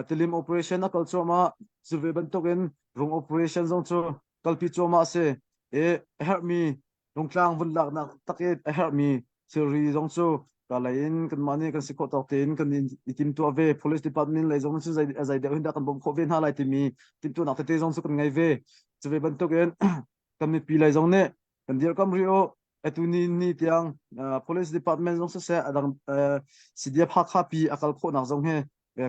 tilim operation a kal cuahmah cu ve bantukin rung operation zong cu kalpi cuahmah a si. I a herhmi Rungtlang vun laknak tak i a herhmi thilri zong cu kalay in kanmah nih kan si khawh tawk tein kan i timtuah ve. Police department lei zong cu zei deuh hin dah kan bawmh khawh ve hna lai timi timhtuahnak tete zong cu kan ngei ve. Cu ve bantukin kan mipi lei zong nih kan dirkamh rih u. Atu ni ni tiang police department zong siseh adang CDF Hakha pi a kal khawhnak zong hi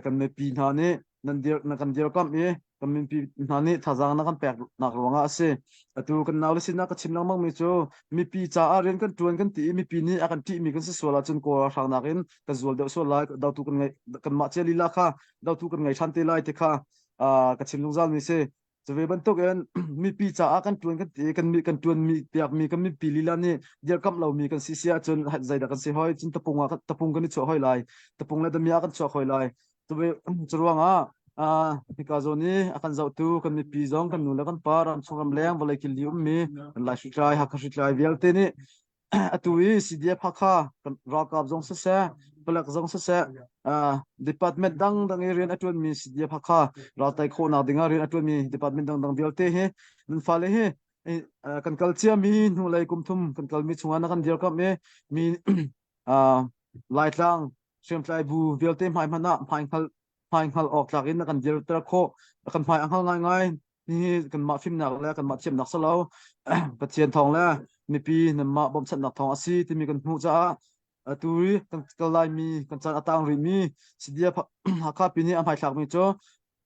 kan mipi hna nih nan dir na kan dirkamh i kan mipi hna nih thazaang na kan pek nak ruangah a si. Atu kan nau le sinah ka chim lengmang mi cu mipi caah rian kan ṭuan kan ti i mipi nih a kan ṭihmi kan si sual ahcun Kawl ralhrang nakin kan zual deuh sual lai dotu kan ngei kanmah cia lila kha dotu kan ngei ṭhan te lai ti kha ka chim zungzal mi si. Cu ve bantukin mipi caah kan ṭuan kan ti i kan kan ṭuanmi piakmi kan mipi lila nih dirkamh lomi kan si si ahcun zeidah kan si hoi cun tapung ah tapung kan i chuah hoi lai tapung le damiah kan chuak hoi lai cu ve cu ruangah hika zawn i a kan zohtu kan mipi zong kan nu le kan pa ramchung ramleng vawlei kil li ummi kan Lai hritlai Hakha hritlai vialte nih atu i CDF Hakha kan ralkap zong siseh palek zong siseh department dangdang i rian a ṭuanmi CDF Hakha raltai khawhnak dingah rian a ṭuanmi department dangdang vialte hi nan fale hi kan kal ciami hnulei kum thum kan kalmi chungah na kan dirkamh i mi Laitlang hriamtlai bu vialte hmai hmanh ah hmai hngal hmai hngal awk tlak in na kan dirter khawh kan hmai a hngal ngaingai Hihi kanmah fimnak le kanmah thiamnak si lo Pathian thawng le mipi nanmah bawmchanhnak thawng a si timi kan hmuh caah atu i kan kal laimi kan caan a tang rihmi CDF Hakha pi nih a hmaithlakmi cu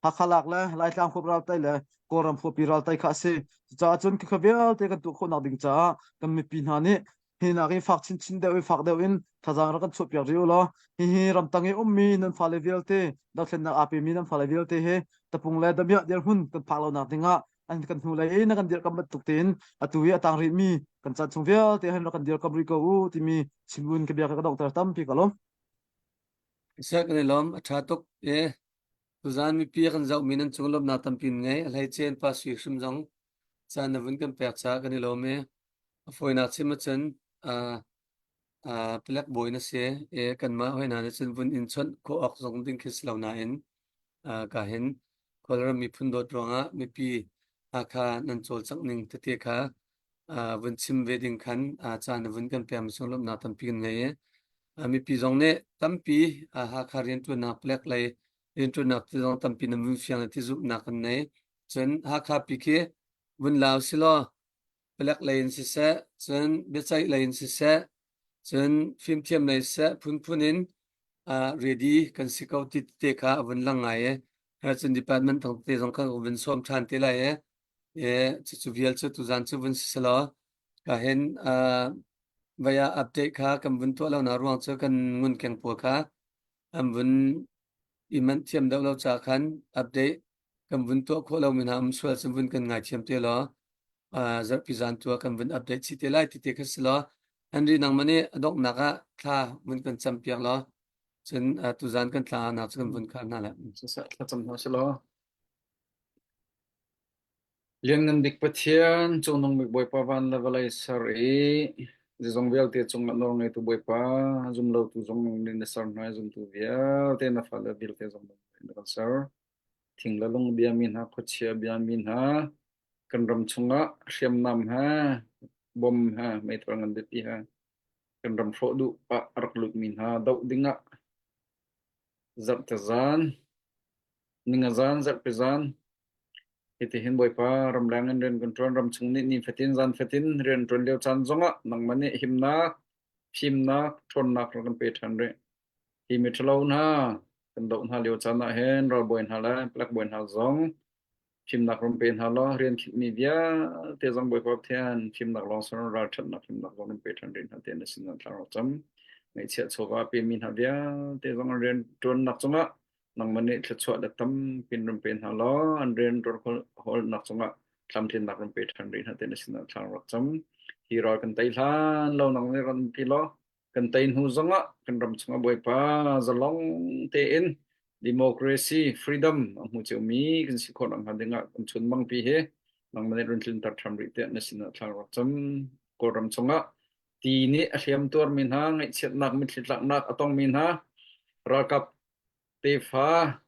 Hakha lak le Laitlang huap raltai le Kawlram huapi raltai kha a si. Cucaah cun khikha vialte kan tuah khawhnak ding caah kan mipi hna nih hi nak i fak chinchin deuh i fak deuh in thazaang rak kan chuahpiak rih u law hihi ramtang i ummi nan fale vialte dothlennak aa pemi nan fale vialte hi tapung le damiah dirhmun kan phak lonak dingah an kan hnu lei i na kan dirhkamh bantuk tein atu i a tang rihmi kan caan chung vialte hin rak kan dirkamh rih ko u timi chimbuin ka bia ka donghter tampi ka lawm. Seh kan i lawm a ṭha tuk e tuzaan mipi kan zohmi nan cung lawmnak tampi ngei a hleice pa sui hrim zong caan na vun kan pek caah kan i lawm e A fawinak chim ahcun uh, uh, palek bawi na si i kanmah hoi hna nih cun vun in chawnh khawh awk zong ding khi si lo nain uh, ka hin Kawlram miphun dawt ruangah mipi Hakha nan cawlcangh ning tete kha uh, vun chim ve ding khan uh, caan na vun kan pek mi sunglawmhnak tampi kan ngei i uh, mipi zong nih tampi uh, Hakha rianṭuannak palek lei rianṭuannak ti zong tampi nan vun fiang le ti zumhnak kan nei. Cun Hakha pi khi vun lau si law palek lei in siseh, cun biaceih lei in siseh, cun fimthiam lei siseh phunphun in uh, ready kan si ko ti te kha a vun lang ngai i cun department thong te zong kha vun sawm ṭhan te lai i e cucu vial cu tuzan cu vun si selaw ka hin uh, vaya update kha kan vun tuah lo na ruang cu kan ngun keng pawl kha an vun i manh thiam deuh lo ca khan update kan vun tuah khawh lomi hna um sual cun vun kan ngaithiam te law uh, zarhpi zan tu ah kan vun update chih te lai ti te kha si law Henry nangmah nih a donghnak ah thla vun kan cam piak law cun uh, tuzan kan thla nak cu kan vun khar hna lai. Siseh thlacam hna si law. Lianngan bik Pathian, cungnung bik Bawipa van le vawlei ser i zeizong vialte cungah nawl ngeitu Bawipa, zumlotu zong nih na ser hna i zumtu vialte na fale vialte zong na kan ser. Thing le lung biami hna, khuachia biami hna, kan ram chungah hriamnam he, bom he, meithal ngan biapi he, kan ram hrawh duh ah a rak lutmi hna doh dingah zarhte zan, ninga zan, zarhpi zan, hitihin Bawipa ramleng in rian kan ṭuan, ramchung nih ni fatin zan fatin rian ṭuan lio caan zongah nangmah nih himnak, fimnak, ṭhawnnak rak kan pe ṭhan rih. Hi miṭhalo hna kan doh hna lio caan ah hin ralbawi hna le palek bawi hna zong fimnak run pe hna law rian khinhmi vialte zong Bawipa Pathian fimnak lawng si ralṭhatnak fimnak zong run pe ṭhan rih hna tiah na sin ah thla rak cam. Ngaihchiah chawva pemi hna vialte zong an rian ṭuannak cungah nangmah nih thluachuah le tampin run pe hna law an rian ṭuan cungah tlamtlinnak run pe ṭhan rih hna tiah na sin ah thla rak cam. Hi ral kan tei hlan lo nang nih ran pi law. Kan tei hnu zongah kan ram chungah Bawipa zalong tein democracy freedom a hmu ciomi kan si khawh nakhnga dingah kan chunmangpi hi nangmah nih run tlunter ṭhan rih tiah na sinah thla rak cam. Kawlram chungah ti nih a hliam tuarmi hna, ngaihchiatnak mitthli tlaknak a tongmi hna, ralkap tefa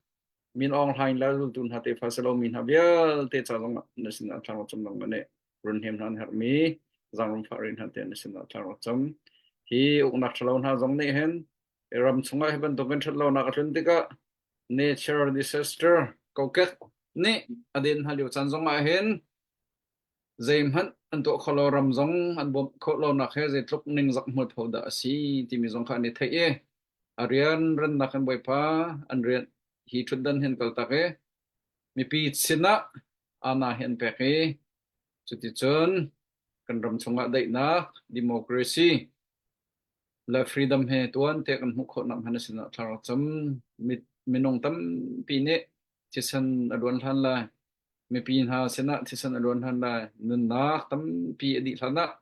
Min Aung Hlaing le zultu hna tefa si lomi hna vialte ca zongah na sinah thla rak cam nangmah nih run hnem hna an herhmi zaangrum fah rih hna tiah na sinah thla rak cam. Hi uknak ṭhalo hna zong nih hin ram chungah hi bantukin ṭhatlonak a tlun tikah nature disaster kokek nih a den hna lio caan zongah hin zeihmanh an tuah kho lo ram zong an bawmh khawh lonak he zeitluk ningzak hmualpho dah a si timi zong kha an i theih i a rian rannak in Bawipa an rian hi ṭhutdan hin kaltak i mipi sinah ana hi an pek i cuticun kan ram chungah daihnak democracy le freedom he tuan te kan hmuh khawh nak hman a sinah thlarau cam minung tampi nih thisen a luan hlan lai mipi hna sinah thisen a luan hlan lai nunnak tampi a dih hlan ah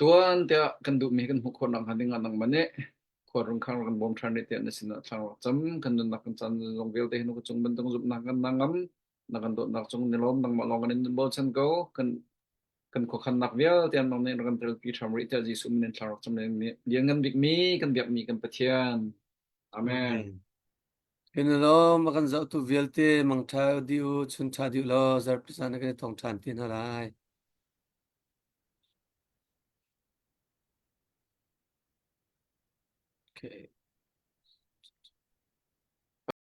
tuan tiah kan duhmi kan hmuh khawh nak hnga ding ah nangmah nih khua rung khang kan bawm ṭhan rih tiah na sinah thlarau cam kan nunnak kan caan zong vialte hi nu ka cung bantuk zumhnak kan na ngam na kan dawtnak cung ni lawm nangmah lawng kan in bochan ko kan kan khuakhannak vialte an nang nih rak kan telpi ṭham rih tiah Jesuh min in thla rak cam lianngan bikmi kan biakmi kan Pathian. Amen. Hinalom a kan zohtu vialte mangṭha dih u chun ṭha dih law zarhpi zan kan i thong ṭhan ti hna lai. Okay.